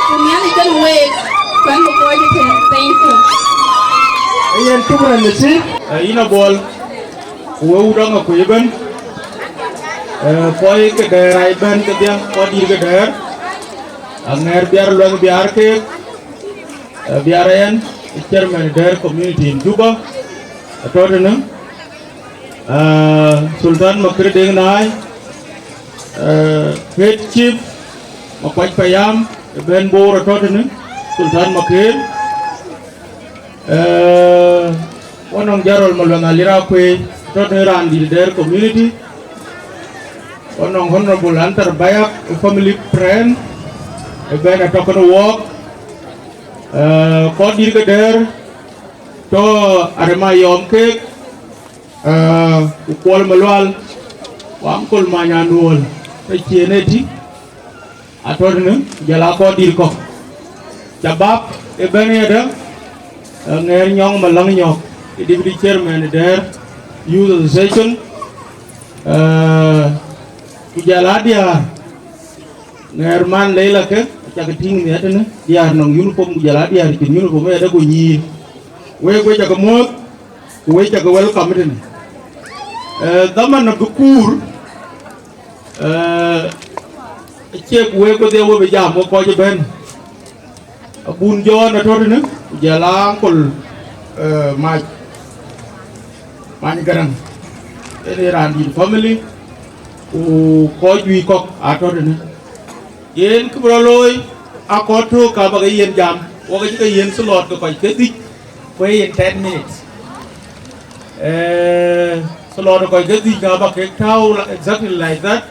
ku Nhialic kenë week, kuɛ̈n ku kɔc ëtɛ̈ɛ̈n. Thank you. Ee yen, shukran nasib. Ee, yïn Abuɔl, ku wek wut Aŋakuei ëbën, ee, kɔc ke Dɛ̈ɛ̈r aa bɛ̈n kedhie, kɔc dït ke Dɛ̈ɛ̈r, aŋɛɛr Biar Luɛŋ Biar keek, ee, Biar Yen, chairman Dɛ̈ɛ̈r community in Juba, atɔ̈ tënë, ee, Sultan Makër Deŋ Naai, ee, head chief Makuac Payam, ee, bɛ̈n Bor atɔ̈ tënë, Sultan Makër, ee, wɔ nɔŋ General Maluɛŋ Alier Akuei, atɔ̈ tënë, raan dït Dɛ̈ɛ̈r community, wɔ nɔŋ Honorable Anthar Bayak, ee, family friend, ee, bɛ̈n atɔ̈ kenë wɔɔk, ee, kɔc dït ke Dɛ̈ɛ̈r, tɔ̈ arem ayɔm keek, ee, ku Kuɔl Malual, ku Uncle Many Anuɔl, tɔ̈ ciëën ëtï, atɔ̈ tënë, ku jɔl aa kɔc dït kɔ̈k. Shabab ëbën ëyadäŋ, ee, ŋɛɛr Nyɔŋ Maläŋ Nyɔk, ee deputy chairman Dɛ̈ɛ̈r Youth Association, ee, ku jɔl aa diäär, ŋɛɛr man Leila ke, acak tïŋ nhial tënë, diäär nɔŋ uniform, ku jɔl aa diäär cïn uniform ëyadäŋ ku nyïïr. Wek, wek cak muɔ̈ɔ̈th, ku wek cak welcome tënë. Ee, dhaman abï kuur, ee, acie ku wek wedhie we bï jam, wek kɔc ëbën. Abun John atɔ̈ tënë, ku jɔl aa Uncle, ee, Mac, Many Gäräŋ. Yen ee raan dït family, ku kɔc juëc kɔ̈k atɔ̈ tënë. Yen kë bï rɔt looi, aa kɔc tök ka ba ke yiën jam, wɔ ke cï ke yiën slot ke kɔc ke dhïc, ku ee yen ten minutes. Ee, slot kɔc ke dhïc ka ba kek tääu exactly like that.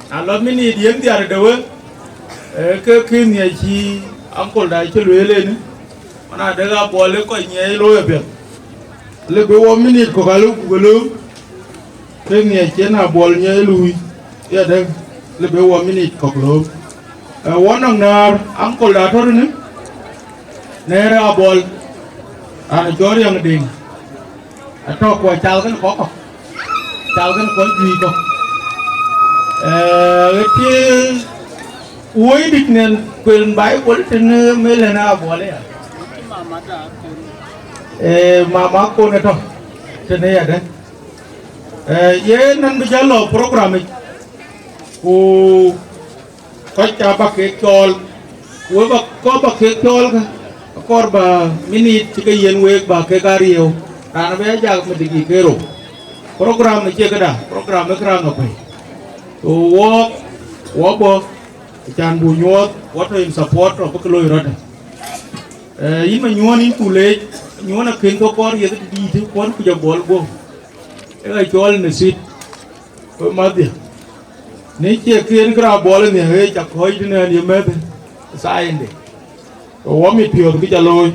Na lɔ minit yen diäär de we, ee, ke kën nhial cï uncle da cï lueel ënë, man adek Abuɔl ë kɔc nyiɛɛi looi apiɛth. Lëu bï wɔ minit kɔ̈k alëu buk lööm, ke nhial cï en Abuɔl nyiɛɛi luui, yadɛ̈ŋ, lëu bï wɔ minit kɔ̈k lööm. Ee, wɔ nɔŋ näär, uncle da atɔ̈ tënë, näär Abuɔl, raan cɔl Riäŋ Deŋ. Atɔ̈ ku acal kenë kɔc kɔ̈k, acal kenë kɔc juëc kɔ̈k. Ee, ë cï woi dït nɛn kuel Baibol tënë mel en Abuɔl aya. Ee, mama kon atɔ̈ tënë yadɛ̈ŋ. Ee, yen nɛn bï jɔl lɔ program yic, ku kɔc aa ba kek cɔɔl, ku wek ba, kɔc ba kek cɔɔl kä, akɔɔr ba minit cï ke yiën week ba kek aa riëëu, raan abï ajak me dikik ke rou. Program acie këda, program ë këraŋ apɛi. So wɔɔk, wɔ bɔ̈, acan buk nyuɔɔth, wɔ tɔ̈ in support of kë loi rɔt. Ee, yïn Manyuɔ̈ɔ̈n, yïn ku leec, Manyuɔ̈ɔ̈n akën thok kɔɔr yeth dïït, kuɔn kuc Abuɔl guɔ̈p. Ee ɣa cɔɔl në cït, we madhia. Në cie kë yen kë raan Abuɔl ë nhial, ee, ca kɔ̈ɔ̈c tënë ɣɛn ye mɛ̈thë, thaayinde. Ke wɔ mit piɔ̈ɔ̈th kë ca looi.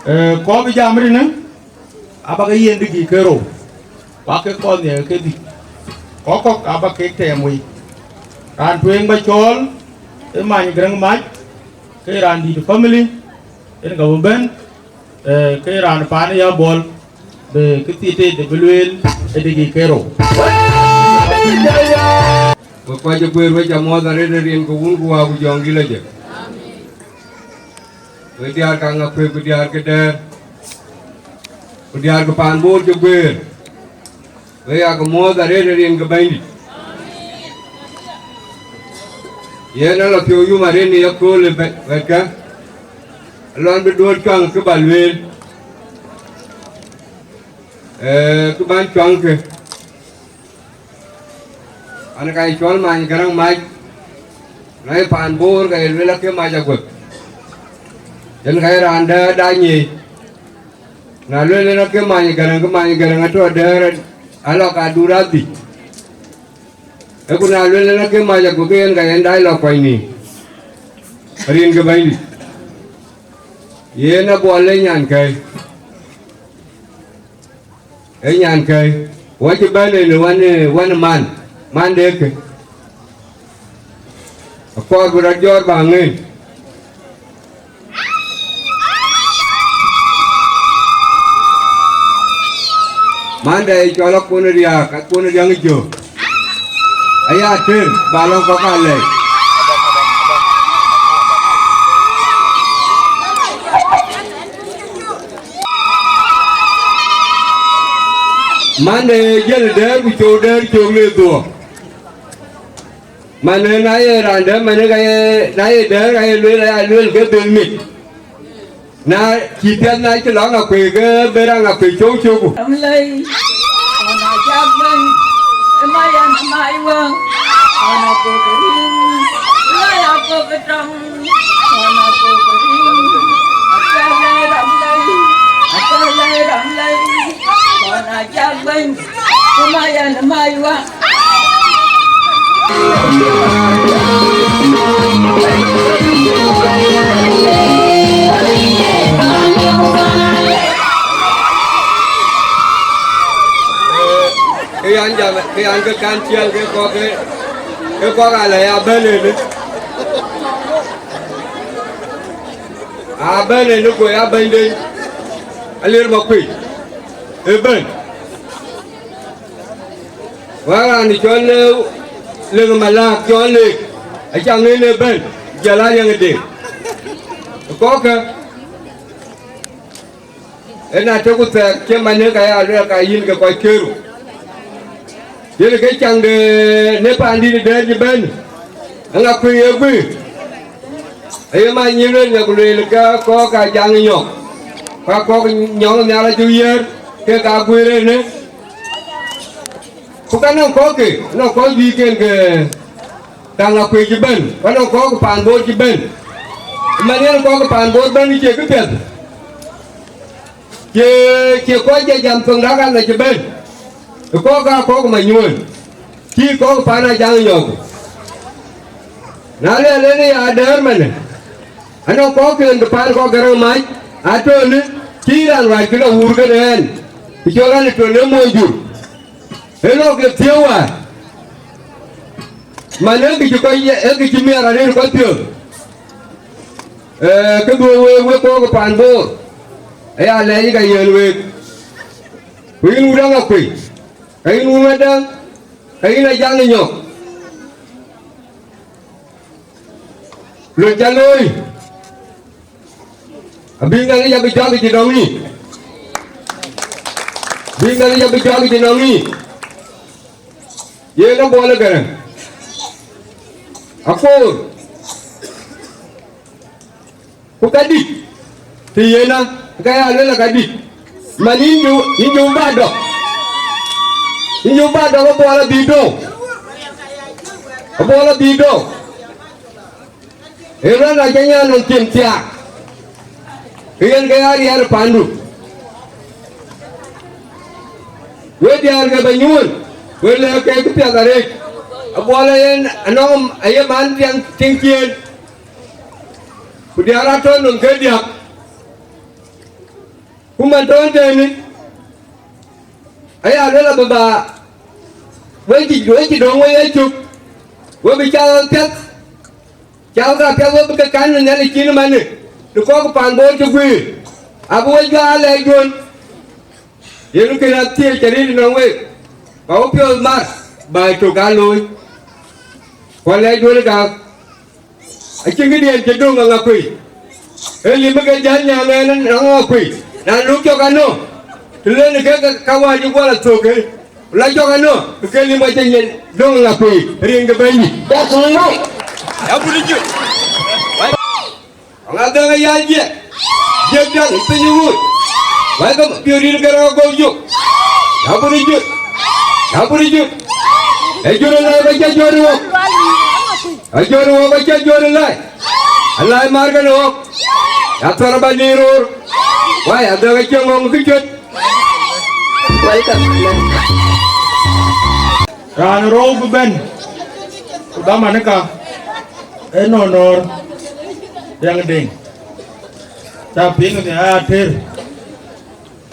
Ee, kɔc bï jam tënë, aba ke yiën dikik ke rou, ku aa kek kɔc nhial ke dhïc. Kɔc kɔ̈k aba kek tɛɛm wei. Raan tueŋ ba cɔɔl, ee Many Gäräŋ Mac, ke raan dït family, yen ka bï bɛ̈n, ee, ke raan paan ë ya Abuɔl, bï kë thiin tëde bï lueel ë dikik ke rou. Wek kɔc ë kueer, wek ca muɔ̈ɔ̈th arëët ë rin ke Wun ku Wää ku Jɔŋdït Lajik. Wek diäär ke Aŋakuei ku diäär ke Dɛ̈ɛ̈r, ku diäär ke paan Bor cï guëër, wek aa ke muɔ̈ɔ̈th arëët ë rin ke Bɛ̈nydït. Yen alɔ piɔ̈u yum arëët në yakööl ë bɛ-, wɛ̈tkë, alɔn bï duöör cuaŋ kë ba lueel, ee, kë ban cuaŋ kë. An, ka ye cɔl Many Gäräŋ Mac, na ye paan Bor, ka ye lueel akë Mac Aguek. Yen ka ye raan dɛ̈ da nyiëëc. Na lueel en akë Many Gäräŋ, ke Many Gäräŋ atɔ̈ Dɛ̈ɛ̈r, alɔ ka dur adhïc. Ee, ku na lueel en akë Mac Aguek, ke yen ka yen dac lɔ kuany nïïm, rin ke Bɛ̈nydït. Yen Abuɔl ë nyankɛ̈i. Ee nyankɛ̈i, wɔ cï bɛ̈n en wën, wën man, man de kë. Akɔɔr bï rɔt jɔɔr bä ŋëën. Mande cɔl Akon Riääk, Akon Riääk Jök. Aya tër, ba lɔ kɔ̈k alɛc. Mande jël dɛɛr ku cöök dɛɛr cöök le dhuɔɔk. Mande na ye raan dɛ̈, mande ka ye, na ye dɛɛr ka ye lueel, aya lueel ke dhil mit. Na cï piɛth na cï lɔ Aŋakuei ke bë raan Aŋakuei cöök cöökku. Ram lei, ɣɔn a jak bɛ̈ny, ë mayan ë mai wä, ɣɔn a kok riŋ, lɔi a kok tɔŋ, ɣɔn a kok riŋ, a kɛ̈l lei ram lei, a kɛ̈l lei ram lei, ɣɔn a jak bɛ̈ny. Kuma yan mai wa. Ke yan jam, ke yan ke kan ciɛl ke kɔk ke, ke kɔk ala ya bɛ̈n ënë. A bɛ̈n ënë ku ya bɛ̈nyden. Alir Makuei. Ë bɛ̈n. Wä raan cɔl, eh, Leŋ Malak cɔl Leek, aca ŋën ë bɛ̈n, jɔl a Riɛŋ Deŋ. Kɔ̈kkë, ë na tök ku thɛɛk cï manyë ka ya luɛɛl ka yïn ke kɔc këru. Yen ke caŋ de në paandït dɛ̈ɛ̈r cï bɛ̈n, Aŋakuei ë guëër. Aye ma nyin lueel nya ku lueel ke kɔ̈k ka jaŋ nyɔk, ka kɔ̈k nyɔk nhial acuk yiëër, ke ka guëër ënë. Ku ka nɔŋ kɔ̈k ke, nɔŋ kɔ̈k juëc ken ke ka Aŋakuei cï bɛ̈n, ku nɔŋ kɔ̈k ke paan Bor cï bɛ̈n. Man yen kɔ̈k ke paan Bor bɛ̈n cie këpiɛth. Cie, cie kɔc jɔ jam thoŋ dak an cï bɛ̈n. Kɔ̈k ka kɔ̈k Manyuɔ̈ɔ̈n. Cï kɔ̈k paan a jaŋ nyɔk. Na luɛɛl en ya dɛ̈ɛ̈r manë. Anɔŋ kɔ̈k ken ke paan kɔ̈k Garaŋ Mac, atönë, cï raan ruac kë lɔ wuur kënë ɛn. Ku cɔl an ë tön ë mony jur. Ë lɔ ke thiëëu wäär. Man ë kë cï kɔc, ë kë cï miɛt arëër kɔc piɔ̈ɔ̈th. Ee, kë duö week, wek kɔ̈k paan Bor. Aya lɛɛc ka yiɛ̈n week. Ku yïn wut Aŋakuei. Ka yïn wun wɛ̈tdä, ka yïn a jaŋ ë nyɔk. Lon ca looi, abï Nhialic abï jɔ̈ɔ̈k cï nɔŋ yï. Abï Nhialic abï jɔ̈ɔ̈k cï nɔŋ yï. Yen Abuɔl ë Garaŋ. Akoor. Ku ka dït, të yen a, ka ya luel a ka dït. Man yïn ju, yïn ju ba dɔk. Yïn ju ba dɔk Abuɔl abï dɔ̈ɔ̈u. Abuɔl abï dɔ̈ɔ̈u. Ë rɔn a jɔ nyan nɔn tim thiaak. Ke yen ke ya riɛl pandu. We diäär ke Manyuɔ̈ɔ̈n, we lɛ̈k ke këpiɛth arëët. Abuɔl yen anɔŋ aye man tiɛŋ tiŋ ciëën. Ku diäär atɔ̈ nɔm ke diäk. Ku man tɔ̈ tënë, aya luel abï ba, we cï, we cï döŋ we ye cök, we bï cath piɛth, cath ka piɛth we bï ke kan në Nhialic cin manë, në kɔ̈k paan Bor cï guiir, abï we juak alɛɛc juön. Yen kënë athiëëc cä rëët nɔŋ week, ba we piɔ̈ɔ̈th mar, ba ë tök aa looi. Ku alɛɛc duöl ë gääk, acïn këdiɛ̈n cï döŋ Aŋakuei. Ee lim bï ke jäl nyan ɛn Aŋakuei, na luk cɔk anɔ̈, të lënë ke ka wäär cï guɔ lɔ thök ke, ku la cɔk anɔ̈, ke lim acï nyin döŋ Aŋakuei, rin ke bɛ̈nydït. That's right. Ya buni jut. Aŋa dhëŋ ë yäc jiɛk, jiɛk daŋ ë piny ë wuöc. Wɛ̈ɛ̈r ke piööc rït ke rɔɔk gɔ̈u yök. Abun ë jut, abun ë jut. Ë jut ë lɛ̈i bä cä jut ë wok. Ë jut ë wok bä cä jut ë lɛ̈i. Ë lɛ̈i mär ke në wok. Ya thɔ̈r bä liir roor. Wai, adhëk acï ŋɔ̈ŋ kë cuet. Welcome. Raan rou bï bɛ̈n, ku dhaman ë ka, ë nɔnɔɔr, riɛŋ deŋ. Ca piŋ ë aya tër,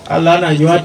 alan anyuat.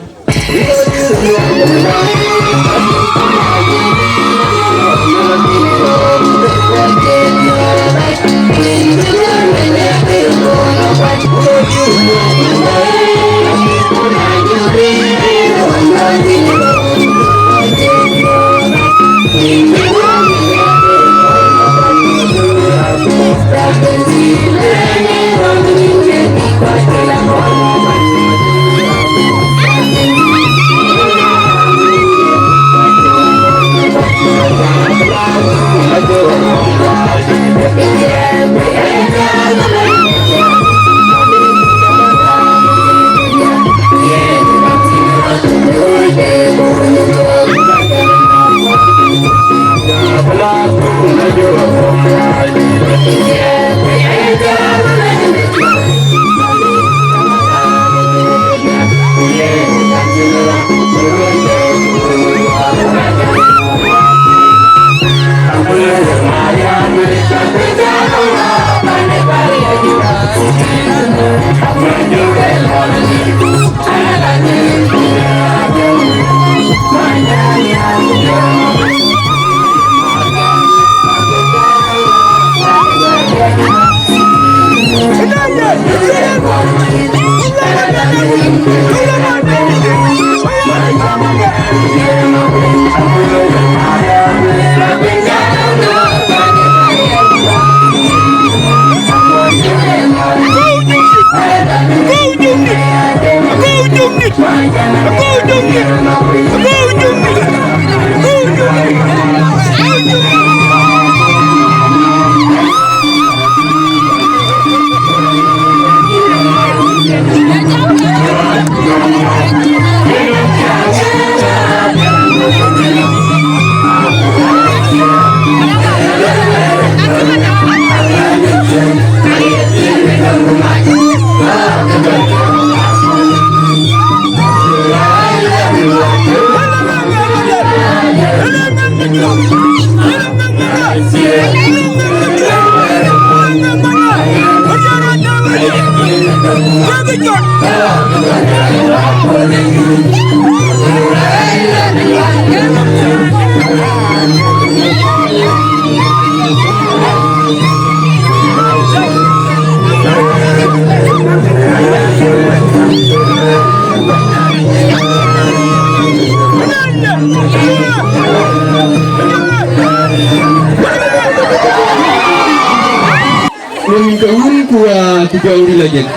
Rin ke wun ku, ah, ku jɔŋdït lɔ jek.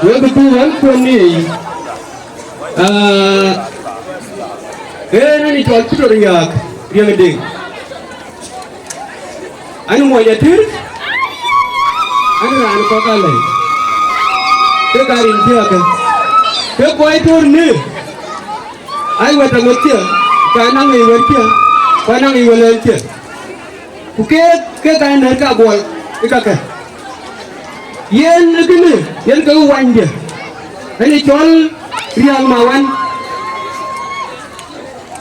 Wek ku tu wan kuɔn ni, ah, ee nani cɔl Peter Riak, Riak Deŋ. An mony atir, an raan kɔk alɛi. Ke ka rin thiakä. Ke kɔc tuur ni, ai wɛ̈t aŋot thië, ka naŋ ë wɛ̈t thië, ka naŋ ë wɛ̈t lɛ̈n thië. Ku keek, keek ka nɛ̈r ka buɔl ë kakë. Yen ë kënë, yen ke wanydiɛ̈, ënë cɔl Riäŋ Mawan.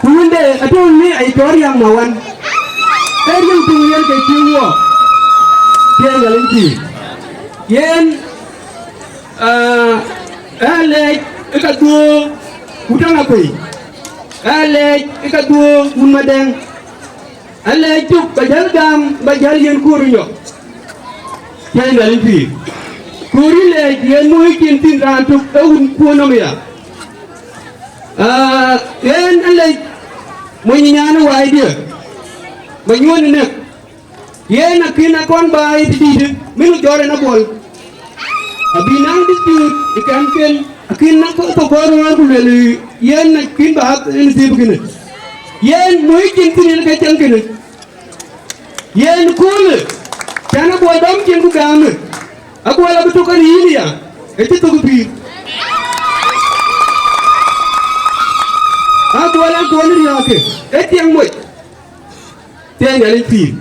Ku wënde atɔ̈u në aye cɔl Riäŋ Mawan. Ee riëŋ piŋ yen ke cï wuɔ, tiɛɛŋ Nhialic pïïr. Yen, aa, ë alɛɛc ë ka dhuöök, ku tɔŋ akuëi. Ë alɛɛc ë ka dhuöök, wun Madɛŋ. Alɛɛc tök ba jäl gam, ba jäl yen kuöör nyɔk. Tiɛɛŋ Nhialic pïïr. Kuöör yï lɛɛc yen muk yï cin thïn raan tök ë wun kuöör nɔm aya. Aa, yen alɛɛc mony nyan ë waai dië, ba nyuɔɔn ë nɛ̈k. Yen akïn akɔn baai tëdïïtë, min jɔt en abuɔl. Abï naŋ dispute ë kɛmken, akïn na kɔn thok kɔn ruɔɔr ku lueel, yen akïn ba ɣath en thiëëp kënë. Yen muk yï cin thïn yen ke cäŋ kënë. Yen köölë, cän abuɔl dɔm cin ku gaamë, abuɔl abï tök ë yïn ya, ë cï thök pïïr. Abuɔl akuɔn riääkë, ë tiɛŋ moc. Tiɛɛŋ Nhialic pïïr.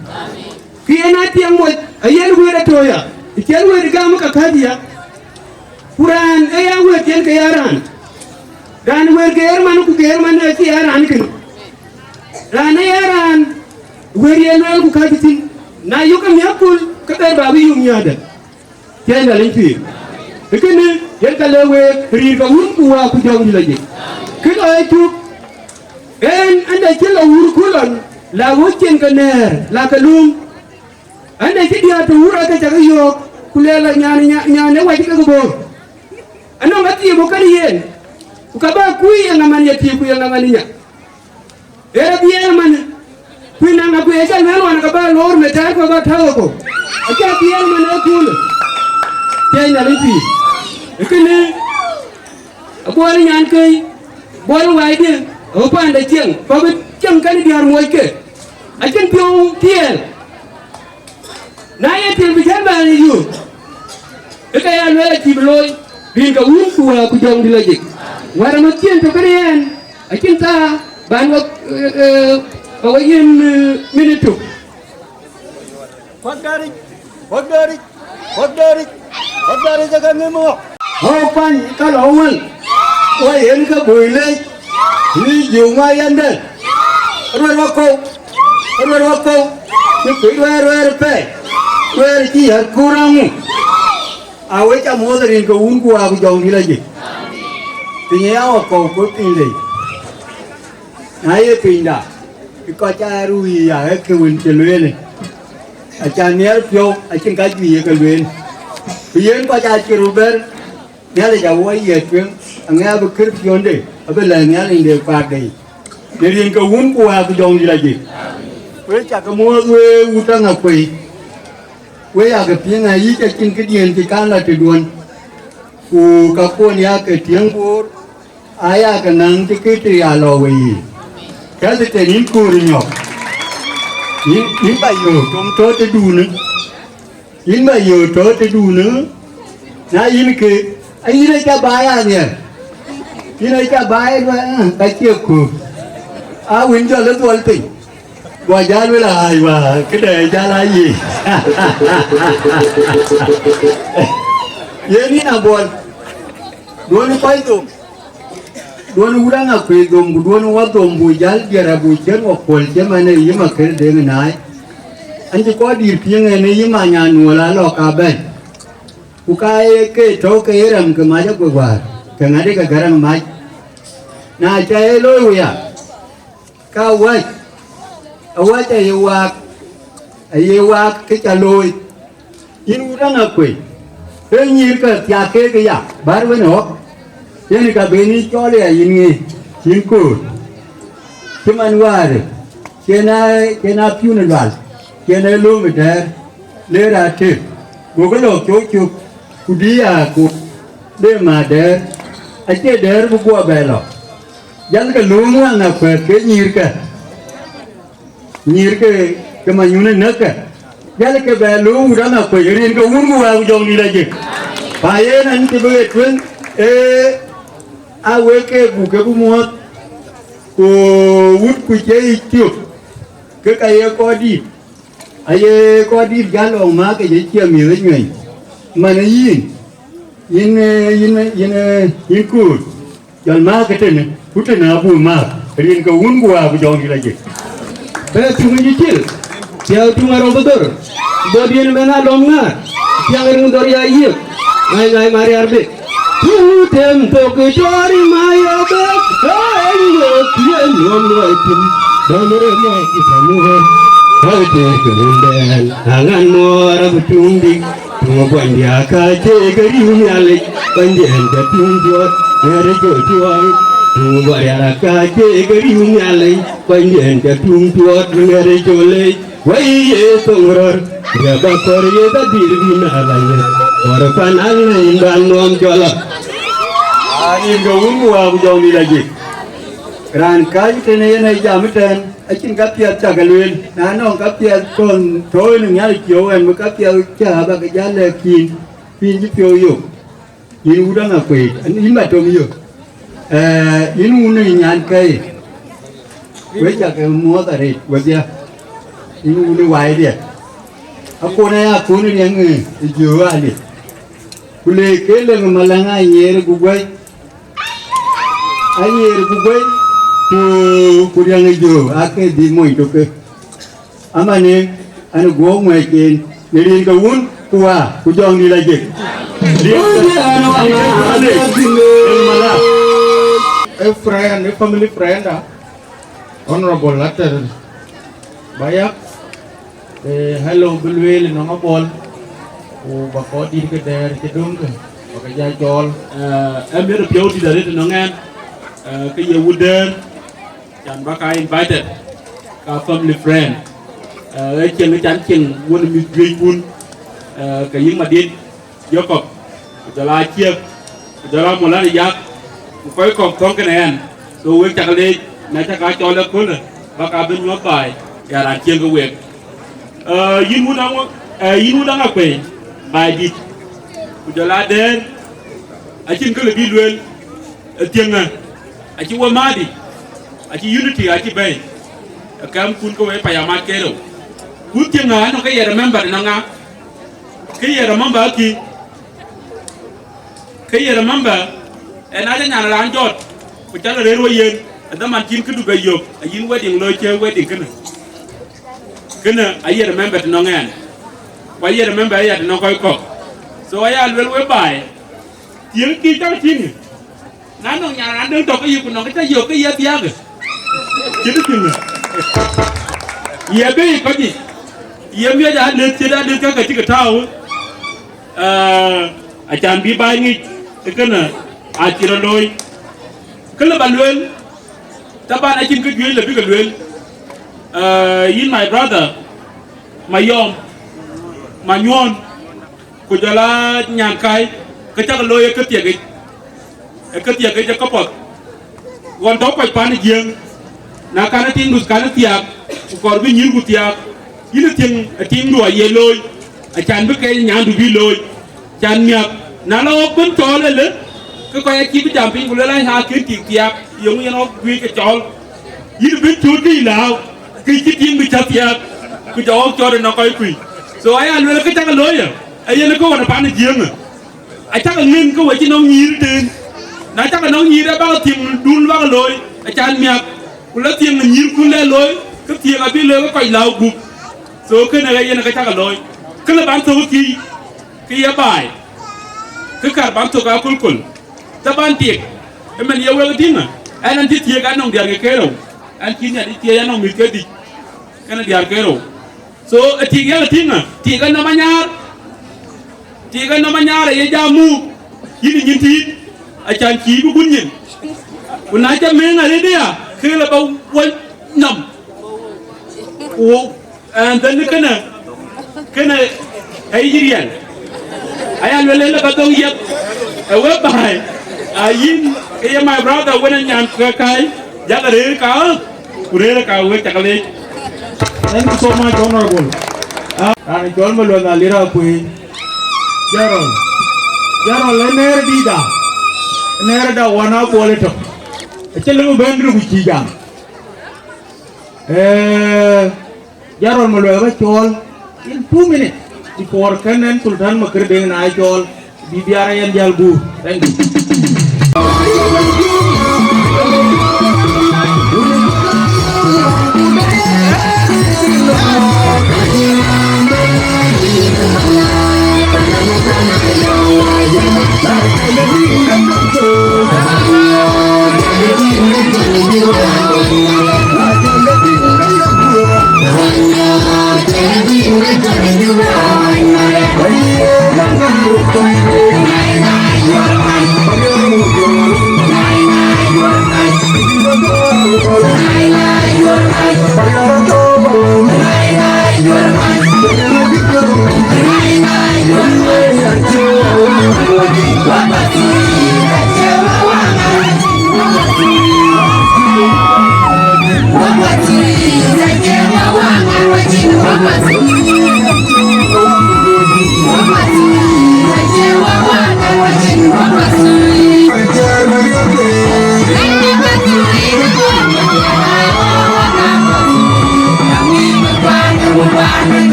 Kë yen aa tiɛŋ moc, ayen wëët atɔ̈ ya, ë cïn wëët gam ka kääc ya. Ku raan ë ya wëët yen ke ya raan. Raan wëët geer man, ku geer man acï ya raan kënë. Raan ë ya raan, wëët yen lueel ku kääc thïn. Na yök amiäk kul, ke ber ba bï yök miäkdɛ̈. Tiɛɛŋ Nhialic pïïr. Ë kënë, yen ka le week, riir ke wun ku waak ku jɔŋdït lɔ jik. Kë lɔ ë cuk, en, en de cï lɔ wur ku lɔn, la wöc cin ke nɛ̈ɛ̈r, la ke luŋ. En de cï diäär të wur ake cak yöök, ku lɛɛr la nyan, nyan, nyan ë wac ke ke boor. Anɔŋ athiëëk ku kën yen, ku ka bä kuc ye ŋa man ye thiëëk ku ye ŋa man nya. Ë rɔt dhiɛɛl ëmën, kuïn naŋ akuëë acä lueel wan, ke bä loor në tɛ̈ɛ̈r, ke bä tääu ëkö. Acä dhiɛɛl ëmën ë köölë. Tiɛɛŋ Nhialic pïïr. Ë kënë, abuɔl nyan këc, buɔl waacdiɛ̈, ë panda cieŋ, ku abï cieŋ kɛn diäär moc ke. Acïn piɔ̈u tiɛɛl. Na ye tiɛɛl bï jäl bɛ̈n ë yöök, ë ke ya lueel acïï bï looi, rin ke wun ku wäär ku jɔŋdït lɔ jik. Wäär ë mäthkiɛ̈n tök kënë yen, acïn thaa ban wek, eh, eh, ba wek yiën, eh, minit tök. Kuak dɛ̈ric, kuak dɛ̈ric, kuak dɛ̈ric, kuak dɛ̈ric ë ke ŋiɛ̈m ɣɔ̈k. Ɣɔ̈k kuany ka lɔ wël, wɔ yen ke bui leec, ni jiu ŋa yɛn dɛ̈t. Ruɛɛr wakɔ̈u, ruɛɛr wakɔ̈u, ni kuc ruɛɛr, ruɛɛr pɛɛi, ruɛɛr cï yäär kuur aŋu. Awec amuɔ̈th rin ke wun ku waak ku jɔŋdït lɔ jik. Piny aya wakɔ̈u, ku piny lei. Na ye pinyda, ke kɔc aa ruu ya, ee kë wën cï lueel. Aca nhiɛɛr piɔ̈u, acïn ka juëc ye ke lueel. Ku yen kɔc aa cï röt bɛ̈r, Nhialic awuɔ̈c ye tueŋ, aŋɛ abï kër piɔ̈nde, abï lɛ̈k Nhialic de kuaarde yic. Në rin ke Wun ku Wät ku Jɔŋdït Lajik. Wek cak muɔ̈ɔ̈th wek wut Aŋakuei. Wek yak piŋ ayï, acïn këdiɛ̈n cï kaŋ la tëduɔ̈n. Ku kakuɔ̈n yak ke tiɛ̈ŋ Bor, aya ke naŋ cï kë tï ya lɔ we yiic. Kɛ̈th tën yïn köör nyɔk. Yïn, yïn ba yöök, töŋ tɔ̈ tëdunë. Yïn ba yöök tɔ̈ tëdunë. Na yïn ke, ayïn aca baai anhiɛɛr. Yïn aca baai, eh, ka cie köök. A wën jɔl ë dhuɔl piny. Guɔ jäl wël aa, aiwa, këde jäl aa ye. Yen yïn abuɔl. Duɔ̈n kɔc dhom. Duɔ̈n wut Aŋakuei dhom, ku duɔ̈n wä dhom, bu jäl diɛɛr, abu ciɛ̈n wä kuɔl cï man ë yï Makër Deŋ Naai. An cï kɔc dït piŋ ënë yï Manyanuɔl alɔ ka bɛ̈n. Ku ka ye ke tɔ̈u ke ye rɛm ke mac akuec wäär, ke ŋadï ke gäräŋ mac. Na ca ye looi wëya, ka awäc, awäc aye waak, aye waak kë ca looi. Yïn wut Aŋakuei, ke nyïïrkë thiak keek ëya, bär wën ɣɔ̈k, yen ka ben yï cɔl ëya yïn ŋic, yïn köör. Cï man wäärë, cïn aa, cïn aa piu në lual, cïn ee lööm ë dɛ̈ɛ̈r, le raan tëk, gokï lɔ cök cök, ku dï aa ku de ma dɛ̈ɛ̈r, acie dɛ̈ɛ̈r bï guɔ bɛ lɔ. Jal ke lööm wään akuɛ̈th ke nyïïrkë, nyïïrkë ke manyunë näkkë, jal ke bɛ lööm wut Aŋakuei, rin ke Wun ku Wät ku Jɔŋdït Lajik. Pa yen an cï bï ɣet tueŋ, ee, a wek keek buk ke bï muɔ̈ɔ̈th, ku wut ku cie yic tiök, ke ka ye kɔc dït, aye kɔc dït jal lɔŋ maak ke ye cie miëth ë nyuɛny. Man ë yïn, yïn, ee, yïn, ee, yïn, ee, yïn köör. Jɔl maak ë tënë, ku tënë abuk maak, rin ke Wun ku Wät ku Jɔŋdït Lajik. Bɛ tuŋ ë cil, thiäk tuŋ arou bï dhor, bɔ̈ diën ëbɛ̈n alɔm ŋaar, thiäk rin dhor ya yiëk, ŋai ŋai mariar bï. Tuŋ tem thok ë tɔɔr ë ma yɔ̈k ë, ë yök yen nuɔm luɔi thïn, dɔm rem mɔ̈k cï tɔ̈ muɔ̈r, ë tëëk rundɛn, aŋan muɔɔr abï tuŋ dïk. Tuŋ buɔnydiɛ̈ ka cie ke riëëu Nhialic, buɔnydiɛ̈n ke tuŋ tuɔɔt, ŋɛ̈ɛ̈r ë col tuɔɔŋ. Tuŋ buɔriɛl ka cie ke riëëu Nhialic, buɔnydiɛ̈n ke tuŋ tuɔɔt, ŋɛ̈ɛ̈r ë col leec. Wɛ̈i ye thoŋ röör, riɛp akɔ̈r ye dhadhir bï na la yeth, kɔ̈r pan alɛ̈ny ban nuɔm jɔl a. Aa, rin ke Wun ku Wät ku Jɔŋdït Lajik. Raan kääc tënë yen ë jam ëtɛ̈ɛ̈n, acïn kapiɛth cak lueel, na nɔŋ kapiɛth kɔn tɔ̈u ënë Nhialic piɔ̈u ɛn, bï kapiɛth cä bä ke jäl lɛ̈k yïn, piny cï piɔ̈u yök. Yïn wut Aŋakuei, yïn ba tɔ̈ŋ yök. Ee, yïn wun ë nyankɛi, we cak muɔ̈ɔ̈th arëët wedhie, yïn wun ë waai diɛt. Akon aya akon riɛŋ ë Jiöö alic. Ku le ke leŋ malaŋ anyiëër ku guäi, anyiëër ku guäi, ku, ku riɛŋ ë Jiöö aake dhil mony tök ke. Amanë, an guɔ ŋuɛ̈ɛ̈c en, në rin ke Wun ku Wät ku Jɔŋdït Lajik. A friend, a family friend, ah, Honorable Ater Bayak, eh, hello, bï lueel nɔŋ abuɔl, ku ba kɔc dït ke dɛ̈ɛ̈r cï döŋkë, ba ke jɔ cɔɔl. Eh, ë miɛt piɔ̈u dït arëët nɔŋ ɛn, eh, ke ye wut dɛ̈ɛ̈r, can ba ka invited, ka family friend. Eh, ë cieŋ, can cieŋ wun mïth juëc wun, eh, ke yïn Madit, Jacob, ku jɔl a Ciëk, ku jɔl a Molan Yak, ku kɔc kɔ̈k thɔ̈ŋ kënë ɛn. So wek cak leec, na cak a cɔl ëköölë, bäk a bï nyuɔ̈th baai, ya raan cieŋ ke wek. Eh, yïn wun aŋö, eh, yïn wun Aŋakuei, baai dït, ku jɔl a dɛ̈ɛ̈r, acïn kë lë bï lueel, ë thiëŋë, acï we Madi, acï unity, acï bɛ̈i, ë kɛmkun ke we payam mat ke rou. Ku thiëŋë anɔŋ ke ye remember nɔŋ ŋa, ke ye remember akï, ke ye remember, ɛn acä nyan raan jɔt, ku cä lɔ rëër we yen, ë dhaman cïn këdu bɛ yök, ayïn wedding lɔ cë wedding kënë. Kënë aye remember të nɔŋ ɛn, ku aye remember aya të nɔŋ kɔc kɔ̈k. So aya luel we baai, thiëŋ kï cak tïŋ, na nɔŋ nyan raan döŋ tɔ̈ ke yï ku nɔŋ kë cä yök ke ye thiääk, cït thïn. Ye bei kɔc yic, ye miɔc aa lëth cït aa lëth käkkä cï ke tääu, eh, acan bï baai ŋic ë kënë, acï rɔt looi. Kë lë ba lueel, taban acïn kë juëc lë bï ke lueel. Eh, yïn my brother, Mayɔm, Manyuɔn, ku jɔl a Nyankai, ke cak looi ë kë thiek yic, ë kë thiek yic ë këpath. Ɣɔn tɔ̈ kɔc pan ë Jiëëŋ, na kan ë tiŋdu kan ë thiaak, ku kɔɔr bï nyïïrku thiaak, yïn ë tiŋ, ë tiŋdu aye looi, acan bï kɛc nyandu bï looi, can miäk. Na la ɣɔk bën cɔɔl ëlë, ke kɔc acï bï jam piny, ku luel an, akën tik thiaak, yeŋö yen ɣɔk guiëc ke cɔɔl. Yïn bï cut kë lääu, kë cï tiŋdu cä thiaak, ku jɔ ɣɔk cɔɔl ënɔŋ kɔc kuc. So aya luel kë cak looi, ayen kë ɣɔn ë pan ë Jiëëŋ. Acäkï ŋën ke we cï nɔŋ nyïïr tëën. Na cäkï nɔŋ nyïïr, abäkï thiëŋdun bäkï looi, acan miäk, ku la thiëŋ ë nyïïrkun lɛ looi, ke thiëŋ abï looi ke kɔc lääu gup. So kënë ë yen ke cäkï looi. Kë lë ban thök kï, kë ye baai, kë kär ban thök akölaköl. Thaban tiek, ëmën ye wek tïŋ, ɛn, ɛn cï thiëëk anɔŋ diäär ke kerou, ɛn cï Nhialic thiëëc anɔŋ mïth ke dïc, kɛn diäär kerou. So ë tik yak tïŋ, tik anɔm anyaar, tik anɔm anyaar aye jam muk, yïn ë nyin tiit, acan cïï bï gut nyin. Ku na cä meŋ arëët aya, ke lë ba wä nɔm. Ku, and then kënë, kënë ë yic riɛl. Aya luel lë ba thou yeth, ë we baai, a yïn, ke ye my brother, wën a nyan ke kai, yak rëër ka, ku rëër ka wek cak leec. Thank you so much, Honorable. Ah, raan cɔl Malueth Alira Kuei. Jarol. Jarol, ë nɛɛr dïïtda. Ë nɛɛrda wan a buɔl ëtök. Acï lëu bɛ̈n ruk cï jam. Eh, Jarol Malueth ba cɔɔl in two minutes before kën ɛn Sultan Makër Deŋ na cɔɔl. Bï biar a yɛn jäl guur. Thank you.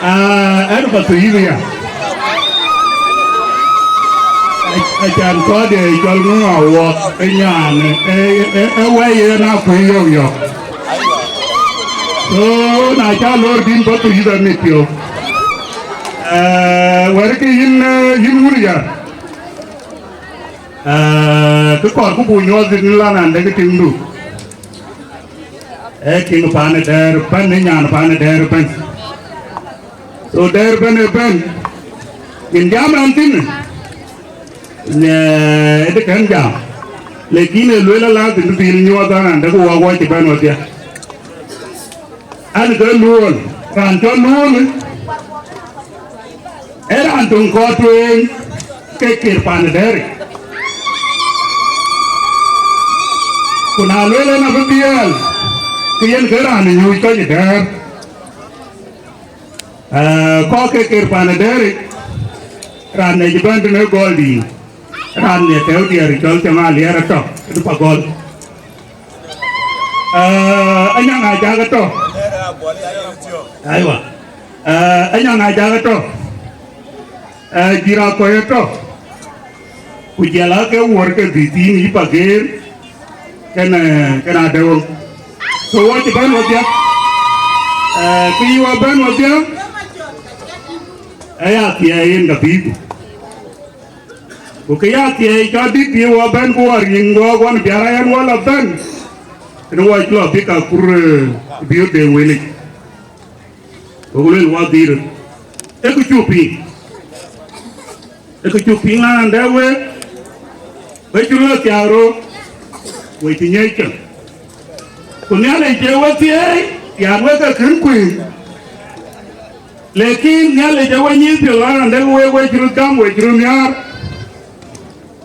Ah, ɛn ba thïïk ya. Acan kɔ̈ɔ̈de cɔl ŋö awuɔk ë nyan, ë, ë, ë wɛ̈i yen akuëc yɔ̈k yɔ̈k. So, na ca lor bïn bɔ̈ thïïk amit piɔ̈u. Eh, wɛ̈ɛ̈rkï yïn, eh, yïn wun ya. Eh, kë kɔɔr ku buk nyuɔɔth thïn lan an dek tiŋdu. Ee tiŋ paan ë Dɛɛr ëbɛ̈n, ë nyan paan ë Dɛɛr ëbɛ̈n. So Dɛɛr ëbɛ̈n ëbɛ̈n, yen jam raan thïn, ë dë kën jam. Lakin ë lueel ala thïn dhil nyuɔɔth an, an dek wɔ wɔ cï bɛ̈n wadhia. An ke Luɔl, raan cɔl Luɔl, ee raan töŋ kɔɔr tueŋ. Ke kir pan dɛ̈ɛ̈r. Ku na lueel en abï biɛɛl, ke yen ke raan ë nyuc kɔc ë dɛ̈ɛ̈r. Ee, kɔc ke kir pan dɛ̈ɛ̈r, raan ë cï bɛ̈n tënë gɔl dïït, raan ë tɛ̈ɛ̈u diɛɛr cɔl cï ŋa liɛɛr atɔ̈, ë pa gɔl. Ee, anyaŋ ajak atɔ̈. Aywa. Ee, anyaŋ ajak atɔ̈. Ee, jïra kɔc atɔ̈. Ku jɛl ake wuɔ̈r ke dhïthiin yï pa geer, kën, ee, kën adëwöŋ. So wɔ cï bɛ̈n wɔ dhiäk. Ee, kë yï wɔ bɛ̈n wɔ dhiäk, aya thiɛɛi yen ka bïïku. Ku kë ya thiɛɛi cɔl dït bï wɔ bɛ̈n ku wɔ riŋ wɔ ɣɔn biara yɛn wɔ la bɛ̈n. Kën wɔ cï lɔ bï ka kur, ee, biöt de wëlic. Ku luel wɔ dhil. Ee kë cuk piŋ. Ee kë cuk piŋ na raan dɛ̈ wek. Wek cï röt thiaak röt. Wek cï nyiëc cäŋ. Ku Nhialic cie wek thieei, yan wek ke kën kuëëny. Lekin Nhialic ë we nyïïth piɔ̈u, raan dɛ̈ wek, wek cï röt gam, wek cï röt nhiaar.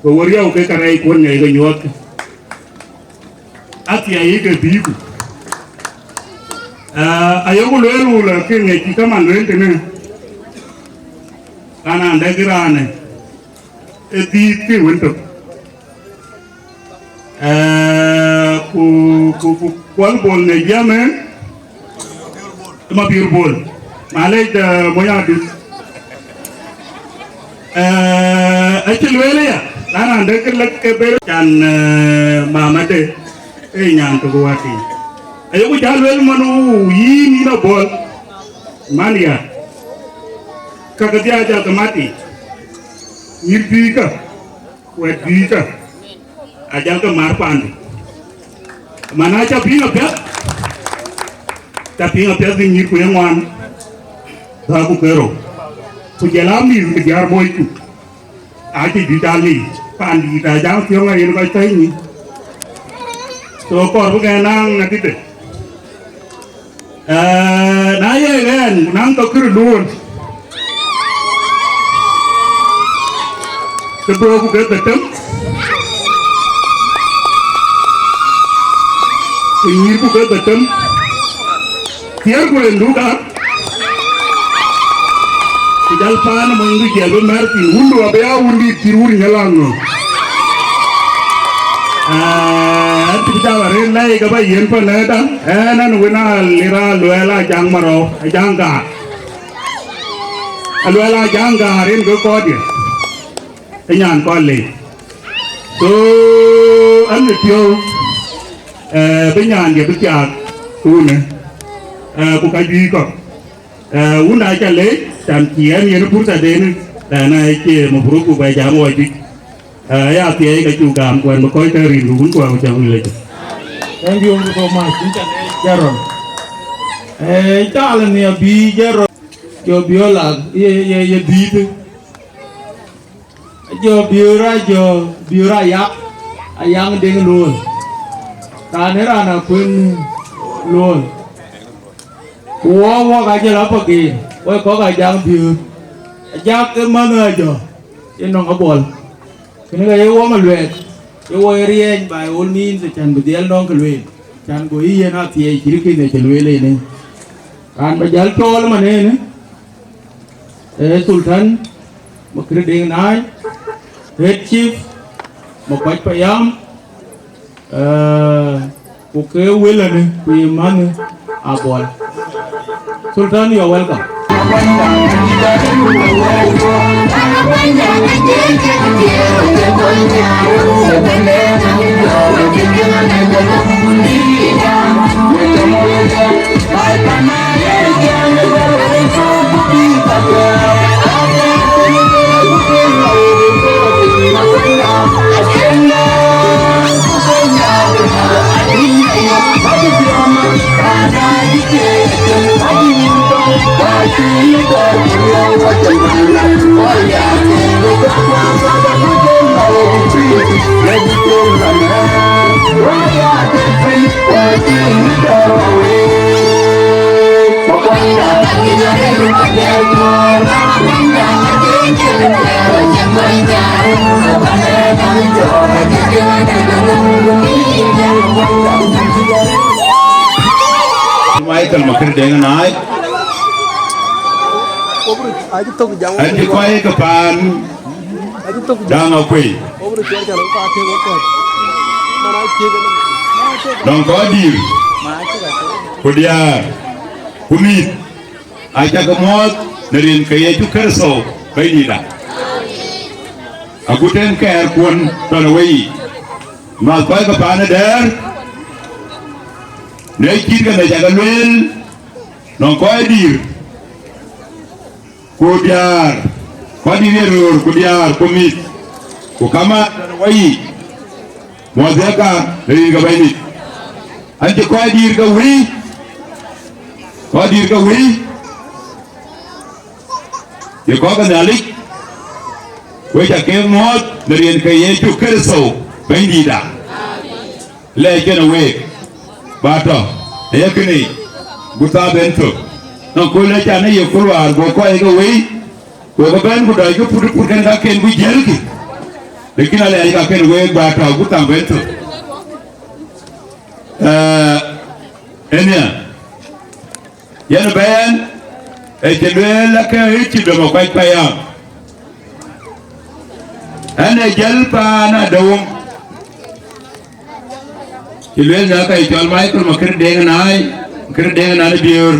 Ku we riɔu ke karɛc kuɔ̈n ŋiɛc ke nyuɔɔth. Athiɛɛi ke bïïku. Ee, ayoku lueel wulë ke ŋiɛc cï kaman lueel tënë. Raan dɛ̈ kë raanë. Ë dhiëth ke wën tök. Ee, ku, ku, ku kuɔl bol në jiɛm ë, ë mabiör bol. Malec, ee, mony adut. Ee, acï lueel aya, lan raan dɛ̈ kë lëk ke ber can, ee, mamade, ee nyan tök wati. Ayoku ca lueel man wu yïn yïn abol. Man ya. Ka ke dhia jal ke mati. Nyïïr juiika. Wɛ̈t juiikë, ajal ke mar paandu. Man aca piŋ apiɛth, ca piŋ apiɛth bï nyïïr ku ye ŋuan, dhäku ke rou. Ku jɔl a mïth ke diäär moocku, acï juëc aa liic, paandït ajaŋ thiɔ̈ŋ ayen kɔc thɛ̈i nyin. So kɔɔr bï ɣɛn naŋ adïtë. Ee, na ye ɣɛn, ku naŋ thok kërë duööl, ke duööku ke dhetem, ku nyïïrku ke dhetem, thiëërku en duk aa, ku jal paan ë monydu jiɛl bï mɛ̈r thïn, wundu abï aa wundït cït wun nyalaŋ nɔm. Ee, ëntï cak arëët lɛ̈i ke bä yiën pan ëda, ënɛn wën aa lir aa luɛɛl aa jaŋ marɔ̈u, aa jaŋ gaar. Aa luɛɛl aa jaŋ gaar en ke kɔɔrdiɛ̈, ë nyan kɔn leec. So, ɛn ë piɔ̈u, ee, bï nyandiɛ̈ bï thiaak kunë, ee, ku ka juëc kɔ̈k. Ee, wun aa ca leec, can cï ɛn yen pursa den, ɛn aa cie mafrud ku bɛ jam wɔ juëc. Ee, ya thiɛɛi ka cuk gam, ku ɛn bï kɔc ke rin, ku wun ku aa ku cam lec. Thank you so much. Inca leec Gerald. Ee, inca lɔ ni abï Gerald. Jɔ biöör la, ye, ye, ye dhiëth. Jɔ biöör a, jɔ biöör a yak, a yaŋ deŋ luööl. Raan ë raan a kuën luööl. Ku wɔ, wɔ ka jɔl a pagiin, wɔ kɔ̈k a jaŋ biöör. A jak ë manh a jɔ, ye nɔŋ a buɔl. Kënë ka ye wɔ ma luɛɛk, ye wɔ ye riɛɛny by all means, acän bï dhiɛl nɔŋ kë lueel. Acän go yï yen a thiɛɛi cït kënë cï lueel ënë. Raan ba jäl cɔɔl man ënë, ee Sultan, ma kërë deŋ naai, head chief, ma kuac payam, ee, ku ke wëlënë, ku ye manh Abuɔl. Sultan, you are welcome. Michael Makir Deng Nai. An cï kɔc ke paan Daŋ Akuei. Nɔŋ kɔc dïïr, ku diäär, ku mïth, aca ke muɔɔth në rin ke Yecu Kërtho Bɛ̈nydïïtda. Agut en kɛɛrkuɔn tɔ̈ në weyiic. Mäth kɔc ke paan ë Dɛ̈ɛ̈r, në cït ke mec aca ke lueel, nɔŋ kɔc dïïr, ku diäär, kɔc dïïr ye röör, ku diäär, ku mïth, ku kamaan tɔ̈ në weyiic, muɔɔth ë ka në rin ke Bɛ̈nydït. An cï kɔc dïïr ke wëi, kɔc dïïr ke wëi, ye kɔc ke Nhialic, we ca ke muɔɔth në rin ke Yecu Kërtho Bɛ̈nydïïtda. Lɛc kenë week, ba tɔ̈ ë ye kënë yic, ku thaap en thök. Nɔŋ kööl ë can ë ye kuluaar, go kɔc ke wëi, go ke bɛ̈n ku dɔc ke put put kën kaken ku jiëlkï. Lakin alɛɛc kaken week ba tɔ̈, ku thaap en thök. Ee, ënë ya, yen bɛ̈n ë cï lueel, lake ë cï dom akuac payam. Ɛn ë jäl paan Adöŋ, cï lueel, na ka ye cɔl Michael Makir Deng Nai, Makir Deng Nai Biöör,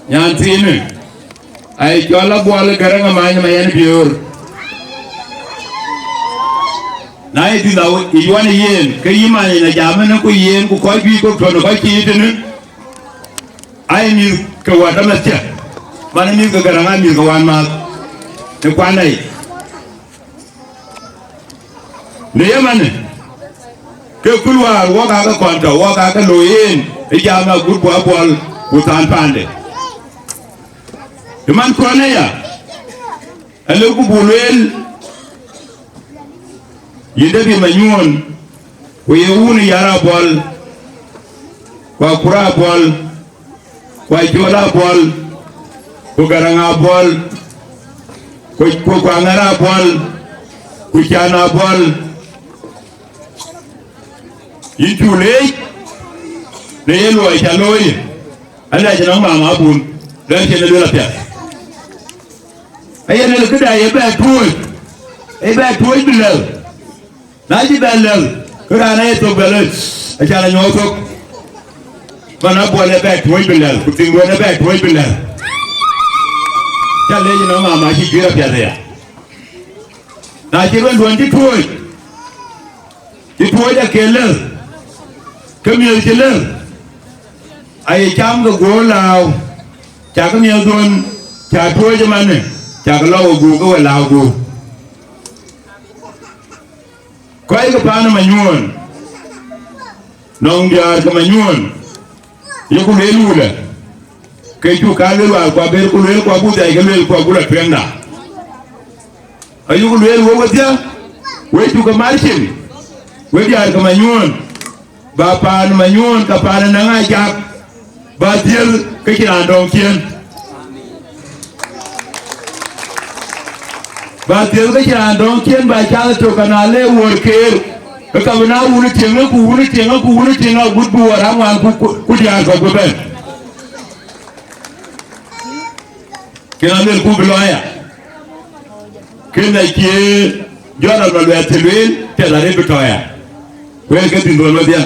nyan thiinë, aye cɔl Abuɔl Gäräŋ Amany Mayen Biöör. Na ye dhil a yuan ë yen, ke yï many ë jam ënë, ku yen, ku kɔc juëc kɔ̈k tɔ̈ në kɔc cï tënë, aye mïth ke wät amɛthkiɛ̈, man ë mïth ke Gäräŋ, aa mïth ke wänmääth në kuan ayic. Në ye manë, ke kuluaar, wok aake kɔn tɔ̈, wok aake looi yen ë jam agut buk Abuɔl ku than paande. Ë man kɔn aya, alëuku buk lueel, yïn David Manyuɔ̈n, ku ye wun ë Yar Abuɔl, ku Akur Abuɔl, ku Acol Abuɔl, ku Gäräŋ Abuɔl, ku, ku, ku Aŋär Abuɔl, ku Can Abuɔl, yïn cu leec në ye luɔi ca looi. Alɛɛc nɔŋ mama abun, luɛl cïn ë luel apiɛth. Aye luel këda ye bɛ tuöc, ye bɛ tuöc bï lɛ̈l. Na cï bɛ lɛ̈l, ke raan aye thok bɛ lɛ̈l, acan anyuɔɔth thok. Man Abuɔl ë bɛ tuöc bï lɛ̈l, ku Thiŋduɔ̈n ë bɛ tuöc bï lɛ̈l. Ca leec nɔŋ mama cï juëër apiɛth aya. Na cï ruɔ̈nduɔ̈n cï tuöc, cï tuöc ake lɛ̈l, ke miëth cï lɛ̈l, aye cam ke guöör lääu, cakë miëthduɔ̈n ca tuöc ëmanë, cakë lɔ we guur ke we lääu guur. Kɔc ke paan ë Manyuɔ̈n, nɔŋ diäär ke Manyuɔ̈n, yeku lueel wulë, ke cuk ka lueel wäär, ku abeer ku lueel, ku abuk dhiac ke lueel, ku abuk lɔ tueŋda. Ayuku lueel wek wedhie, wek cuk ke mar cin, wek diäär ke Manyuɔ̈n, ba paan Manyuɔ̈n ka paan ë Naŋ Ajak, ba dhiël ke cïn raan dɔ̈ŋ ciëën. Ba dhiël ke cïn raan dɔ̈ŋ ciëën, ba cath ëtök, ka na le wuɔ̈r keer, ke ka bï na wun ë tiëŋë, ku wun ë tiëŋë, ku wun ë tiëŋë, agut bï wuɔ̈r aŋuan, ku, ku, ku diäär kɔ̈k bï bɛ̈n. Kën aluelku bï lɔ aya. Kën acie jɔt aluɛth cï lueel, piɛth arëët bï tɔ aya. Ku en ke dhïn dhuɔl wedhie.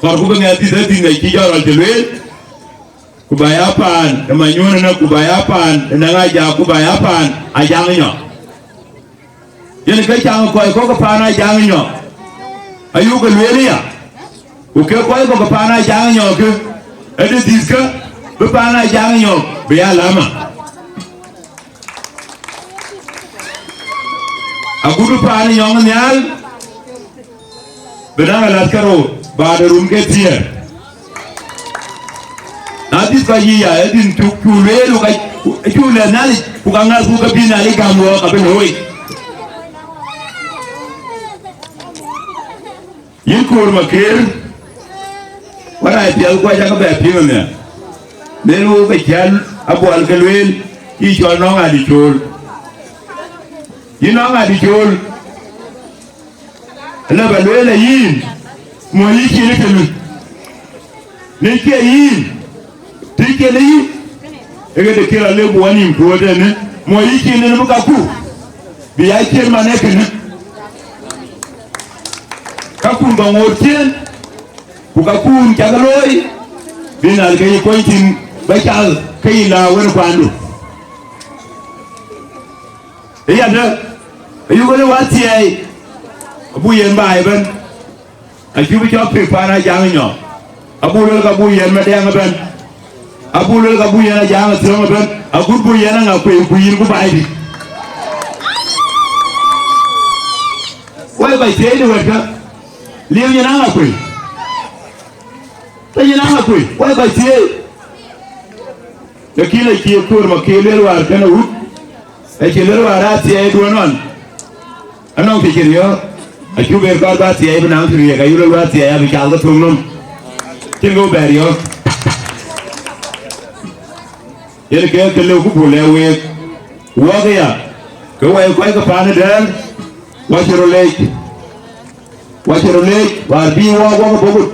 Kɔɔrku bï ŋɛk dhïth, adhïn acï jɔt rɔl cï lueel, ku ba ya paan ë Manyuɔ̈n ënë, ku ba ya paan ë Naŋ Ajak, ku ba ya paan Ajaŋ Nyɔk. Yen ke caŋ kɔc kɔ̈k ke paan Ajaŋ Nyɔk, ayuku lueel aya, ku ke kɔc kɔ̈k ke paan Ajaŋ Nyɔk kë, ëdï dhïthkë bï paan Ajaŋ Nyɔk bï ya lama. Agut bï paan Nyɔk nhial, bï naŋ alath karou, ba de rum ke thiëër. Na dhïth kɔc yiic ya, ë dhïn cuk, cuk lueel, ku ka, cuk lɛ̈k Nhialic, ku ka ŋäth, ku ka bï Nhialic gäm wɔ, ka bï looi. Yïn Koor Makër, wär aa piɛth, ku acä ke bɛ piŋ ënhial. Lueel wok ke cäl abuɔl ke lueel, yï cɔl nɔŋ adï cool. Yï nɔŋ adï cool. Lë ba lueel ë yïn, mɔ̈ yï cin ë tënë. Në cie yïn, të cïn ë yï, ë ke de kï rɔt lëu bï wɔ nïïm kuööt ënë, mɔ̈ yï cin ënë bï kaku, bï ya cien man ee kënë. Kakun ka ŋoot cien, ku kakun cak looi, bï nal ke yï kony thïn, ba cal ke yï la wën kuandu. Ë yadë, ayuk ëlë wa thiɛɛi, abuk yen baai ëbɛ̈n. Acï bï cɔk pik paan Ajaŋ nyɔk. Abuk luel ka buk yen Madiɛŋ ëbɛ̈n. Abuk luel ka buk yen Ajaŋ Athiɔ̈ŋ ëbɛ̈n. Agut buk yen Aŋakuei ku yïn ku baai dït. Wai ba thiëëi de wɛ̈tkä. Liu nyin Aŋakuei. Tɔ nyin Aŋakuei. Wai ba thiëëi. Lakin acï koor ma ke luel wäär kënë wut, acï luel wäär athiɛɛi duɔ̈n ɣɔn. Anɔŋ të cï riɔ̈ɔ̈k, acuk ber kɔɔr bä thiɛɛi bï naŋ të riëëk, ayï luel wäär thiɛɛi abï cath ke thöŋ nɔm. Cïn ke bɛ riɔ̈ɔ̈k. Yen ke ke lëu ku buk lɛ̈k week. Wɔɔk aya, ke wɛ̈i kɔc ke paan ë dɛ̈ɛ̈r, wacï röt leec. Wacï röt leec, wäär bï wɔɔk wɔk ë bɔ̈ gut,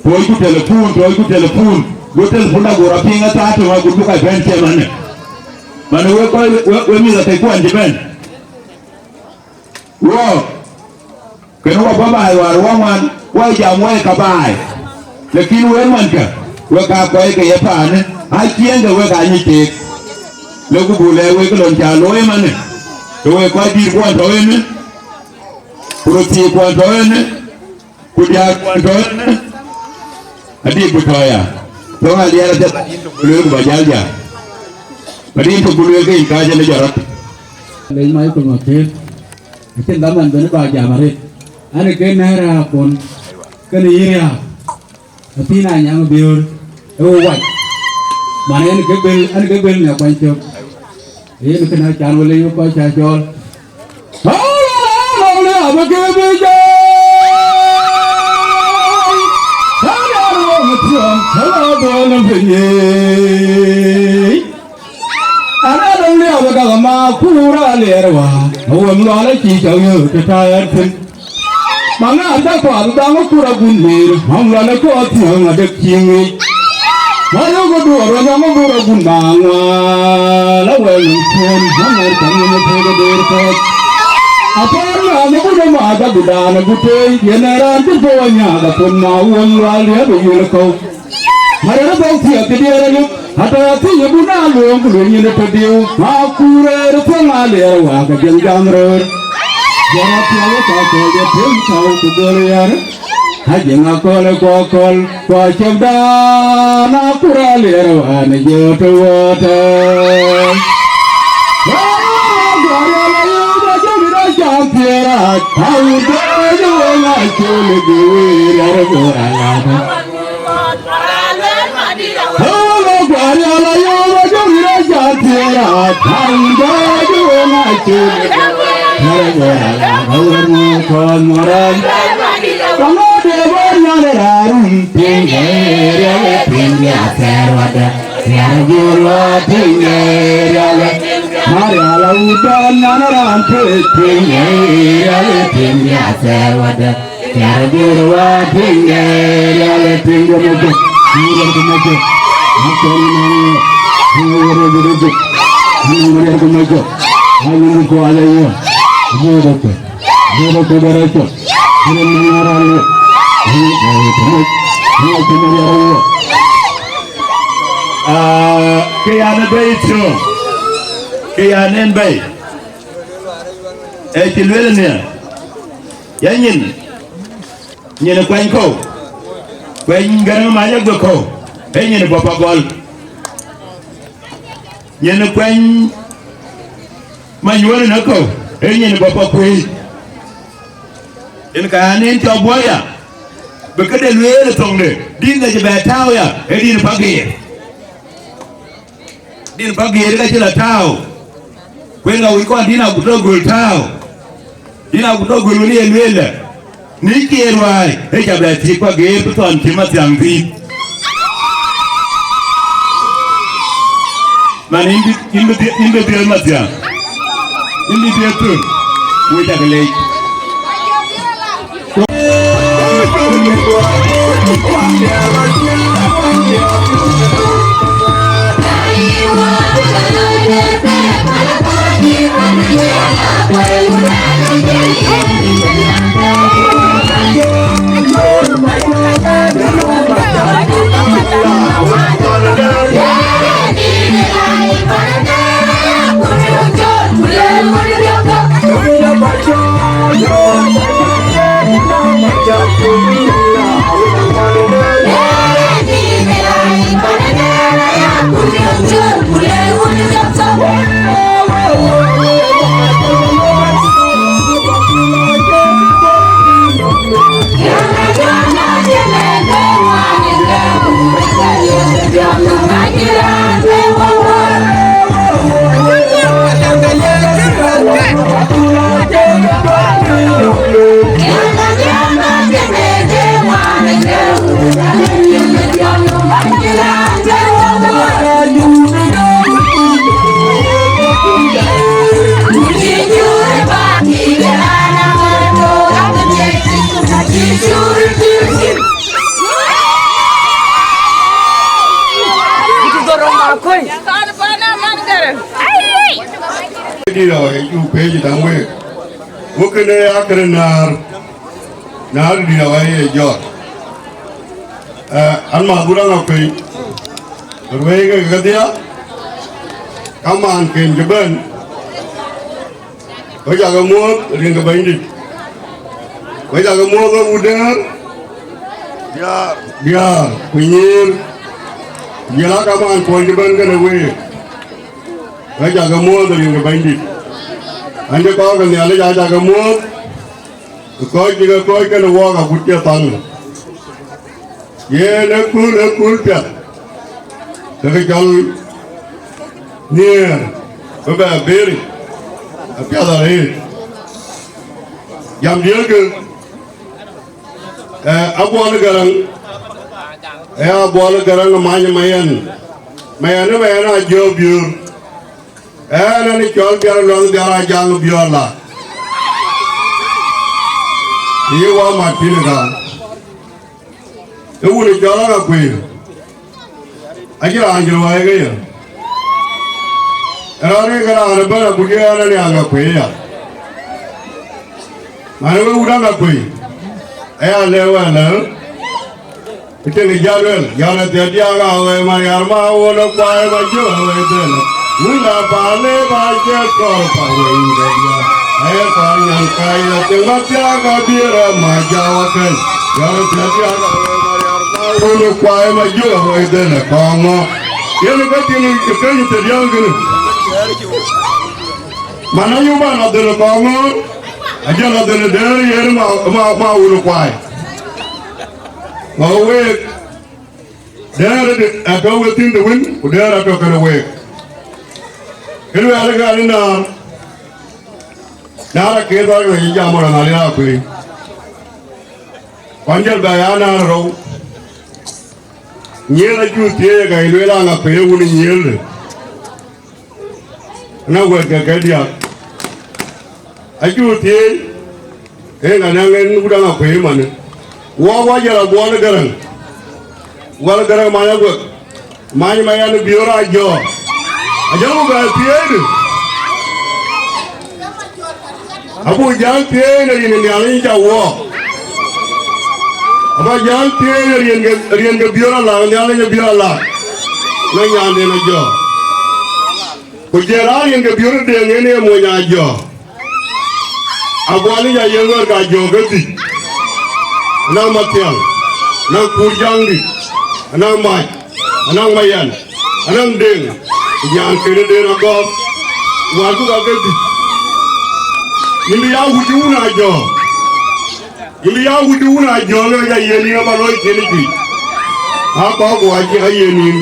tooc ku telepun, tooc ku telepun, go telepun da go rɔt piŋ ë thaar töŋ agut bï kɔc bɛ̈n cï ëmënë. Man wek kɔc, wek, wek mïth akëc kuɔn cï bɛ̈n. Wɔɔk, kënë wɔ bɔ̈ baai wäär wɔ ŋuan, wɔ jam wɔ ka baai. Lakin wek mankë, wek ka kɔc ke ye paanë, aa ciëŋ ke wek aa nyic keek. Lëku buk lɛ̈k wek lon cä looi ëmënë, ke wek kɔc dïït kuɔn tɔ̈ ënë, ku röt thiëëk kuɔn tɔ̈ ënë, ku diäär kuɔn tɔ̈ ënë, adï bï tɔ̈ ya. Tɔ̈ ŋa diɛɛr athiɛth adï tök bï lueel ku ba jäl jam. Adï tök bï lueel ke yïn kääc ënë jɔt rɔt. Lec Michael Maker, acïn dhaman bɛ̈n ba jam arëët. An, ke nɛ̈ɛ̈r ë akon, kënë yï riääk. Athiin Anyaŋ Biöör, ë wo wac. Man, en ke bel, en ke bel në kuany cök. Yen kënë acan wël ë yök kɔc cä cɔɔl. Abä ke bï jai, abä rɔŋ thiɔ̈ŋ, abä bɔ̈ në piny. Ana döŋ liɛɛu ë gäk ë Makur Aliɛɛr wäär, awuɔ̈m lual acï cɔk yöök të tɛ̈ɛ̈r thïn. Maŋaar cä kuath dhaŋ ë kur agun miir, mam lual ë kɔɔth thiɔ̈ŋ adek cï ŋic. Mariökë duɔ̈ɔ̈r rɔt nyɔŋ ë bur agun bä ŋuan, awɛl nɔm thuɔ̈n, maŋaar cä ŋic ë pek ë dëër kɔ̈th. Apɔɔr naath ë bun ë maath agudan ë guteei, yen ee raan cï bɔ̈ anyaak apun ma wuɔ̈m lual riɛ̈p ë yul ë kɔ̈u. Märë bɔ̈ thiëëk kë diëër ayök, ata thiëc ë bun aa luööŋ ku luöny nyin ë tɔ diu, ma kuur rëër ë puɔ̈ŋ aa liɛɛr waak ë jël jam röör. Jɔn apiɔl ë ka kɔ̈ɔ̈c ë pïu cäu ku gɔl yär, ajiëŋ akɔ̈l ë kuɔ akɔ̈l, ku acökdan aa kur aa liɛɛr waan ë jɔt ë wöötë. Maria la udan nyan ran pek piny, rial piny ya ser wada. Yar bir wa piny, rial piny ya mojok. Yar ku mojok. Akon na yar ku mojok. Yar ku mojok. Ayu ko ala yo. Yar ku. Yar ku daracho. Yar ku mangara lo. Yar ku mojok. Yar ku mojok. Ah, ke yan ë bɛ̈i thiɔ̈k, ke yan en bɛ̈i. Ee cï lueel nia, ya nyin, nyin kuany kɔ̈u, kuany Gäräŋ Mac Aguek kɔ̈u, ee nyin bɔ̈ pa gɔl. Nyin kuany Manyuɔ̈n ënë kɔ̈u, ee nyin bɔ̈ pa kuëëc. Yen ka an, en cɔk buɔɔth ya, bï këde lueel ë thoŋde, dïn ka cï bɛ tääu ya, ee dïn pa geer. Dïn pa geer ka cï la tääu. Ku en ka wïc kɔn dïn agut tɔ göl tääu. Dïn agut tɔ göl wën ye lueel lɛ. Në ciëër ruääi, ee ca bɛ thiëëk pa geer bï thɔn cï Mathiaŋ thiëëk. Man, yïn bï, yïn bï dhiël, yïn bï dhiël Mathiaŋ. Yïn bï dhiël thur. Wek cak leec. Dït awai, cuk pɛ̈ɛ̈c daŋ week. Wek kënë ya kërë näär, näär dït awai ye jɔt. Ë, an, ma bur aŋa pei, ruëëi ke kedhia, kamaan ken cï bɛ̈n. Wek cakë muɔ̈ɔ̈th rin ke Bɛ̈nydït. Wek cakë muɔ̈ɔ̈th wek wut dɛ̈ɛ̈r, diäär, ku nyïïr, ku jɔl aa kamaan kuɔny cï bɛ̈n kenë week. Wek cakë muɔ̈ɔ̈th rin ke Bɛ̈nydït. An, cï kɔɔr ke Nhialic aa cakë muɔ̈ɔ̈th, ku kɔc cï ke kɔc kenë wɔɔk agut cï thaŋ. Yen ë kööl, ë kööl piɛth, ke ke cɔl nhiëër bï bɛ beri apiɛth arëët. Jam diëëlkë, ë, Abuɔl Gäräŋ, ë Abuɔl Gäräŋ Many Mayen, Mayen, Mayen Ajiëk Biöör, ë, ënɔɔnë cɔl Biar Luaŋ, Biar Ajaŋ Biöör la. Yï wä mat piny ë ka. Ë wun ë cɔl Aŋakuei, acïn raan cï ruääi ke ye. Raan ë ke raan ëbɛ̈n agut yen ë Aŋakuei ya. Man, we wut Aŋakuei, aya lɛ̈k wek lɛ̈k, ë tëŋ ë jäl luel, jäl ë thiëëc diäk, awëi mariar ma wun ë kuai ma jök awëi thëlë. Wun la panë ba cë kɔɔr pa wëi de diäk. Aye kɔɔr nyan kai la thiëŋ ma thiak abï rɛ̈m ma jɔk wakën. Jäl ë thiëëc diäk, awëi mariar ma wun ë kuai ma jök awëi thëlë kɔŋ ŋö. Yen ë ke tïŋ ë keny ë thiëëc diäk kënë. Man, ayup an, adhil kɔŋ ŋö. Ajɔl adhil dɛ̈ɛ̈r yen ma, ma, ma wun ë kuai. Ŋö week, dɛ̈ɛ̈r ë atɔ̈ we thïn de wën, ku dɛ̈ɛ̈r atɔ̈ kenë week. Kë luɛɛl ë gäl ënɔɔnë, na rɔt ke thɔɔc we cï jam rɔt Nhialic akuëi. Kuan jɔl bɛ ya na rou. Nyiëël acuk thiëëc, ka lueel Aŋakuei wun ë nyiëël. Ënɔɔnë wɛ̈t ke ke diäk. Acuk thiëëc, ee ŋa nɛ̈ŋ en wut Aŋakuei manë. Wɔ wɔ jɔl Abuɔl Gäräŋ. Abuɔl Gäräŋ Many Aguek. Many Mayen Biöör Ajɔk. Ajɔku bɛ thiëëc. Abuk jäl thiëëc në rin ë Nhialic ca wɔɔk. Aba jäl thiëëc në rin ke, rin ke Biöör Alak, Nhialic ë Biöör Alak. Në nyanden Ajɔk. Ku jël raan yen ke Biöör Deŋ en ye mony Ajɔk. Abuɔl ya yen wɛ̈t ka Ajɔk ke dhïc. Anɔŋ Mathiaŋ, anɔŋ Kuur Jaŋdït, anɔŋ Mac, anɔŋ Mayen, anɔŋ Deŋ, ku nyan kënë den Agɔɔk. Wälku ka ke dhïc. Yïn bï ya wut wun Ajɔk. Yïn bï ya wut wun Ajɔk, ë ya yen yïn aba looi kën juëc. Akɔɔk ku acï ka yen yïn.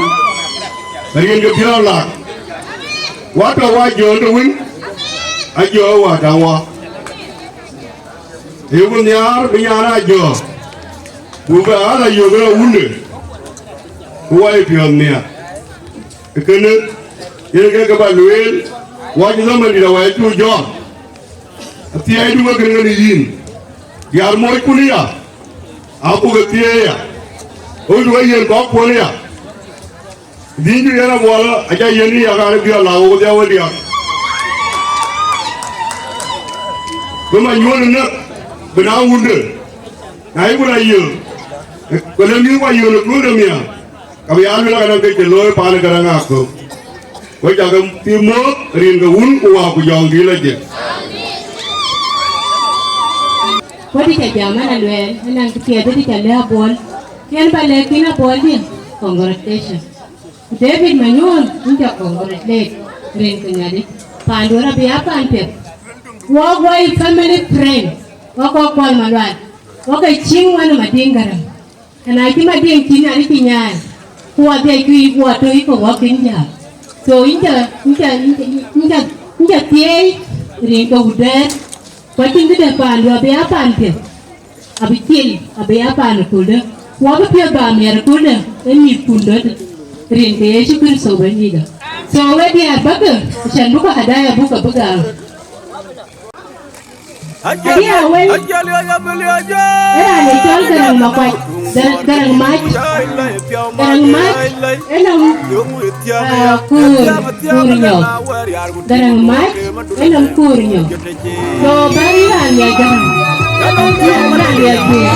Rin ke Biöör Alak. Wa tɔ̈ wa Ajɔk të wën, Ajɔk wa tɔ̈ wa. Yeku nhiaar bï nyan Ajɔk, ku bɛ ɣäth Ajɔk ë wunde, ku wa ye piɔ̈ɔ̈th nhiaar. Ë kënë, Yen ke ke ba lueel, wɔ cï dhaman dït awɛɛr cuk jɔɔk. Athiɛɛi du wek kën ŋën yïn. Diäär moc kun ya, abuk ë thieei ya. Ɣööc du ke yen kɔ̈k kuɔn ya. Dhïn du yen abuɔlë, aca yen ya ɣan ë biɔl la wok dhiau wek diäk. Bï ma nyuɔ̈n ë näk, bï na wunde. Na yï ku la yöök, ku le mïth wa yöök ë kööl de miäk. Ka bï ya luel aka nɔŋ kë cï looi paan ë Gäräŋ Akɔ̈u. Ku cakë thïn muɔ̈th rin ke Wun ku Wät ku Jɔŋdït lɔ jek. Ku dï ca jam an, aluɛɛl, ënɔŋ kë piɛth dï ca lɛ̈k Abuɔl, kën ba lɛ̈k yïn Abuɔl dië, congratulations. Ku David Manyuɔ̈ɔ̈n, yïn ca congratulate rin ke Nhialic. Paanduɔ̈n abï ya paan piɛth. Wɔk wɔ ye family friend, wɔk kɔc Kuɔl Malual, wɔk ke ciëŋ wën ë Madiŋ Gäräŋ. Ëna cï Madiŋ cïn an cï nyaai, ku wadhiac cï wɔ tɔ̈ yï ke wɔ kën jäl. So yïn ca, yïn ca, yïn ca, yïn ca, yïn ca thieei rin ke wudɛɛr, ku acïn këde paandu abï ya paan piɛth, abï cil, abï ya paan ë köldë, ku abï piɔ̈ɔ̈th ba miɛt ë köldë ë mïthkun döt rin ke Yecu Kërtho Bɛ̈nydïïtda. So we diäär bäkë, acan bï ku hadaya buk abï gam. Aya wël, ë raan ë cɔl Gäräŋ Makuac, Gäräŋ, Gäräŋ Mac, Gäräŋ Mac, ë nɔm, ah, kuur, kuur nyɔk. Gäräŋ Mac, ë nɔm kuur nyɔk. So, bä rï raan ya Gäräŋ. Raan ya kuur.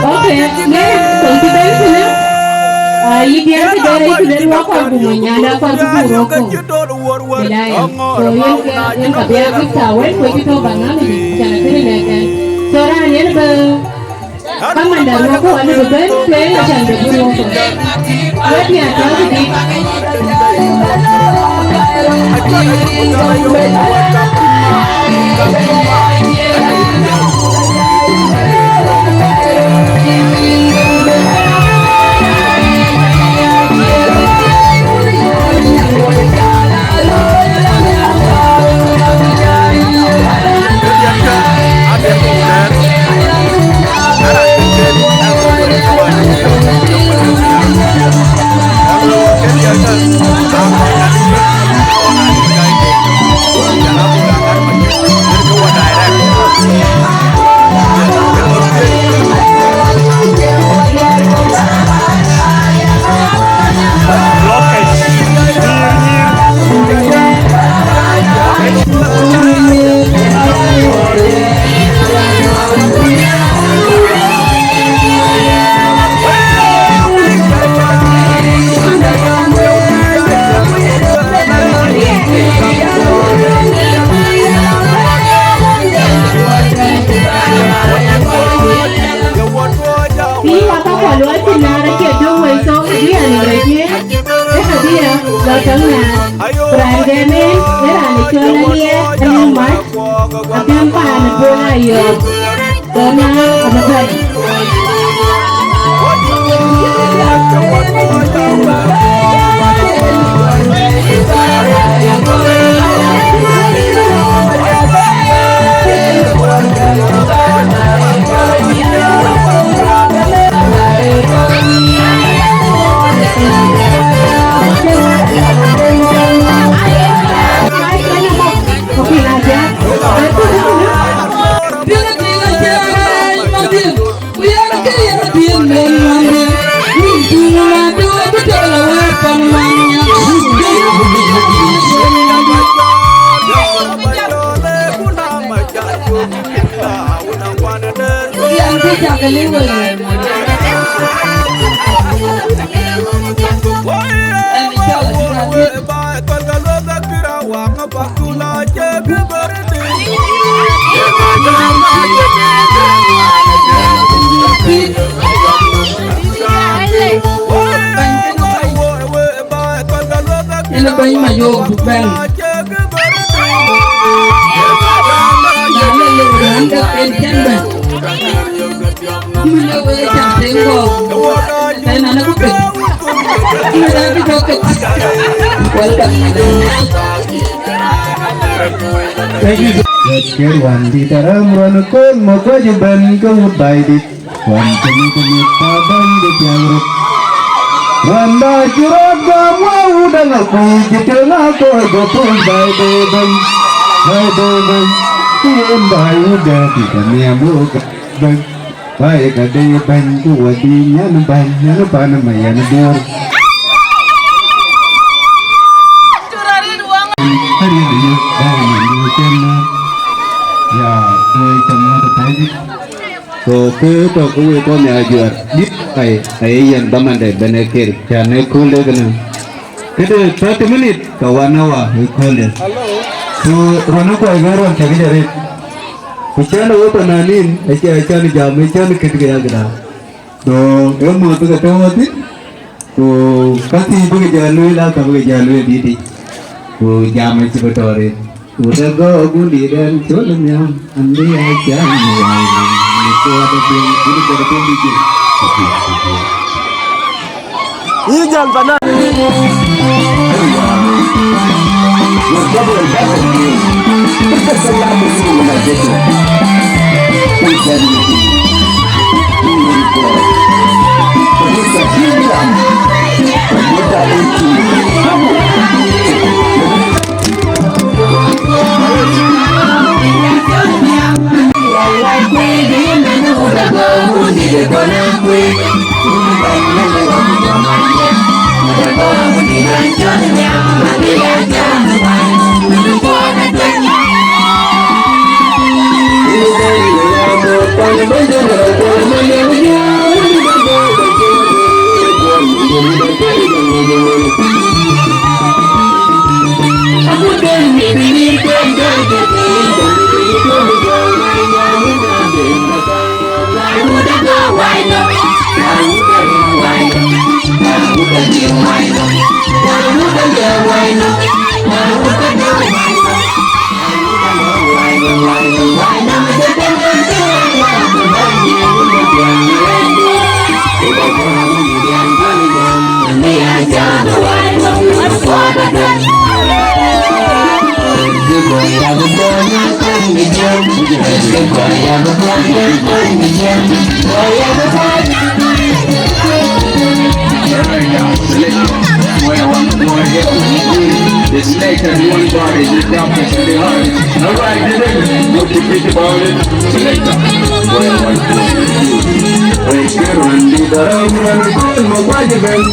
Okay, yen thoŋ cï bɛ̈n kënë, ah, yï diɛɛr kë dɛ̈ rɛc kë luel wä kuar ku mony nyanda kuar ku buk rɔ̈k kɔ̈u. Bï la yam. So yen ke, yen ka bï a gift awën ku cï tɔ̈u ba ŋaŋ yic, can a kënë lɛ̈k ɛn. So raan yen bï kamanda ruɔ̈k ku wän bï bɛ̈n tueŋ acan bï bï ruɔ̈k kɔ̈u. Wek ya tɔ̈u kë dït. Bï wä ka kɔn luɔi thïn, na rɔt cie döŋ wei thou, abï a nɔm rɔt cie, ë abï a lɔ tɔ̈ŋ naan. Ku raan gɛm en, ë raan ë cɔl Aliɛɛr Aliu Mac, akɛ̈m paan ë Bol Ayɔ̈ɔ̈k. Dɔ̈ɔ̈r na abï bɛ̈n. Bɛ̈ny Mayok buk bɛ̈n. Na le lëu raan dɛ̈ en cän bɛ̈n. Cïmën ë wek ca tëŋ kɔ̈u. Tɛ̈n an, abï pek. Cïmën ë abï tɔ̈ pek. Welcome. Thank you. Wɛ̈t kër wän dït arɛ̈m ruɔ̈n kööl, ma kuac ëbɛ̈n ke wut baai dït. Wän tëmit tëmit ka bɛ̈ny de piath röt. Wända cï rɔt gam wä wut aŋa kuc cï tëŋ akɔɔr bä puɔ̈l baai de bɛ̈ny. Baai de bɛ̈ny. Ku yen baai wut dɛ bï ka nhiam wok bɛ̈ny. Baai ka de bɛ̈ny ku wä dï nyan bäny nyan pan ma yɛn duɔ̈ɔ̈r. Ariël yök baai yɛn yök cɛn na. Ya, ee cä muɔ̈th apɛidït. Ku kë tɔ̈ ke wek kɔn nhiaar juɛ̈ɛ̈r, bï ai, aye yen dhamandɛ bɛ̈n ë ker, cän ë kööl de kënë. Këde thirty minute, ka one hour ë kööl de. Ku ruɔ̈n ë kuɔc ke ruɔ̈n cä kë jɔ rit. Ku cän ë wek pananin, acï acän jam, ë cän kët ke ya këda. So, ë muɔ̈th ke tɔ̈ thïn, ku ka thii bï ke jɔ lueel, aa ka bï ke jɔ lueel dïtï. Ku jam acï bï tɔ̈ rit. Wut agɔɔk wundït ɛn col nhiam, an bï ya cam wai, ni kuɔɔt apiŋ, ni kuɔɔt apiŋ dï cin. Yï jal bana. Alright, now, select. Boy, I want, boy, yeah. The select has one body, the doctor to the heart. Alright, then, what you think about it? Selector. Boy, I want, boy, yeah. Wait, girl, and the dog, and the girl, my body, baby.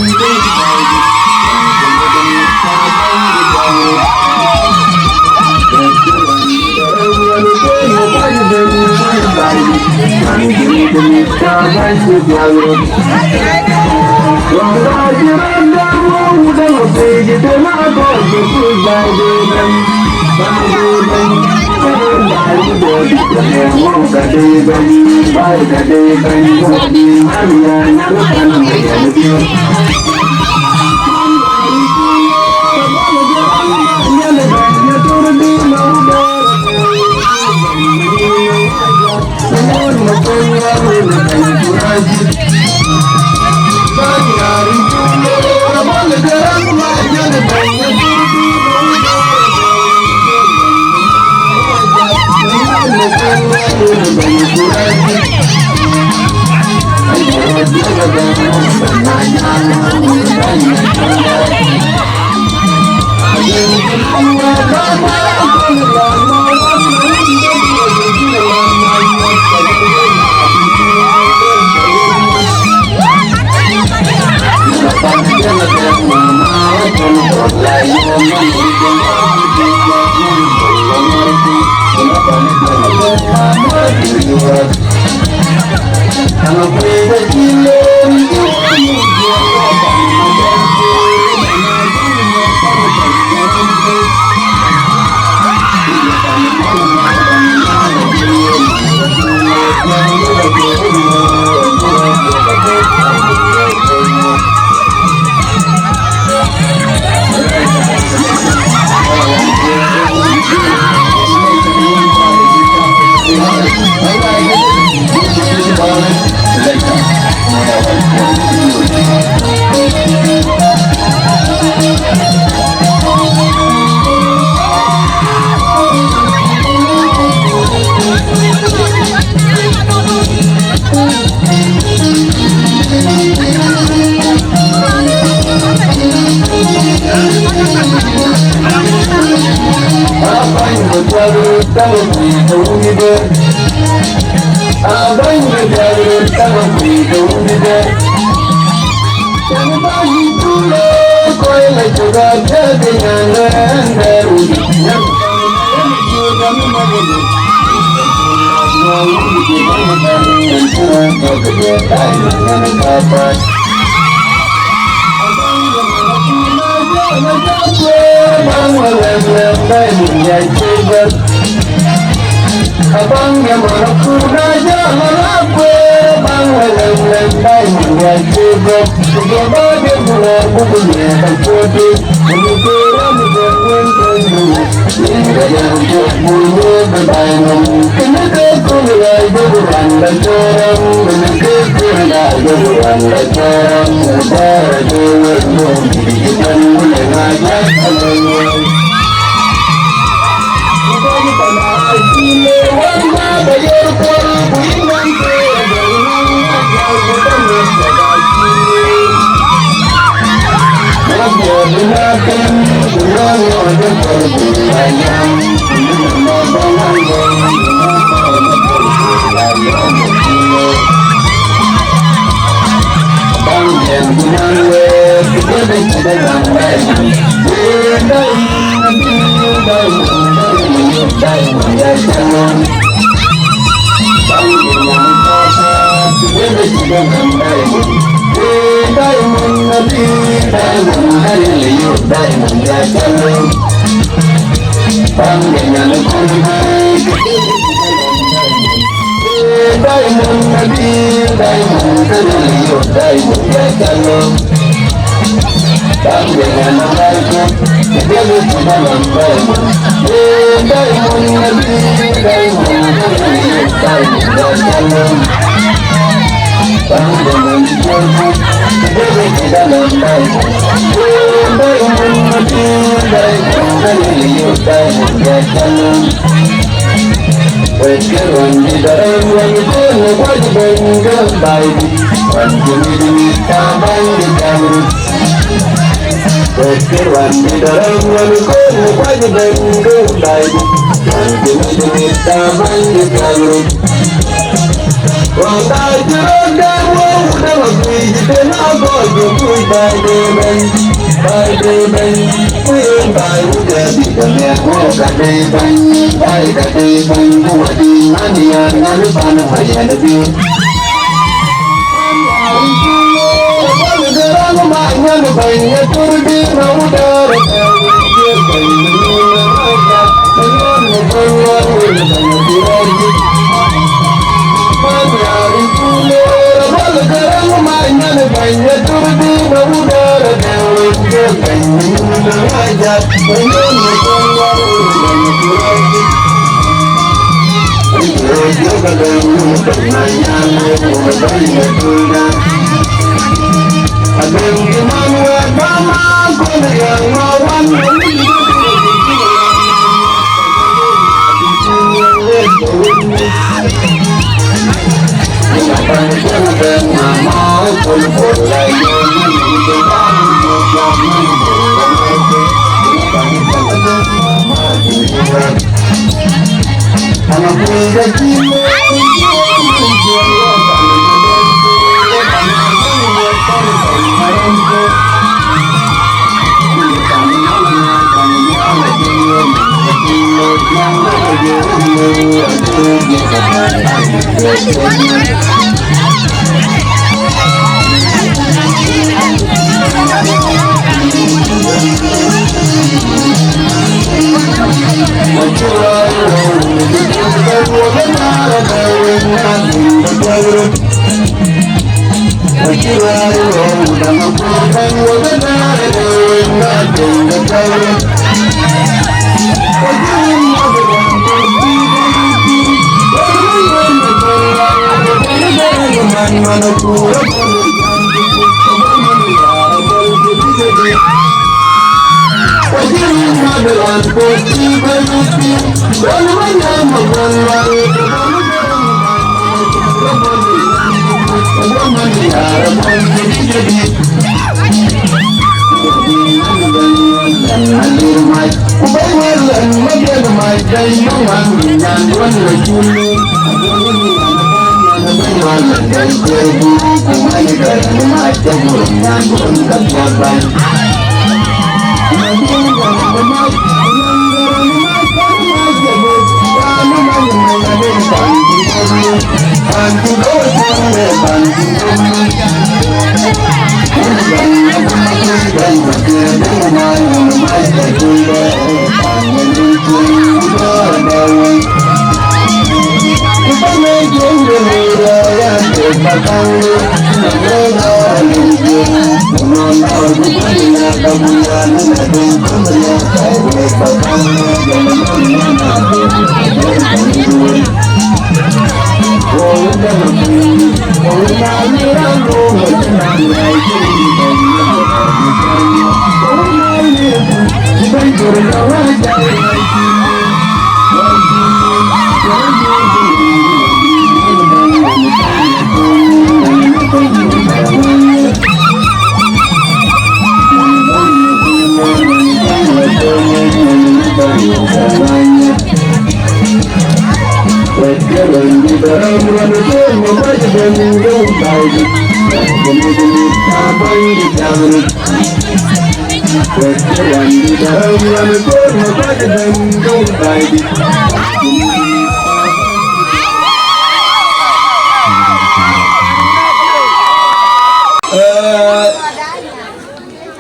Eh,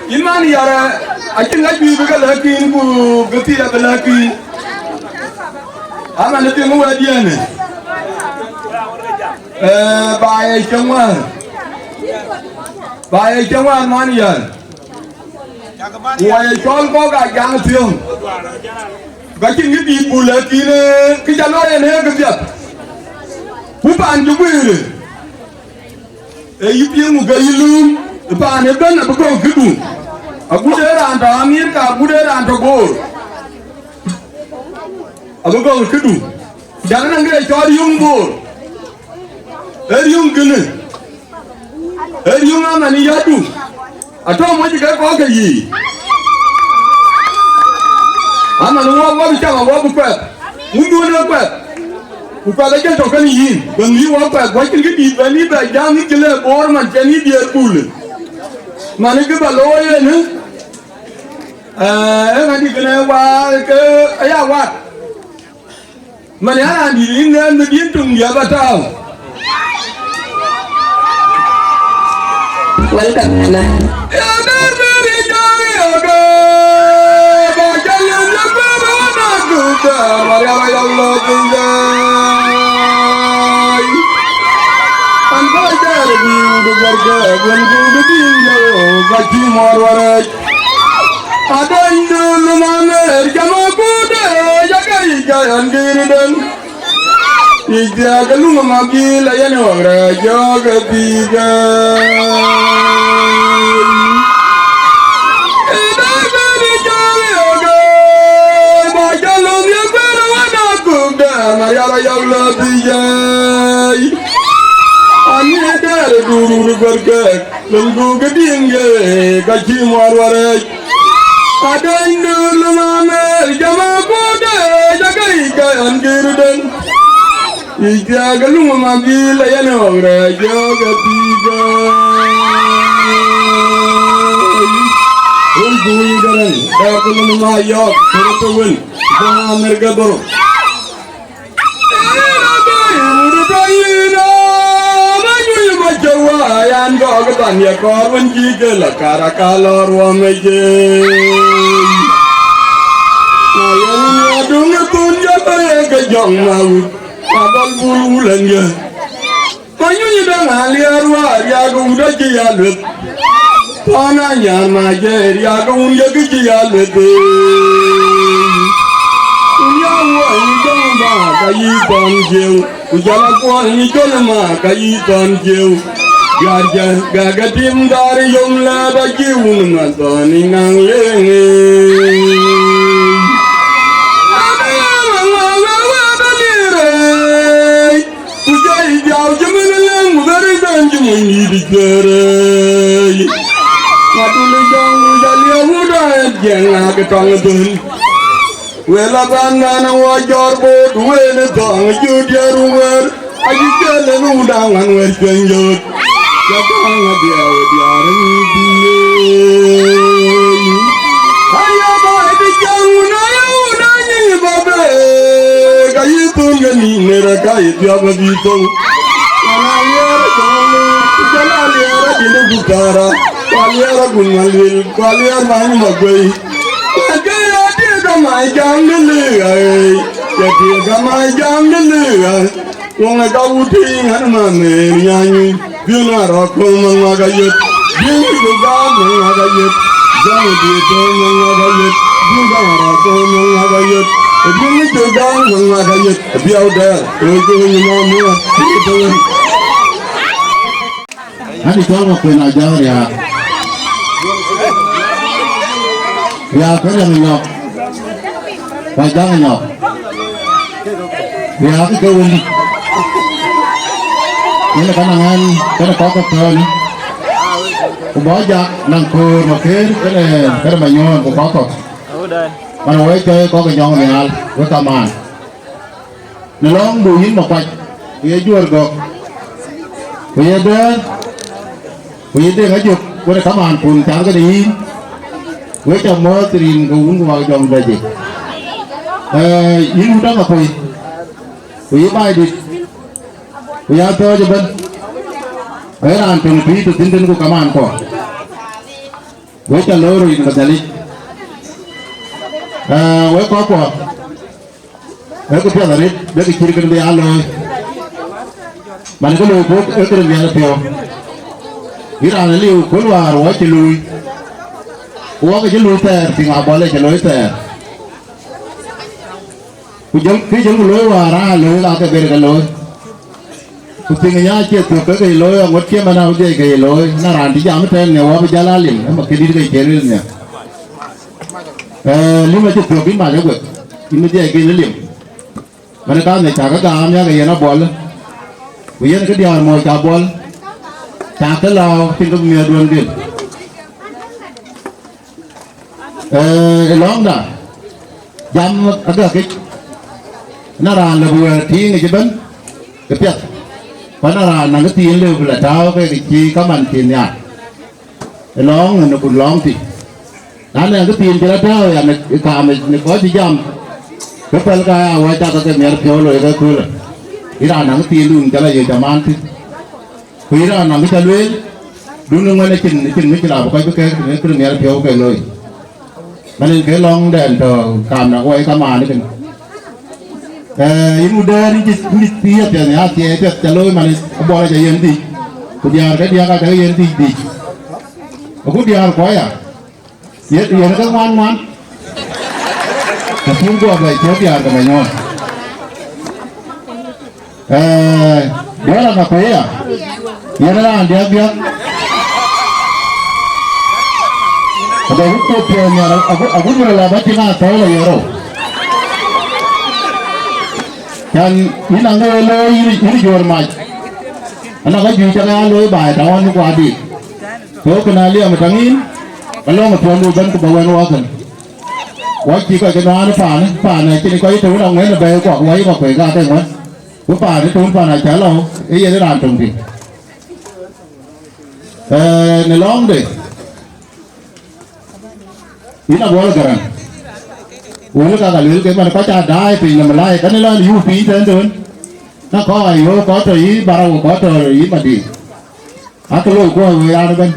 yïn man yar, acïn ŋac bï bï ke lɛ̈k yïn, ku bï thil abï lɛ̈k yïn. Aman, ë piŋ wɛ̈t yɛn. Eh, ba ye cï ŋuan. Ba ye cï ŋuan man yar. Ku wa ye cɔl kɔ̈k a jaŋ thiöŋ. Ka cïn kë dït bul, lakin, eh, kë ca lɔ yen ee kë piɛth. Ku paan cï guiir, ee yï piŋ ku ke yï luum, paan ëbɛ̈n abï gɔ̈k këdu. Agut ee raan tɔ Amerika, agut ee raan tɔ Bor, abï gɔ̈k këdu. Cak naŋ kë cɔl riöŋ Bor, ee riöŋ kënë, ee riöŋ aman yadu. Atɔ̈ moc ke kɔ̈k ke yiic. Aman wɔ, wɔ bï cam, wɔ bï kuɛth. Wun duön ë kuɛth. Ku kuɛth acïn tɔ kën yïn. Bɛ̈n yï wɔ kuɛth, wɔ cïn kë dït bɛ̈n yï bɛ jam yï cï lë Bor man cɛn yï diëër bul. Man kë bä looi ënë. Ee, ëŋa dï kënë waar ke aya wat. Man ya raan dït yïn ŋɛɛn bï diën töŋ diɛ̈ bä tääu. Welcome, Nana. Ya ber ber ya ya ga. Ba ja ya ya ba ba na ku da, ma ya ya lo bi ya. An ba ja ri bi u du gar ga, gun du du bi ya, ba ki mo ro re. Adany dul mamer jama kude ya kai ga an diri den. Ijak luŋ ma gil a yen wak rɛɛc jɔɔk ë pïïr ke. Ë bɛ̈ɛ̈i bɛ̈ɛ̈i jɔɔk ë yök ë, ba jɔ löŋ ye guëër ë wën aa kuk dɛ̈ɛ̈r, Marial ayɔk lɔ pïïr jai. Ani ë dɛ̈ɛ̈r ë duur wur guär kek, löŋ duuk ë diŋ ye, ka cï muɔɔr wärɛɛc. Adany dul mamer jama kude jaka ika an girden. Ija galung ma gila yana wangre joga tiga. Ul bui garan da kulun ma yok, pero to win. Ba mer gadoro. Manyuny däŋ aliɛɛr wäär riääk wut acï ya lueth. Thɔn anyar ma jɛ riääk wun ye kë cï ya lueth. Wun ya wuɔny däŋ ma ka yï thɔn jieu, ku jɔl akuɔny col ma ka yï thɔn jieu. Gäärjä gäkë tim dhar yom lɛ̈ɛ̈t acï wun ma thɔn ë naŋ leŋ. Ku jɔ yï dhiau cï min leŋ ku dhär ë bɛ̈n cï mony dïït ë cuëër ë yic. Ŋadï jɔŋ ku jɔ liɛɛu wut ë jiɛɛŋ ŋaak ë tɔŋ ë dhön. Wël abän man awɔ jɔr boot, wël ë thɔŋ jut ya ruŋ wër, ayï jël ë nu daŋ wan wër cuëny jot. Ya kaŋ a diaw diaar ni diëëny. Aya baai de jaŋ wun aya wun anyi ba be, ka yï thun ke ni ne ra ka yï thiɔp abï thou. Wala liɛɛr jɔŋ, jɔl a liɛɛr a dïn ë gutara, wa liɛɛr a gun ma luel, wa liɛɛr ma ni ma guëi. Wek ke ya diëk ama jam de lëë ɣa, ya diëk ama jam de lëë ɣa. Wong e ka wut tïŋ an ma mɛɛr nyanyuc, bï na rɔ kööm ma ŋuak ayet. Bï tu gam ma ŋuak ayet. Jam bï tɔ̈ ma ŋuak ayet. Bï na rɔ kööm ma ŋuak ayet. Bï tu gam ma ŋuak ayet. Bï au dɛɛr, röt kööm ma ŋuak. Bï tɔ̈ wën. Ani cɔl ma kuën a jɔŋ riaak. Riaak ke riɛm nyɔk. Ku a jaŋ nyɔk. Riaak ke wëndï. Yen ka naŋ ɛn kënë kɔ̈k ke thɔ̈ɔ̈në. Ku bɔ̈ jak naŋ köör ma këër kënë kënë ma nyuɔ̈ɔ̈n ku kɔ̈k kɔ̈k. Man wek cɔi kɔ̈k ke nyɔŋ nhial wek kamaan. Në lɔ̈ŋdu yïn Makuac, ku ye Juɔ̈r Gɔ̈k, ku ye Dɛ̈ɛ̈r, ku ye Deŋ Ajök, wën ë kamaan kun cath këde yïn, wek ca mɔ̈ɔ̈th rin ke wun ku wak jɔŋ dɛ̈ jik. Ee, yïn wut Aŋakuei, ku ye Baidït, ku ya Thɔ̈ɔ̈c ëbɛ̈n, ee raan töŋ pïïr tëthiin tënë ku kamaan kɔ̈k. Wek ca loor rin ke Nhialic. Ee, wek kɔ̈k kuɔ, ee kë piɛth arëët, bï kë cït kënë bï aa looi. Man kë looi puɔ̈th ee këde nhial piɔ̈u. Yïn raan ë liu kööl wäär wɔ cï luui. Ku wɔ ke cï luui thɛɛr, tïŋ abɔl ë cï looi thɛɛr. Ku jɔl, kë jɔl ku looi wäär aa looi, ka ke ber ke looi. Ku piŋ ë nya cie thiök ke ke looi, aŋot cie man abï dhiɛc ke looi. Na raan cï jam ëtɛ̈ɛ̈n, ne wɔ bï jäl aa lim, ëmä këdït ke cï ril nhial. Ee, lim acï thiök, yïn mac aguek, yïn bï dhiɛc ke yïn lim. Man ë kaŋ nhiɛc cä ke gam, yak yen abɔl, ku yen kë diäär mɔ̈ɔ̈c cä bɔl, cä ke lääu, cïn kë bï miɛ̈thduön gël. Ee, ë lɔ̈ŋda, jam agäkic, na raan lëu bï wɛ̈ɛ̈r tïŋ ëbɛ̈n, ke piɛth, ku na raan naŋ kë thiin lëu bï la tääu ke cï kaman cï nhiaar. Ë lɔ̈ŋ ënë ku lɔ̈ŋ tï. Na nɛŋ kë thiin cï la tääu ya në kaamic në kɔc cï jam, ke pɛ̈l ka ya wä cak ke miɛt piɔ̈u loi ke köölë. Yïn raan naŋ kë thiindun cä la yök cä maan thïn. Ku yïn raan naŋ kë cä lueel, dun ë ŋuɛ̈n acïn, acïn mïcïl abï kɔc bï kek në kë miɛt piɔ̈u ke loi. Man en ke lɔ̈ŋdɛn tɔ̈ kaam na wai kamaan ëkën. Ee, yïn wudɛ̈ɛ̈r yïn cï, yïn cï thiëëc piɛth, ya thiëëc piɛth cä looi man ë buɔl acä yen dhïc. Ku diäär ke diäk acä ke yen dhïc dhïc. Aku diäär kɔc ya. Ye, yen ke ŋuan ŋuan. Ku pïïr guɔ bɛ cök diäär ke bɛ nyɔɔn. Ee, diäär Aŋakuei ya. Yen raan diäk diäk. Abɛ ku kuɔth piɔ̈u nhial, aku, aku nyuɔl la bä tïŋ athɔ̈ɔ̈l ë yerou. Can yïn aŋë looi yïn, yïn juöör mac. Ana ka juëc cä ke ya looi baai tɔ̈ ɣɔn ku adï. Ku kënë aliɛm ë tɔŋ yïn, ka lɔ̈ŋ ë piɔ̈ndu ëbɛ̈n ku bä wɛn wɔ kën. Wɔ cï kɔc ke nuaan ë paan, paan acïn kɔc tëu la ŋuɛ̈n ë bɛ̈ɛ̈i kuak, wɔ yï kɔ̈k kuec ka ke ŋuɛ̈n. Ku paan ë tëu paan acä lɔ, ee yen raan töŋ tïŋ. Ee, në lɔ̈ŋde, yïn Abuɔl Gäräŋ. Wël ka ka luel ke man kɔc aa daai piny në Malaya, kɛn lɔ në yup piny tëën tëën. Na kɔc aa yöök kɔc tɔ̈ yï Barau, kɔc tɔ̈ yï Madiŋ. Akë loi kuɔɔc wëë raan ëbɛ̈n.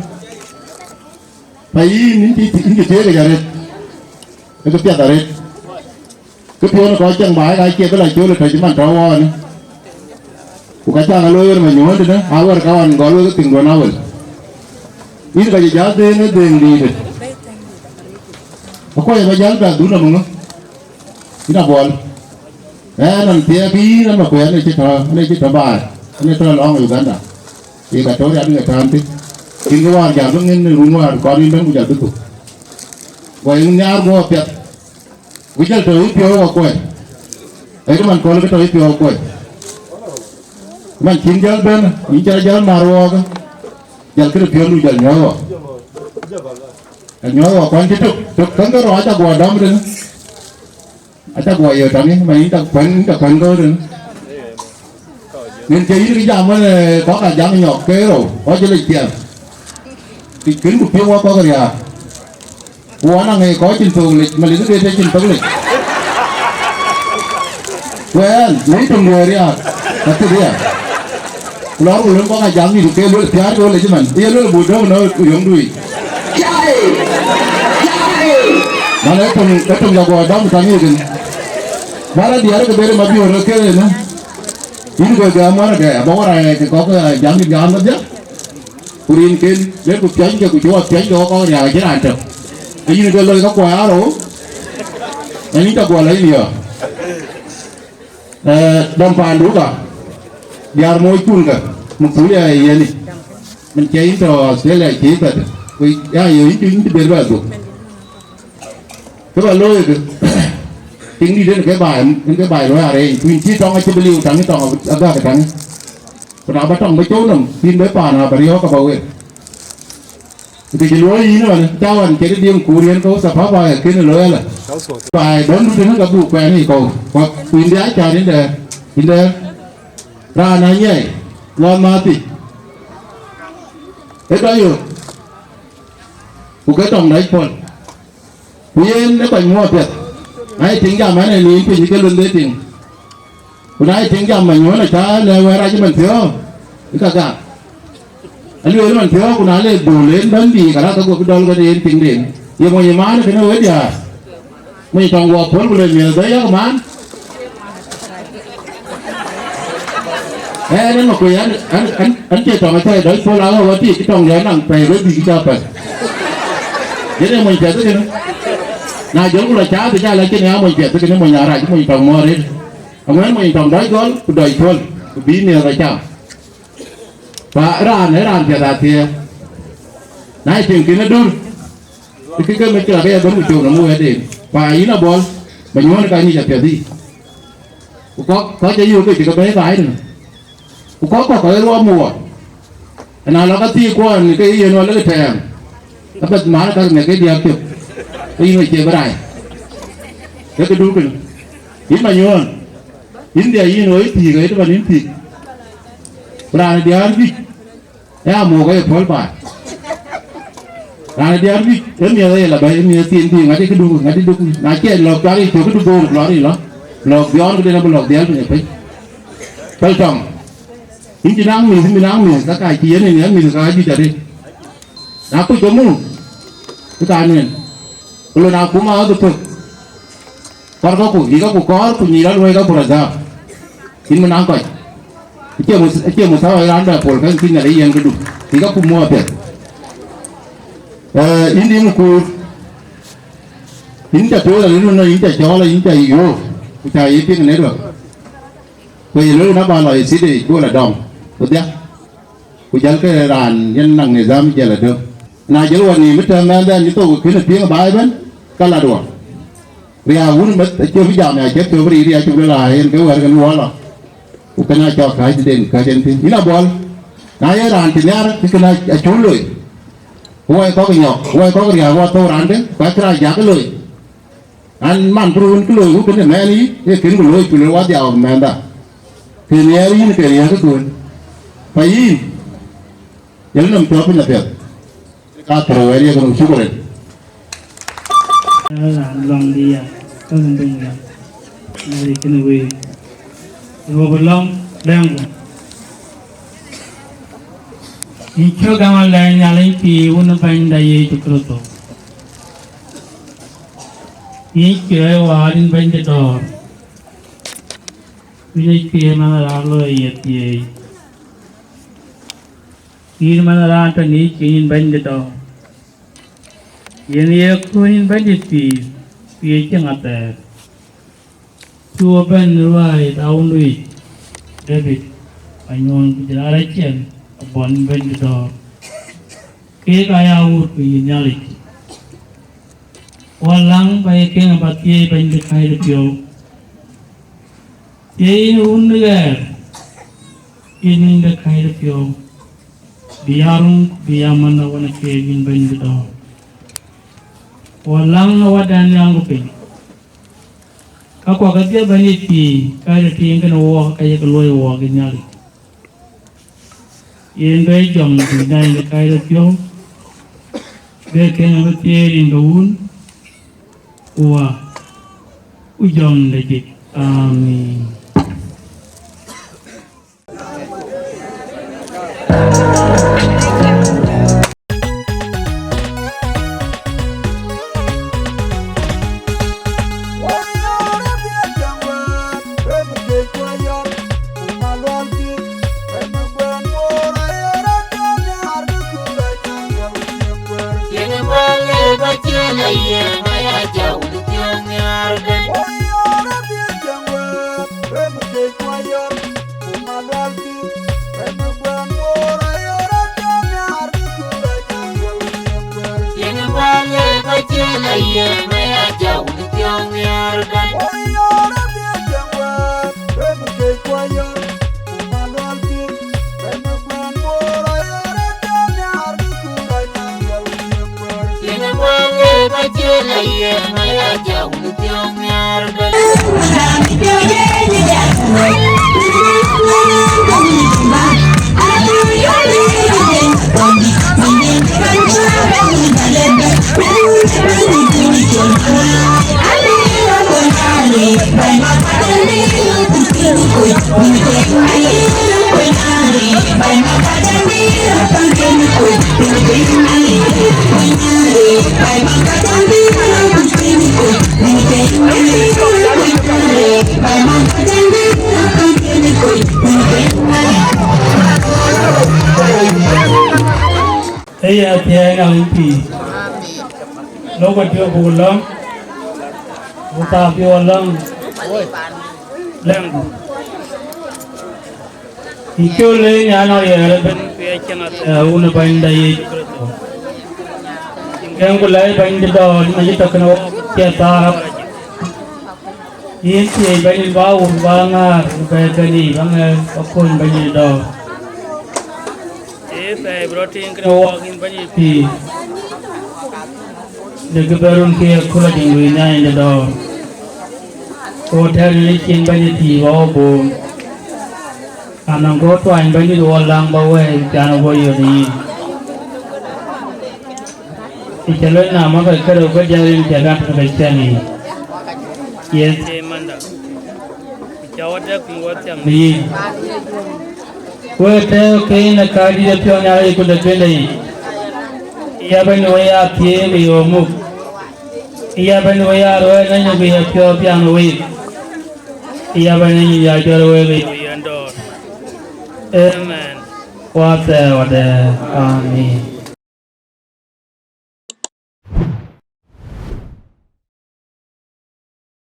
Pa yïn, yïn cï, yïn cï thiëëk yic arëët, ë kë piɛth arëët. Kë piɔ̈n ë kɔc cäŋ baai ka cie bï la col ë tɔ̈c man tɔ̈u ɣɔɔnë. Ku ka cä ke looi ɣön ma nyuɔ̈ɔ̈n tënë, awär ka ɣɔn gɔl wek ë piŋduön awël. Yïn ka cï jäl dhëëŋ ë dhëëŋ dïïtë. Akuɔc ë bä jäl bɛ dhun nɔm ŋö? Yïn Abuɔl. Ɣɛn nɔn thiëëk yïn, ɣɛn ma kuɛɛn ë cï tɔ̈, ɣɛn ë cï tɔ̈ baai, ɣɛn ë tɔ̈ lɔŋ Uganda. Equatoria bï ke tään thïn. Cïn kë wäär jäl bï ŋïn run wäär kɔn yïn bɛ̈n ku jäl bï thuk. Guɔ yïn nhiaar guɔ piɛth. Ku jäl tɔ̈ yïpiɔ̈u wa kuɔc. Ee kë man kööl kë tɔ̈ yïpiɔ̈u wa kuɔc. Man cïn jäl bɛ̈n, yïn cä jäl määr wɔɔkë. Jäl këde piɔ̈ndu jäl nyuɔ̈th wa. Jäl nyuɔ̈th wa kuany cï tök, tök käŋ ke rɔɔc aguɔ dɔm tënë. Aca guɔ ye tɔŋ, ma yïn tak kuɛn, yïn tak kuɛn ke röt. Nin ke yïn kë jam wën, eh, kɔc ka jam nyɔk ke rou, kɔc jël piɛth. Kë kën ku piŋ wɔ kɔk riaak. Ku wɔ naŋ ë kɔc cïn thok lec, ma lec ke të cïn thok lec. Wɛɛn, lec töŋ duɔ̈ɔ̈r riaak, ka thït ya. Ku lɔɔr ku lon kɔk a jam yïn ke luel piaar ke wɔ lec man. Ye luel bu dɔm në yöŋdu yic. Cai! Cai! Man ë töŋ, ë töŋ la guɔ dɔm tɔŋ yïk. Bara diɛɛr ke ber ma biöör ke në. Yïn guɔ gam wärkë, abä wär ë kɔk, eh, jam yïn gam kedhie. Ku rinken, le ku piɔ̈nykë, ku cï wɔ piɔ̈nykë wɔ kɔk riaak acï raan tök. Ke yïn ke loi ka kuɔɔi arou, ë yïn tɔ guɔ lɔ yïn yɔ̈ɔ̈k. Eh, dɔm paandu ka, diäär moockun ka, muk thul ya ë yeni. Min cie yïn tɔ Australia cï thɛt, ku ya yö yïn cï, yïn cï ber bɛ dhuk. Kë ba looi kë, tiŋ dït en ke baai, en ke baai looi arëëny, ku yïn cï tɔŋ acï bï liu taŋ, tɔŋ agak taŋ. Ku na ba tɔŋ ba cöu nɔm, yïn bï paan aba riɔ̈ɔ̈k aba wek. Ku të cï luɔi yïn ëmën, cä ɣɔn cï diɛŋ kuur yen ke Wutha Papa ë kënë looi ëlë. Baai dɔ̈ndu tënë ka buk kuɛɛn yic kɔ̈u, ku yïn bï a cäär yïn dɛ, yïn dɛ raan anyiɛɛi, ŋɔɔth maath thïc. Ë dɔc yök, ku ke tɔŋ dɔc pɔ̈l. Ku yen ë kɔc muɔɔr piɛth, na ye tiŋ jam ɛn ë nin piny ke lueth de tiŋ. Ku na ye tiŋ jam ma nyuɔ̈n acä lɛ̈k wɛ̈ɛ̈r rac ëmën piɔ̈ɔ̈k, ë ka gam. Alueel ëmën piɔ̈ɔ̈k, ku na le dhöl en bɛ̈n bï, ka raan ke guɔ bï dɔl ke yen tiŋden. Ye mony ë maan kënë wëët diäär. Mony tɔŋ guɔ pɔ̈l ku le miëth bɛ̈ yak maan. Ɛn ë mɔ̈k kuc, ɛn, ɛn, ɛn, ɛn cie tɔŋ acä dɔc pɔ̈l, aɣɔ̈u atik cï tɔŋ jɔ naŋ pɛ̈i röt bïk cä pɛ̈l. Yen ee mony piɛth kënë. Na jɔlku lɔ caath, cä lɔ cïn ë ya mony piɛth kënë, mony arac, mony tɔŋ muɔɔr rit. Aŋuɛ̈n mony tɔŋ dɔc gɔl, ku dɔc pɔ̈l, ku bï miëth rɔt cam. Pa raan, ee raan piɛth athiɛɛr. Na ye tiŋ kënë dur, ë kë ke mec kë la ke ya bɛ̈n ku cöök nɔm wɛ̈ɛ̈tden. Pa yïn Abuɔl, ba nyuɔ̈ɔ̈n ka nyic apiɛth yic. Ku kɔ̈k, kɔc ë yöök ke cï ke bɛ̈ɛ̈i baai tënë. Ku kɔ̈k kɔ̈k kɔc ruɔɔm wɔ. Ëna lɔ ka thii kuɔɔn ke yen wɔ lek tɛɛm. Abɛ̈th man ka ŋɛk ke diäk cök. Ke yïn we cie bï rac. Ke kë dur kënë. Yïn ba nyuɔ̈ɔ̈n. Yïn dhiac yïn ɣööc thïïk, ɣööc të man yïn thïïk. Ku raan ë diäär juëc. Ë amuk ë pɔ̈l baai. Raan ë diäär juëc, ë miëth ë ye la bɛ̈i, ë miëth thiin bï ŋadï këdu, ŋadï duk. Na cie lɔ̈k cuar yic cök këdu boor, ku lɔ̈ɔ̈r yic lɔ. Lɔ̈k biɔɔn këden abï lɔ̈k dhiɛl piny ë piny. Pɛ̈l tɔŋ. Yïn cï naŋ mïth, yïn bï naŋ mïth, ka ka cï yen ë nhial mïth ka juëc arëët. Na kuc ke muk, ë ka nuɛn. Ku lon akuma ɣɔ̈th ë pök. Kɔɔr kaku, yï kaku kɔɔr, ku nyic rɔt luɔi kaku rɔt dhääp. Yïn bï naŋ kɔc. Acie mus-, acie muthawa raan bɛ pol, ka cïn Nhialic yen këdu. Yï kaku muɔɔr apiɛth. Eh, yïn dï mukuur. Yïn ca tuɔɔc alë nu nɔ, yïn ca cɔɔl, yïn ca yöök. Ku ca yï piŋ network. Ku ye lueel na ba lɔ ë cït ë bol adɔm. Ku dhiak. Ku jälkë raan yen naŋ nidham jël adöm. Na jël wɔ nïïm ë tɛ̈m mɛnhden cï thok kënë piŋ baai ëbɛ̈n, ka lat wɔ. Riääk wun meth acï bï jam ya ciɛ̈t cök riiric acï bï la yen ke wɛ̈ɛ̈r ke luɔɔlɔ. Ku kënë acɔk kääc den kääc en thïn. Yïn Abuɔl, na ye raan cï nhiaar, cï kënë acuk loi. Ku wɛ̈i kɔ̈k nyɔk, ku wɛ̈i kɔ̈k riääk wɔ thou raan dë, ku acï raan jak loi. An, man bï run kë loi wuk kënë mɛɛn yï, ee kën ku looi ku loi wadhiau mɛɛnda. Kën nhiɛɛr yïn ke riääk këduön. Pa yïn, yɛl nɔm piɔ̈ɔ̈th piny apiɛth. Ka thou wɛ̈ɛ̈r ye kënë, shukran. Raan lɔŋ dï ya, ka ɣön döŋ ya. Nhialic kënë wëi. Ruɔp ë lɔ̈ŋ, dɛŋku. Yïn cök gam alɛɛc Nhialic pïïr wun ë Bɛ̈nyda Yecu Kërtho. Yïn cuɛ̈ɛ̈c wäär yïn Bɛ̈ny de dɔ̈ɔ̈r, yïn ë cuëëc man raan loi ye thieei. Yïn man raan tɔ ŋic cïn yïn Bɛ̈ny de dɔ̈ɔ̈r, yen ye kuöny yïn Bɛ̈nydït pïïr, ku ye cieŋ athɛɛr. Cï wo bɛ̈n ruääi thaawundu yic, Debit, anyuɔɔn ku jɔl aa rɛ̈c ciɛɛŋ abɔ̈ yïn Bɛ̈ny de dɔ̈ɔ̈r. Keek aya wuur ku yïn Nhialic. Wɔ läŋ ba ye keŋ aba thieei Bɛ̈ny de kääc de piɔ̈u. Thieei yïn wun ë ɣɛɛr, yïn yïn de kääc de piɔ̈u. Bï ya run, bï ya manh awën ë keek yïn Bɛ̈ny de dɔ̈ɔ̈r. Wɔ läŋ ë wädan nhial ku piny. Ka kuak adhiɛ bɛ̈ny ë pïïr, ka ye tiiŋ kënë wɔɔk, ka yek luɔi wɔɔk ë Nhialic. Yen bɛ jɔŋ dït nɛn de kac rɔt piɔ̈u, bɛ kɛn abï thiëëc rin ke Wun, ku Wä, ku Jɔŋ de Jik. Amin. Ëya thiɛɛi na wïc pïïr. Lok atiök buk lɔ̈ŋ, ku thaak piɔ̈u alɔ̈ŋ. Lɛ̈ŋku. Yïn col ë nyan ɣɔn yɛɛr ëbën, ku ye cieŋ athɛɛr Wun ë Bɛ̈nyda Yecu Kërtho. Yïn gɛ̈ŋku lɛc Bɛ̈ny de dɔ̈ɔ̈r, yïn acï tɔ̈ kënë wɔɔk, cie thaar. Yïn thiëëc Bɛ̈ny ba wun ba ŋäär, ku bɛ bɛ̈n yiic ba ŋɛ̈ɛ̈r ba kuöny Bɛ̈ny de dɔ̈ɔ̈r. Ee thɛɛr bï rɔt tiiŋ kënë wɔɔk yïn Bɛ̈ny pïïr, de kë bɛ run ke ye kula jiŋ wëi nyaai de dɔ̈ɔ̈r. Ku tɛ̈ɛ̈n në cin Bɛ̈ny pïïr ba wɔ boom. Anɔŋ kë tuany Bɛ̈nydït wɔ läŋ ba wɛɛi can wɔ yöt yïn. Ë cä luel na makë kërou ke diäk rin cä gat ke cɛn yiic. Yen thiëëc manda, ku cä wä dɛk piny wä thiam në yïn. Wek tɛ̈ɛ̈u ke yïn ë kääcdït ë piɔ̈u Nhialic ku de kënde yic. Ya Bɛ̈ny wë ya thiëëk ë yöök muk. Ya Bɛ̈ny wë ya ruɛɛc në nyuku ye piɔ̈u piaŋ ë week. Ya Bɛ̈ny ë nyuc ya jɔt wek ë yöök yen dɔ̈ɔ̈r. Amen. Wäthɛɛr wadɛ̈ɛ̈r. Amin.